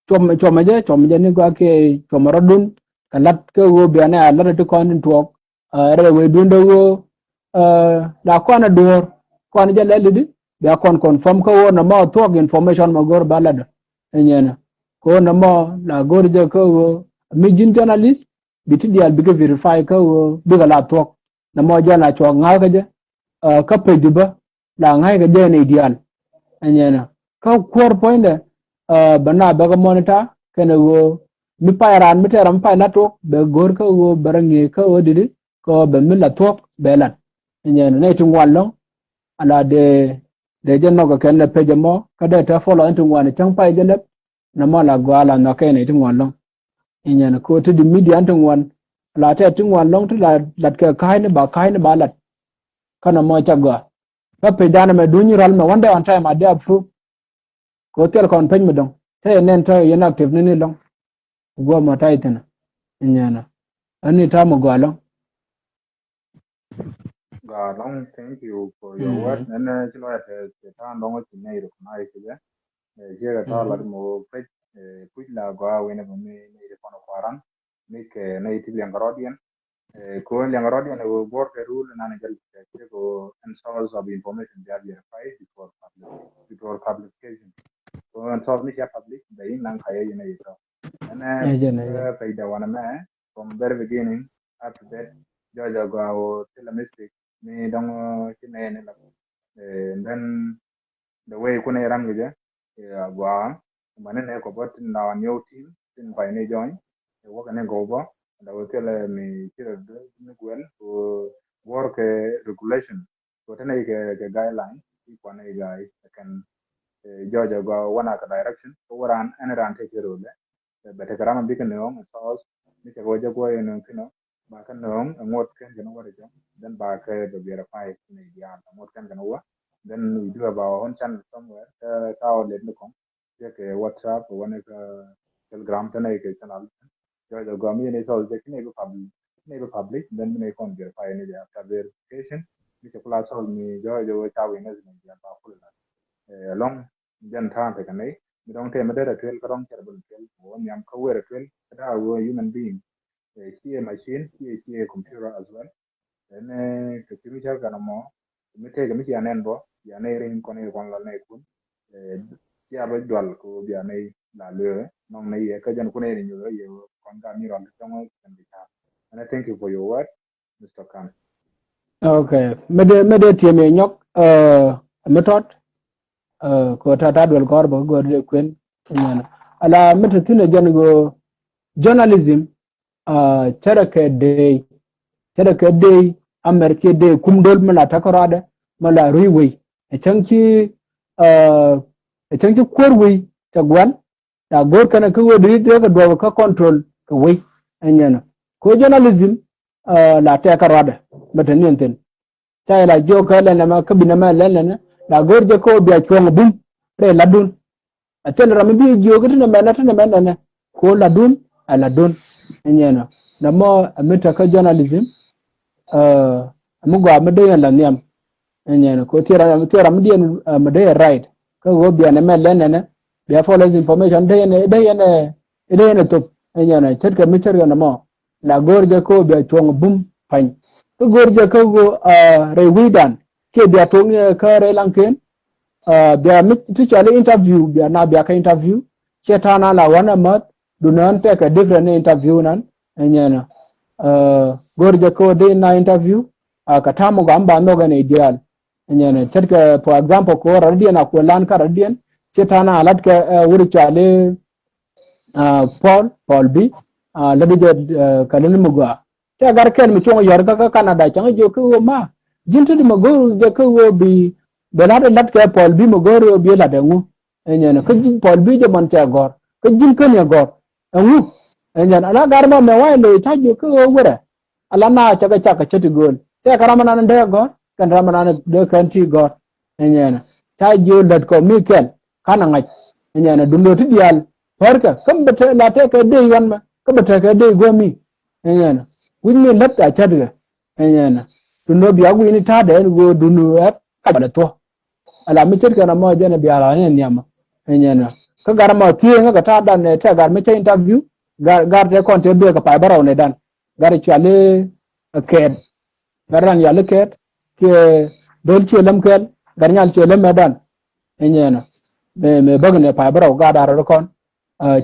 cuɔm, cuɔmɛ jɛ, cuɔmɛ jɛ ni gɔaa kiɛ cuɔmɛ rɔ̱dun, kɛ lat kɛ ɣöö bianɛ a lat ɛ ti kɔn in tuɔɔk. Rɛy wecdun dee ɣöö la kɔn a duɔ̱ɔ̱r kɔn jɛ lɛl i̱di bia kɔn confirm kä ɣöö nɔmɔ thuɔ̱k information mɔ go̱r ba lat. Ɛnyɛnɛ kɛ ɣöö nɔmɔ la go̱r jɛ kä ɣöö mi ji̱n journalist bi ti diaal bikɛ verify kä ɣöö bikɛ la thuɔ̱k. Nɔmɔ jɔn a cuɔk ŋa̱a̱kä jɛ kä page bä la ŋa̱a̱kä jɛ nɛy diaal. Ɛnyɛnɛ kä kuäär puɔ̱nydɛ bɛ na bɛ kɛ monitor kɛnɛ ɣöö mi pay raan mi tɛɛr ram mi pay la thuɔ̱k bɛ go̱r kä ɣöö bɛ rɔ ŋi̱eec kä ɣöö di̱t kɛ ɣöö bɛ mi la thuɔ̱k bɛ lat. Ɛnyɛnɛ nɛy ti ŋuan lɔ̱ŋ ala dee dee jɛ nhɔk kɛ kɛn lɛ page ɛmɔ kä dee te follow ɛn ti ŋuan cäŋ pay jɛ lɛp. Nɔmɔ la gɔaa la nhɔk kɛn nɛy ti ŋuan lɔ̱ŋ. Ɛnyɛn kɛ ɣöö te di media ɛn ti ŋuan la tɛt ti ŋuan lɔ̱ŋ ti la lat kɛ ka̱a̱cni ba ka̱a̱cni ba lat. Kä nɔmɔ ca gɔaa kä page dan ɛmɛ duny rɔl mɛ one day on time a dee approve. Kɛ ɣöö thil kɔn page mi dɔ̱ŋ te yɛ nɛn te yɛn active ni ni lɔ̱ŋ. Guɔ mɔ ta̱y thi̱n. Ɛnyɛn ɛn ni ta̱a̱ mɛ gɔaa lɔ̱ŋ. Gɔaa lɔ̱ŋ, thank you for your word. Nɛnɛ ci lɔcdä tɛ ci ta̱a̱ dɔ̱ŋ ci nɛy recognize kɛ jɛ. Ciɛ kɛ ta̱a̱ lat mɛ wä page puc la gɔaa wi̱nɛ bä mi nɛy ti kɔn kuaran mi kɛ nɛy ti liɛŋ kɛ rɔ̱diɛn. Kɛ ɣöö liɛŋ kɛ rɔ̱diɛn ɛ wä buɔ̱r kɛ rul nan jɛl kɛ ciɛ kɛ ɣöö ɛn source of information bia verify before public, before publication. Kɛ ɣöö ɛn source mi cia public bɛ in naŋ kayɛ yɛn ɛ yɛ tɔ. Ɛnɛ page dɛ wanɛ mɛ from very beginning up to date. Jɔc a gɔaa wä thilɛ mistake mi dɔŋ ci nɛy ni la. And then the way kunɛ ram kɛ jɛ a gɔaa. Mani nɛ kɔ bä tin la new team tin pay ni join. Ɛ wäkɛ ni gɔw bä la wä thilɛ mi ci rɛ ni guɛl wä guɔr kɛ regulation. So te nɛy kɛ kɛ guideline ti kuan nɛy guy kɛn. Jɔc a gɔaa wanɛ kɛ direction kɛ wä ran ɛn ran te ci rol lɛ. Bɛ tekɛ ram a bikɛ nööŋ ɛ source mi cɛ kɛ wä jɛ guɔ yɛ nööŋ kinɔ. Ba kä nööŋ ɛ ŋuɔt kɛn kɛn wä rɛ jɔŋ. Then ba kä bɛ verify ni diaal ɛ ŋuɔt kɛn kɛn wä. Then we do have our own channel somewhere kä kä outlet ni kɔŋ. Cɛ kɛ WhatsApp wanɛ kä Telegram te nɛy kɛ channel. Jɔc a gɔaa mi yɛn ɛ source jɛ kinɛ bi public, kinɛ bi public then mi nɛ kɔn verify ni jɛ after verification. Mi cɛ kula source mi jɔc a wä ca witness ni jɛ ba kula la. Ɛlɔŋ jɛn ta̱a̱ tekɛ nɛy mi dɔ̱ŋ tɛmɛ derɛ tuel kä dɔ̱ŋ cɛ rɛ bä tuel wä nhiam kä wërɛ tuel kä da̱a̱ wä human being. Ciɛ machine ciɛ ciɛ computer as well. Ɛn kɛ ci mi cär kɛn mɔ mi tëëkɛ mi cia nɛn bɔ bia nɛy ri̱ŋ kɔn i̱ kɔn la nɛy kun. Cia bä jual kɛ wä bia nɛy la lueekä nɔŋ nɛy yɛ kä jɛn kun i̱ ni nyuth rɔ yɛ wä kɔn ka mi rɔl ti cɔŋ kɛn bi ca̱a̱k. And I thank you for your word. Mister Kan. Okay. Mede mede tiɛm yɛ nyɔk mi tɔt. Kɛ ta ta duel kɔr bä gör de kuen. Nyɛn ala mi te thin a jɛn go journalism. Cɛ rɛ kɛ dee cɛ rɛ kɛ dee America dee kum dol mi la ta kɛ rɔadɛ mi la rui wei. Ɛ cäŋ ci ɛ cäŋ ci kuer wei cɛ guan. La go̱o̱r kɛn kä ɣöö dee dee kɛ duɔp kä control kɛ wei. Ɛnyɛn ko journalism la tɛk kä ruatdɛ mɛ te niɛn thi̱n. Ca yɛ la jiök kä lɛn ɛmɛ kä bi nɛmɛ lɛn lɛn la go̱o̱r jɛ kä ɣöö bia cuɔ̱ŋ bum rɛy latdun. Ɛ thil ram mi bi jiök kä ti nɛmɛ nɛ ti nɛmɛ nɛnɛ ko latdun ɛ latdun. Ɛnyɛn nɛmɔ ɛ mi te kä journalism. Ɛ mi gɔaa mi dee yɛn la nhiam. Ɛnyɛn ko thier ram mi diɛn mi dee yɛn right kä ɣöö bia nɛmɛ lɛn nɛnɛ bia false information dee yɛn dee yɛn dee yɛn thop. Ɛnyɛn ce̱tkɛ mi ce̱tkɛ nɛmɔ la go̱o̱r jɛ kä ɣöö bia cuɔ̱ŋ bum pa̱ny. Kä go̱o̱r jɛ kä ɣöö rɛy wi̱i̱dan kiɛ bia tuɔ̱ŋ kä rɛy laŋken. Bia mi ti cɔal i̱ interview bia na bia kä interview. Ciɛ ta̱a̱ na la wan amäth dun nään tekɛ different ni interview nan. Ɛnyɛn go̱o̱r jɛ kä ɣöö dee na interview. Kɛ ta̱a̱ mi gɔaa mi ba nhɔk ɛn i̱ diaal. Ɛnyɛn ce̱tkɛ for example kɛ ɣöö rɔ̱diɛn a kuɛ lan kä rɔ̱diɛn ciɛ ta̱a̱ na latkɛ wut i̱ cɔal i̱ Paul Paul bi lät jɛ kɛ lät ni mi gɔaa. Tɛ gar kɛl mi cuɔ̱ŋ yɔ̱r kä kä Canada cäŋ jiök kä ɣöö ma ji̱n ti di mi go̱o̱r jɛ kä ɣöö bi bɛ la̱t la̱t kɛ Paul bi mi go̱o̱r ɣöö bi la̱t ɛŋu. Ɛnyɛn kä ji̱n Paul bi jɛ mɔn cɛ gɔ̱r kä ji̱n kän yɛ gɔ̱r ɛŋu. Ɛnyɛn ala gar ma mɛ wa̱i̱ lo̱c ca jiök kä ɣöö wërɛ ala na cakɛ cak kɛ cä ti gööl tɛ kɛ ram anan dee gɔ̱r kɛn ram anan dee kɛn ti gɔ̱r. Ɛnyɛn ca jiök lät kɔ mi kɛl kanɛ ŋa̱c. Ɛnyɛn dundo ti diaal pärkɛ kä bɛ te la tɛ kɛ dee yuan mɛ kä bɛ te kɛ dee guämi. Ɛnyɛn wi̱c mi lät a cätkɛ. Ɛnyɛn dundo bia wi̱ni ta̱a̱dɛ ɛn ɣöö dundo ɛp kac bɛ lɛ thuɔ. Ala mi ce̱tkɛ na mɔ jɛn ɛ bia la ni nhiamä. Ɛnyɛn kä gar mɔ kieŋä kɛ ta̱a̱ dan ɛ tɛ gar mi cä interview. Gar gar tɛ kɔn tɛ bia kɛ pay bä rɔw ni dan gar cuali. Kɛɛt. Gat ran yal kɛɛt kiɛ dhol ciɛ lɛm kɛɛl gat nyal ciɛ lɛm mɛ dan. Inyɛn mɛ mɛ bäk ni pay bärɔw gat arɔ kɔn.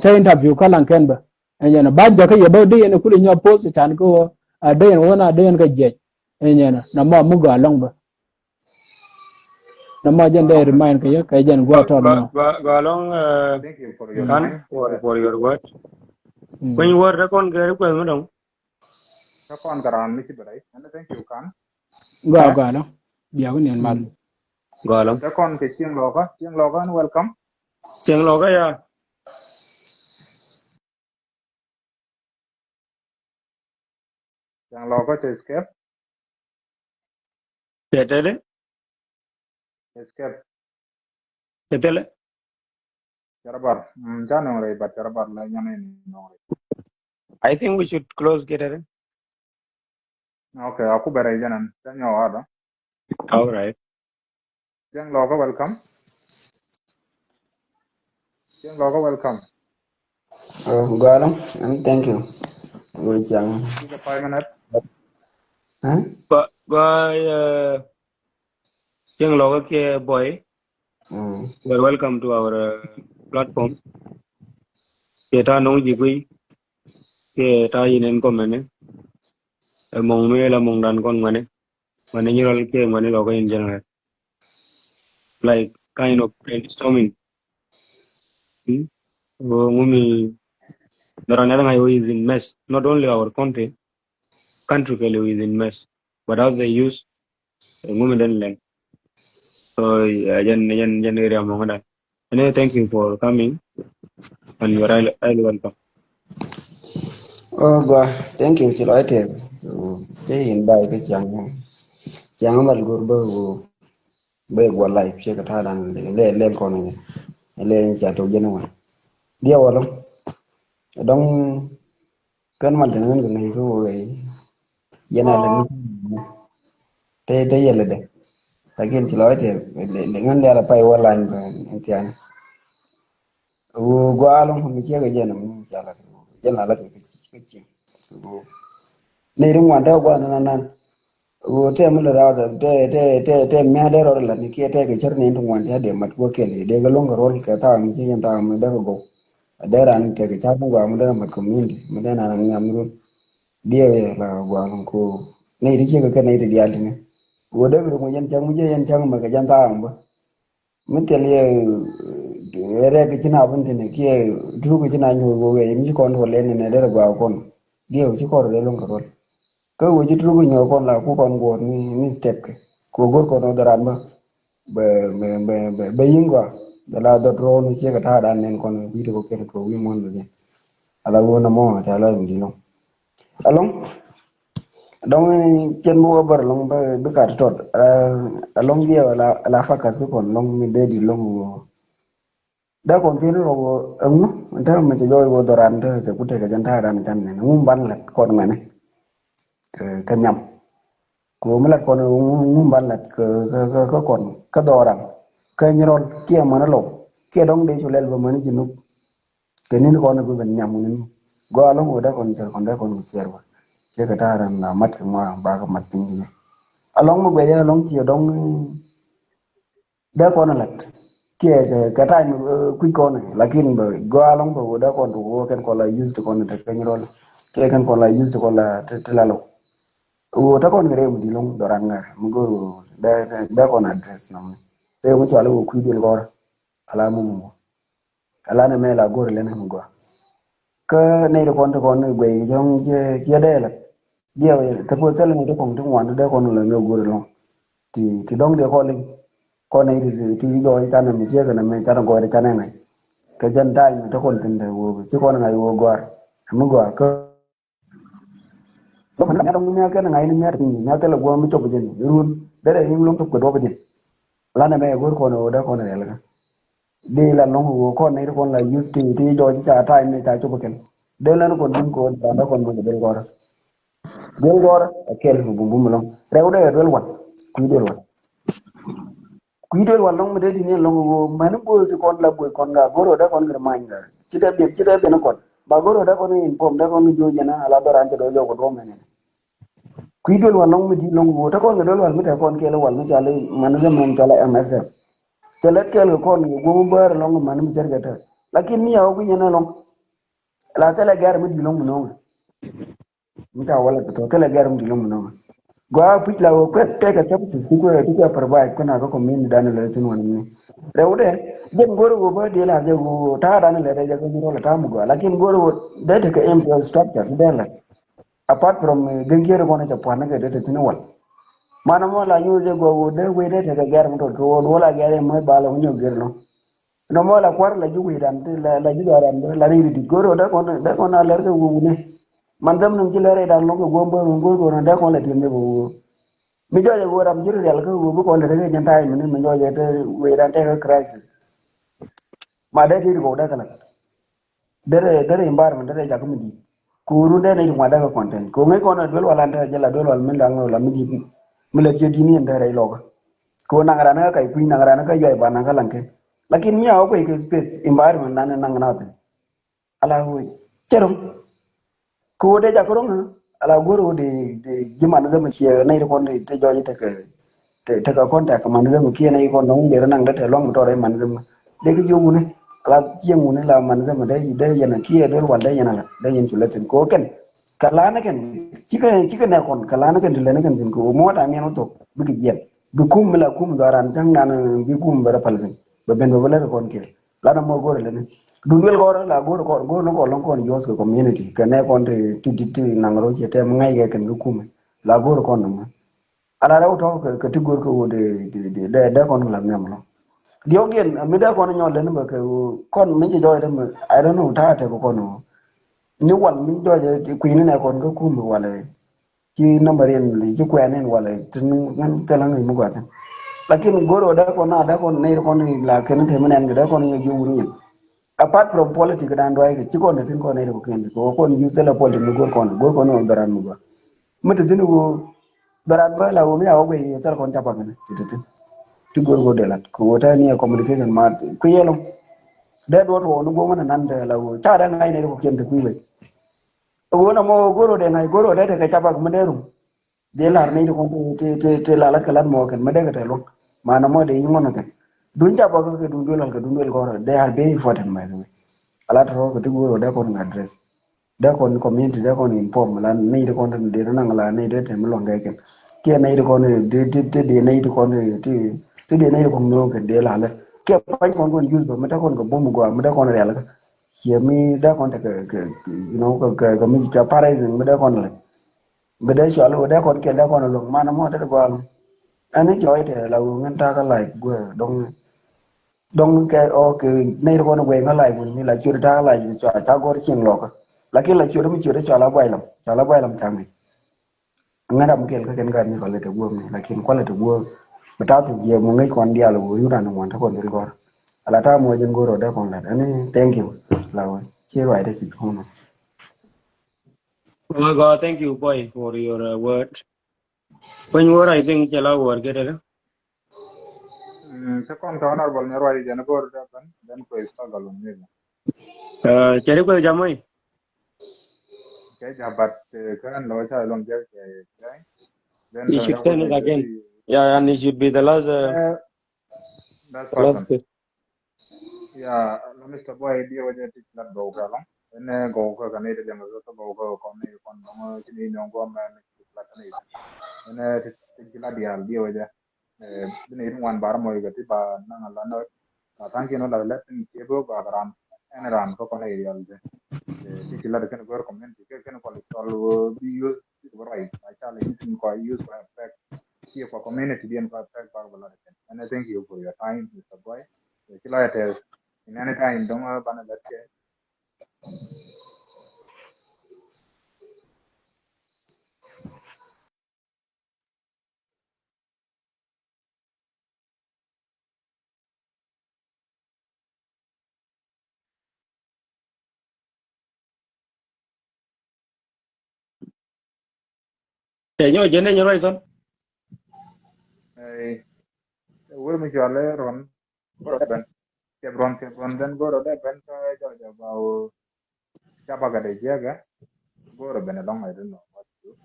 Cä interview kä laŋ kɛn bä. Inyɛn ba jɔkä yɛ bä dee yɛn kul inyɔ post can kä wä a dee yɛn wä na dee yɛn kä jiɛc. Inyɛn na mɔ mi gɔa lɔŋ bä. Na mɔ jɛn dee remind kɛ yɛ kɛ jɛn gua tɔt nɔ. Gua lɔŋ. Thank you for your time, for your word. Kueny word dee kɔn kɛ request mi dɔŋ. Kä kɔn kɛ raan mi ci bɛ rɛy. Ɛn thank you kan. Gɔaa gɔaa lɔ. Bia wä niɛn mal. Gɔaa lɔ. Kä kɔn kɛ cieŋ lɔkä, cieŋ lɔkä ni welcome. Cieŋ lɔkä ya. Cieŋ lɔkä te escape. Tɛtɛdɛ. Escape. Tɛtɛlɛ. Carabar. Mm, ca nɔŋ rɛy, but carabar la nyɔn in nɔŋ rɛy. I think we should close kɛ tɛtɛ. Okay, aku bɛ rɛy jɛnɛn. Ca nyɔ wa dɔ. All right. Cieŋ lɔkä welcome. Cieŋ lɔkä welcome. Oh, gɔalɔ, and thank you. Wä ciaŋ. Five minutes. Huh? Gua, gua, uh, cieŋ lɔkä kiɛ boy. Mm. Well, welcome to our, uh, platform. Kiɛ ta nɔŋ ji̱ gui. Kiɛ ta yin en kɔmɛni. Ɛ mɔŋ mi la mɔŋ dan kɔn ŋuɛni. Ŋuɛni nyirɔl kiɛ ŋuɛni lɔkä in general. Like kind of brainstorming. Hmm? Wo ŋumi dɔrɔ nɛr ŋa̱c wo is in mess. Not only our country, country kɛli wo is in mess. But as they use, eh, ŋumi den lɛn. So, uh, jɛn, jɛn, jɛn area mɔŋ da. And, uh, thank you for coming. And you are highly, highly welcome. Oh, gua, thank you. Ci lɔc tɛk. Ci in bai kä ciaŋ. Ciaŋ mal gur bä wo. Bɛ guɔ live ciɛ kɛ ta̱a̱ dan lɛ lɛ kɔn kɛ lɛ cia tok jɛn wä. Diɛ wä lɔ dɔŋ kɛn mal tɛn ŋän kɛ ŋän kä wä kɛ yɛn a lɛ mi tɛ tɛ yɛlɛ dɛ. Lakin ci lɔ tɛ lɛ ŋän lɛ ala pay wä lany kɛ in thiani. Wä gua lɔ mi ciɛ kɛ jɛn mi cia la jɛn la la kɛ kɛ ci. Ni ri ŋuan tɛ gua nan nan. Ɣöö tɛm mi lät raar tɛ tɛ tɛ tɛ mia̱a̱ dee rɔɔd lat ni kiɛ tɛ kɛ cär ni ti ŋuan ti a dee mat kuäär kɛl i̱ dee kɛ lo̱ŋ kɛ ruɔl kɛ thaak mi ci yɛn thaak mi dee kɛ gɔw. Dee ran tɛ kɛ ca̱r mi gɔaa mi dee mat community mi dee nan a ŋiam mi run. Diɛw yɛ la gɔaa lo̱ŋ ko nɛy ti ciek kɛ kɛ nɛy ti diaal tini. Ɣöö dee kɛ run kɛ yɛn cäŋ mi ci yɛn cäŋ mɛ kɛ jɛn thaak mi bä. Mi thil yɛ rɛk ci na bun thin kiɛ truk ci na nyuur wok yɛ mi ci kɔn ruɔl yɛn nɛ dee rɛ gɔaa kɔn. Diɛw ci kɔn ruɔl yɛ lo̱ŋ kɛ ruɔl. Kä wee ci truk nyuur kɔn la ku kɔn guɔ̱ɔ̱r ni, ni step kɛ. Ku go̱r kɔn wä dhɔran bä. Bɛ, bɛ, bɛ, bɛ, bɛ yi̱n gɔaa. Bɛ la dhɔt ruɔn ni ciek kɛ ta̱a̱ dan nɛn kɔn wi̱i̱ ti kɔ kɛn kɛ wi̱i̱ muɔ̱n ni. Ala wä na mɔ tɛ lɔ in di lo̱ŋ. Alɔŋ dɔŋ cien bi wä bär alɔŋ bi kat tɔt. Alɔŋ diɛ la fakas ki kɔn alɔŋ mi dee di alɔŋ wä. Dee kɔn thin rɔ wä ɛŋu te mi cɛ jɔɔc wä dhɔran te cɛ ku tekɛ jɛn ta̱a̱ ran can nɛn ɛŋu ban lat kɔn ŋɛni kɛ nhiam. Kɛ mi lat kɔn ɛŋu ban lat kɛ kɔn kä dhɔran kä nyirɔl kiɛ män alɔw kiɛ dɔŋ dee cu lɛl bä män ji̱ nuk. Kɛ ni̱n kɔn bi ben nhiam wuni ni gɔaa alɔŋ wä dee kɔn cɛr kɔn dee kɔn kɛ ciɛɛr wä. Cɛ kɛ ta̱a̱ ran la mat kɛ ŋɔaa bakɛ mat piny kɛ jɛ. Alɔŋ mi guɛcɛ alɔŋ ci dɔŋ dee kɔn lat kiɛ kɛ ta̱a̱ mi kui̱ kɔn lakin bɛ gɔaa alɔŋ bɛ wä dee kɔn tu wä kɛn kɔn la use ti kɔn te keny rɔl kiɛ kɛn kɔn la use ti kɔn la ti la lɔ. Wä te kɔn kɛ rem di lɔŋ dhɔran ŋa̱r mi go̱r wä dee kɔn address nɔmni rem mi cuali wä kui̱ duel kɔr. Ala mi mumɔ. Ala ni mɛ la go̱r lɛn mi gɔaa. Kä nɛy ti kɔn ti kɔn guɛy jɔŋ ciɛ dee la. Diɛ wee te puɔth thil ni ti kɔn ti ŋuan ti dee kɔn la nyɔ go̱r lɔŋ. Ti ti dɔŋ dee kɔn liŋ. Kɔn nɛy ti ti jɔɔc can mi ciɛ kɛ ni mɛ can gɔɔy ti can ɛ ŋa̱c. Kɛ jɛn ta̱a̱ mi te kɔn thin dee wee ci kɔn ŋa̱c wee gɔaa. Mi gɔaa kä Dɔ̱ŋ mi dɔ̱ŋ mi a kɛn ŋa̱c ni mi a ti piny mi a thilɛ guɔ̱m mi cop jin irun derɛ in lo̱ŋ cop kɛ duɔp jin. Lanɛ mɛ go̱r kɔn ɣöö dee kɔn riɛl kä. Dee la lo̱ŋ ɣöö kɔn nɛy ti kɔn la use ti ti jɔɔc ca ta̱a̱ mi ca cop kɛn. Dee lɛn kɔn dum kɛ ɣöö dee kɔn mi kɛ duel gɔ̱rä. Duel gɔ̱rä a kɛl mi bum bum lo̱ŋ rɛw dee duel wal kui̱ duel wal. Kui̱ duel wal lɔŋ mi dee ti ni lɔŋ ɣöö mani bo̱o̱th ti kɔn la bo̱o̱th kɔn gaa go̱r ɣöö dee kɔn kɛ remind gaa ci dee biɛn ci dee biɛn kɔn ba go̱r ɣöö dee kɔn inform dee kɔn jo̱o̱c yɛn ala dhɔran ci dɔ̱ jɔk kɛ duɔ̱ɔ̱m mɛn ɛn. Kui̱ duel wal lɔŋ mi di̱t lɔŋ ɣöö te kɔn kɛ duel wal mi te kɔn kɛɛl wal mi cɔal i̱ man ni zɛmɛ cɔal i̱ M S F. Cɛ lɛt kɛɛl kɛ kɔn kɛ guɔ̱m bär lɔŋ kɛ man mi cär kɛ te. Lakin mi a wä kui̱ yɛn ɛ lɔŋ. La thilɛ gɛr mi di̱t lɔŋ mi no̱o̱ŋ. Mi ca wä lɛ kɛ thok thilɛ gɛr mi di̱t lɔŋ mi no̱o̱ŋ. Gɔaa puc la wä kuɛ tɛkɛ services ti kuɛ ti kuɛ provide kuɛ na kä community dan lɛ thin wan mi. Rɛw dɛ jɛn go̱r wä bä diɛ la jɛ wä ta̱a̱ dan lɛ rɛ jɛ kä mi rɔ lɛ ta̱a̱ mi gɔaa. Lakin go̱r wä dee tekɛ infrastructure ti dee lɛ. Apart from, eh, geng kier kɔn cɛ puan kɛ dee te thin wal. Man mɔ la nyuth jɛ gɔw dee wee dee tekɛ gɛr mi tot kɛ wal wala gɛr mɔ ba la nyuth gɛr nɔ. Nɔ mɔ la kuar la ju wee dan ti la, la ju gɔran la ni ri dit goro dee kɔn dee kɔn a lɛr kɛ wee wune. Man dam num ci lɛr dan lɔŋ kɛ gom bä mi gor kɔn dee kɔn la tiɛm jɛ bä wee. Mi jɔjɛ wee ram jir rial kɛ wee bi kɔn lɛr kɛ jɛn taim ni mi jɔjɛ te wee dan tekɛ crisis. Ma dee ti ri gɔw dee kɛ la. Derɛ, derɛ environment, derɛ jakä mi di̱i̱t. Kɛ ɣöö run dee nɛy ti ŋuan dee kɛ content. Kɛ ɣöö ŋäc kɔn a duel wal an te jɛ la duel wal min laŋ la mi di̱i̱t. Mi lät ciɛ di̱i̱t ni ɛn derɛ ilɔkä. Kɛ ɣöö naŋ ran kä kac kui̱, naŋ ran kä yuay ba naŋ kä laŋ ken. Lakin mi a wä kuec kɛ space environment nan naŋ na thin. Ala wä cɛ ro̱ŋ. Kɛ ɣöö dee jakä ro̱ŋ ala go̱r ɣöö dee, dee ji̱ man zämɛ ciɛ nɛy ti kɔn dee te jɔc tekɛ, te, tekɛ contact man zämɛ kiɛ nɛy kɔn dɔ̱ŋ dee rɔ naŋ dee te luaŋ mi tɔrɛ man zämɛ. Dee kɛ jiök wuni ala cieŋ wuni la man zämɛ dee, dee yɛn a kiɛ dee wal dee yɛn ala dee yɛn cu lɛ thin kɛ ɣöö kɛn. Kɛ la̱a̱n kɛn cikɛ, cikɛ nɛ kɔn kɛ la̱a̱n kɛn ti lɛn kɛn thin kɛ ɣöö muɔ̱ɔ̱t a miɛn wä thok bikɛ jiɛn. Bi kum mi la kum dhɔaran cäŋ nan bi kum bɛ rɔ pal piny bɛ ben bɛ bɛ lät kɔn kiɛ. Lanɛ mɔ go̱r lɛ ni. Dun duel kɔr la go̱r kɔr go̱r ni kɔr lɔŋ kɔn yos kɛ community kɛ nɛ kɔn ti ti ti ti naŋ ro cɛ tɛm ŋa̱c kɛ kɛn kɛ kumɛ. La go̱r kɔn ni mɔ. Ala rɛw tɔ kɛ kɛ ti go̱r kɛ wot de de de de kɔn la nɛm lɔ. Diɔk diɛn mi de kɔn nyɔl lɛ ni bɛ kɛ kɔn mi ci jɔy de mi. I don't know ta tɛ kɛ kɔn wɔ. Ni wal mi jɔy kui̱ ni nɛ kɔn kɛ kumɛ walɛ. Ci number in li ci kuɛn in wala tin ŋän thil ŋäc mi gua̱thin. Lakin go̱r wä dee kɔn na dee kɔn nɛy kɔn la kɛn te mi nɛn kɛ dee kɔn ŋäc ji̱ wun nyin. Apart from politic dan duay kɛ ci kɔn te thin kɔn nɛy kɔ kɛn kɛ wä kɔn yuth thilɛ politic mi go̱r kɔn go̱r kɔn wä dhɔran mi gua̱. Mi te thin wä dhɔran bä la wä mi a wä guɛy thil kɔn ca pak kɛn ti te thin. Ti go̱r go̱r dee lat kɛ wä te ni a communication ma kui̱ yɛ lɔŋ. Dee duɔt wä ni go̱r ŋän nan te la wä ca dee ŋa̱c nɛy kɔ kɛn te kui̱ wec. Ɣöö na mɔ go̱r ɣöö dee ŋa̱c go̱r ɣöö dee tekɛ capak mi dee rum. Dee lar ni ti kɔn ti ti ti la lat kɛ lat mɔ kɛn mi dee kɛ tɛl wä. Ma na mɔ dee yi ŋɔn kɛn. Dun capak kɛ dun duel kɛ dun duel kɔn they are very important by the way. A lat rɔ kɛ ti go̱r ɣöö dee kɔn ŋa address. Dee kɔn community dee kɔn inform la ni ti kɔn dee naŋ la ni dee tɛm luɔŋ kɛ kɛn. Kiɛ ni ti kɔn ti ti ti dee ni ti kɔn ti ti dee ni ti kɔn mi kɛn dee la lɛ. Kiɛ pany kɔn kɔn youth bä mi dee kɔn kɛ bum gɔaa mi dee kɔn rial kɛ. Ciɛ mi dee kɔn tekɛ kɛ, you know, kɛ kɛ kɛ mi kɛ parasite mi dee kɔn lɛ. Bi dee cual wä dee kɔn kɛ dee kɔn luɔk man mɔ dee gɔal. Ɛn ni cɔy tɛ la wä ŋän takä live guɛ dɔŋ dɔŋ kɛ ɔ kɛ nɛy kɔn guɛ ŋä live wä mi la ciöt takä live mi cua ca gɔr cieŋ lɔkä. Lakin la ciöt mi ciöt cua la buay lam cua la buay lam ca ŋic. Ŋäth ram kɛl kä kɛn gat ni kɔlɛ te guɔ̱m ni lakin kualɛ te guɔ̱m. Bi tath jiɛ mu ŋäc kɔn diaal wä yun an ŋuan te kɔn dil gɔr. Ala ta̱a̱ muɔc in go̱r rɔ dee kɔn lat ani thank you. La wä ci ruac dee ci kɔn. Well, God, thank you, boy, for your uh, word. When word, I think, jala word, get it. Cɛ kɔn ka honorable ni ruac jɛn go̱r dee ben ben kuɛ struggle ni. Uh, cɛ ri kuɛ jamai. Kɛ jabat kɛ ɛn lɔ ca lɔŋ jɛ kɛ jɛ. Then you should turn it again. Yeah, and it should be the last. Uh, last person. Yeah, la Mister Boy diɛ wä jɛ ti lat gɔw kɛ lɔŋ. Ɛn gɔw kɛ kɛ ni ti jɛ ŋɛ kɛ gɔw kɛ kɔn ni kɔn dɔŋ ti ni nyɔŋ gɔw mɛ ni ti lat ni. Ɛn ti ti lat dial diɛ wä jɛ. Bi ni ŋuan bar mɔ ikɛ ti ba naŋ a la nɔ. Ba thaŋ kin wä la lɛ tin cie bi gɔaa kɛ ram ɛn ram kä kɔn irial ti ti la de kɛn gɔr community kɛ kɛn kɔl cɔl bi use ti kɛ ruai ba ca lɛ tin kɔ use kɔ effect. Cie kɔ community bien kɔ effect ba kɛ la de kɛn. And I thank you for your time, Mister Boy. Ci la tɛ in any time dɔŋ ban lɛ kɛ. Tɛ nyɔ jɛn dɛ nyɔ rɔy thɔn. Ɛ wur mi cual ɛ rɔn. Goro dɛ ben. Cɛ brɔn cɛ brɔn ben goro dɛ ben kä jɔ jɔ ba wo. Ca ba gɛ dɛ jiɛ gɛ. Goro ben along I don't know what to do.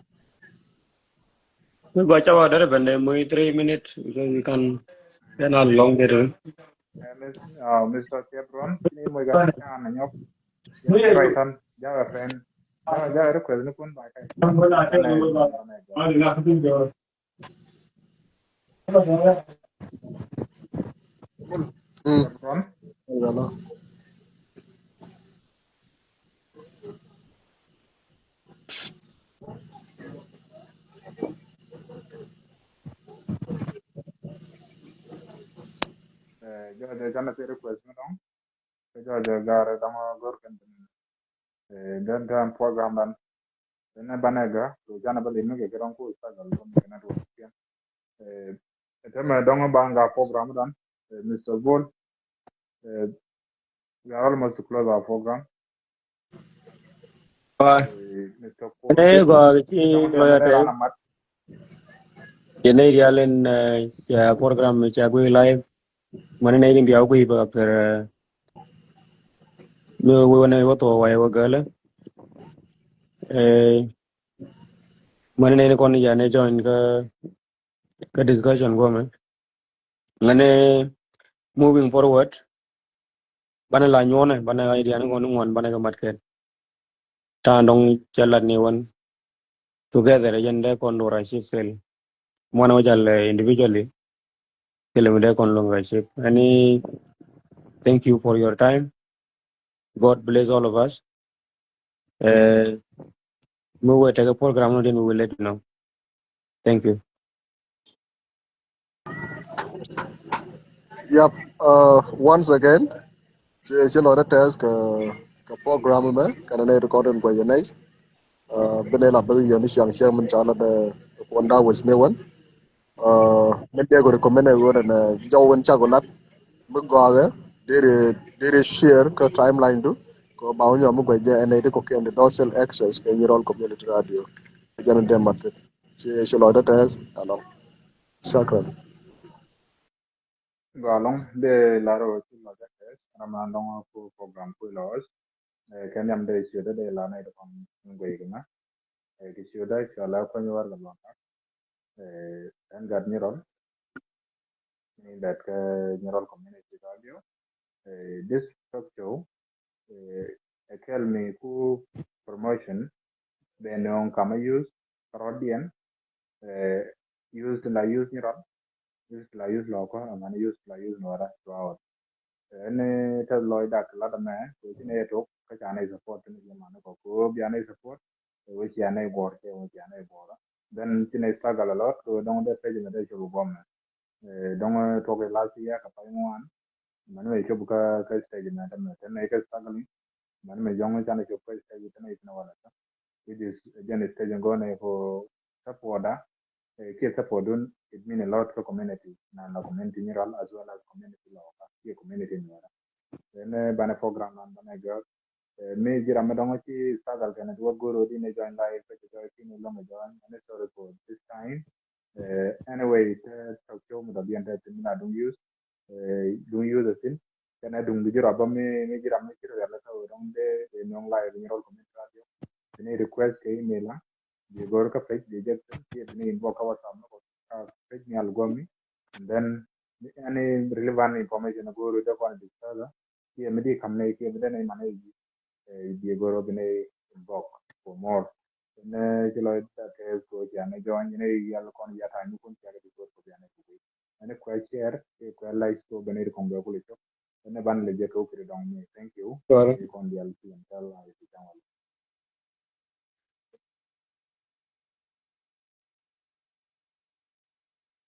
Mi gua ca wa dere bende muy three minutes because we can then a long bit. Eh, Mis-, uh, Mister Chevron, ni muy gua ca na nyok. Ya, right hand. Ja, friend. Ja, ja, request ni kun ba kai. Mm. Chevron. Hello. Eh, jɔ jɛ jɛn a thil request mi dɔŋ. Kɛ jɔ jɛ gar dɔŋ a gor kɛn. Eh, den den program dan. Den banɛ ga, kɛ jɛn a bä lim mi kɛ kɛ dɔŋ ku struggle dɔŋ kɛ network kɛ. Eh, tɛmɛ dɔŋ ba ga program dan. Eh, Mister Bol. Eh, we are almost to close our program. Bye. Eh, Mister Paul, ne gɔaa ci lɔya tɛ. Yɛ ne rial in, eh, ya program ca gui live. Mani ne rin bia gui ba per, eh, mi wene wä thɔ wa wä gɛlɛ. Eh, mani ne kɔn ya ne join ka, ka discussion gome. Lani moving forward, banɛ la nyuɔnɛ, banɛ idea ni ŋuan, ŋuan, banɛ kɛ mat kɛn. Ta̱a̱ dɔŋ cɛ lat ni wan. Together, yɛn dee kɔn dora ship fail. Mɔnɛ wä jal, eh, individually. Kɛlɛ mi dee kɔn lɔŋ ra ship. Ani, thank you for your time. God bless all of us. Eh, mi wee tekɛ program ni din, we will let you know. Thank you. Yep, uh, once again, ci, ci lɔ rɛ tɛth kɛ, kɛ program mɛ, kɛn nɛ recording guɛ yɛ nɛy. Uh, bi nɛ la bek yɛ ni ciaŋ ciaŋ min ca la dɛ kuɔn da wes ni wen. Uh, min dee kɛ recommend ɛ wen nɛ jɔw wen ca kɛ lat. Mi gɔakɛ, diri, diri share kɛ timeline du. Kɛ ba wä nyɔ mi guɛ jɛ ɛn nɛ di kɔ kiɛn di docile access kɛ Nyirol Community Radio. Jɛn dee mat. Ci, ci lɔcdä tɛth alɔŋ. Shukran. Gɔaa ɛlɔ̱ŋ, dee lar ɣöö ci lɔcdä tɛth, ram an dɔ̱ŋ ku program ku lɔc. Eh, kɛ nhiam dee ciötdä dee lar nɛy ti kɔn in guey kɛ mɛ. Eh, kɛ ciötdä cɔalɛ Kuäny Warɛgak Luaŋ Dak. Eh, ɛn gat Nyirol. Ni dat kä Nyirol Community Radio. Eh, this talk show, eh, ɛ kɛl mi ku promotion, bɛ nööŋ kamä use, kärɔ̱diɛn, eh, use ti la use Nyirol, use ti la use Lɔkä, and then use ti la use Nuäärä throughout. Ɛn, eh, te lɔcdä kɛ lat ɛmɛ, kɛ ci nɛ yɛ tok, kä ca nɛ support, ni jɛ man kɔ, kɛ ɣöö bia nɛ support, eh, wec cia nɛ guɔ̱r, cɛ wec cia nɛ guɔ̱r. Then ci nɛ struggle a lot, kɛ ɣöö dɔ̱ŋ dee page mɛ dee cop guɔ̱mɛ. Eh, dɔ̱ŋ, eh, tuɔk i last year kɛ pay ŋuan. Mɛn mɛ cop kä, kä stage mɛ, te mɛ, te mɛ kä struggling. Mɛn mɛ jɔŋ can cop kä stage, te mɛ itin wala kä. Which is, eh, jɛn stage in gɔn ɛ ko support da. Eh, kiɛ support dun, it mean a lot kä community. Na la community Nyirol as well as community Lɔkä, kiɛ community Nuäärä. Then, eh, banɛ program nan banɛ gör. Eh, mi ji̱ ram mi dɔ̱ŋ ci struggle kɛnɛ ti wä go̱r odi ni join live, kä ci join kini lɔŋ join. And sorry for this time. Eh, anyway, te talk show mi dɔ̱diɛn te tin mi na duŋ use. Eh, duŋ use a thin. Kɛnɛ duŋ bi ji̱ rɔ bä mi, mi ji̱ ram mi ci rɔ yɛl kä wä dɔ̱ŋ dee, dee nuɔ̱ŋ live Nyirol Community Radio. Tini request kɛ email a. Bi go̱r kä page, bi jek thin, kiɛ bini inbox kä WhatsApp ni kɔ, kä page ni al guami. And then, any relevant information go̱r dee kɔn discuss, kiɛ mi di kam ni, kiɛ mi dee ni man ni, eh, bi go̱r bini inbox for more. Ni ci lɔcdä tɛth kɛ cia ni join, ni yɛl kɔn ya ta̱a̱ nyukun cia kɛ di go̱r kɔ bia ni kukui. Ni kuɛ share, kiɛ kuɛ like kɔ bini di kɔn bɛ kuli cok. Ni ban lɛ jɛ kɛ wukiri dɔŋ ni. Thank you. Sorry. Ni kɔn dial ci ɛn tɛl.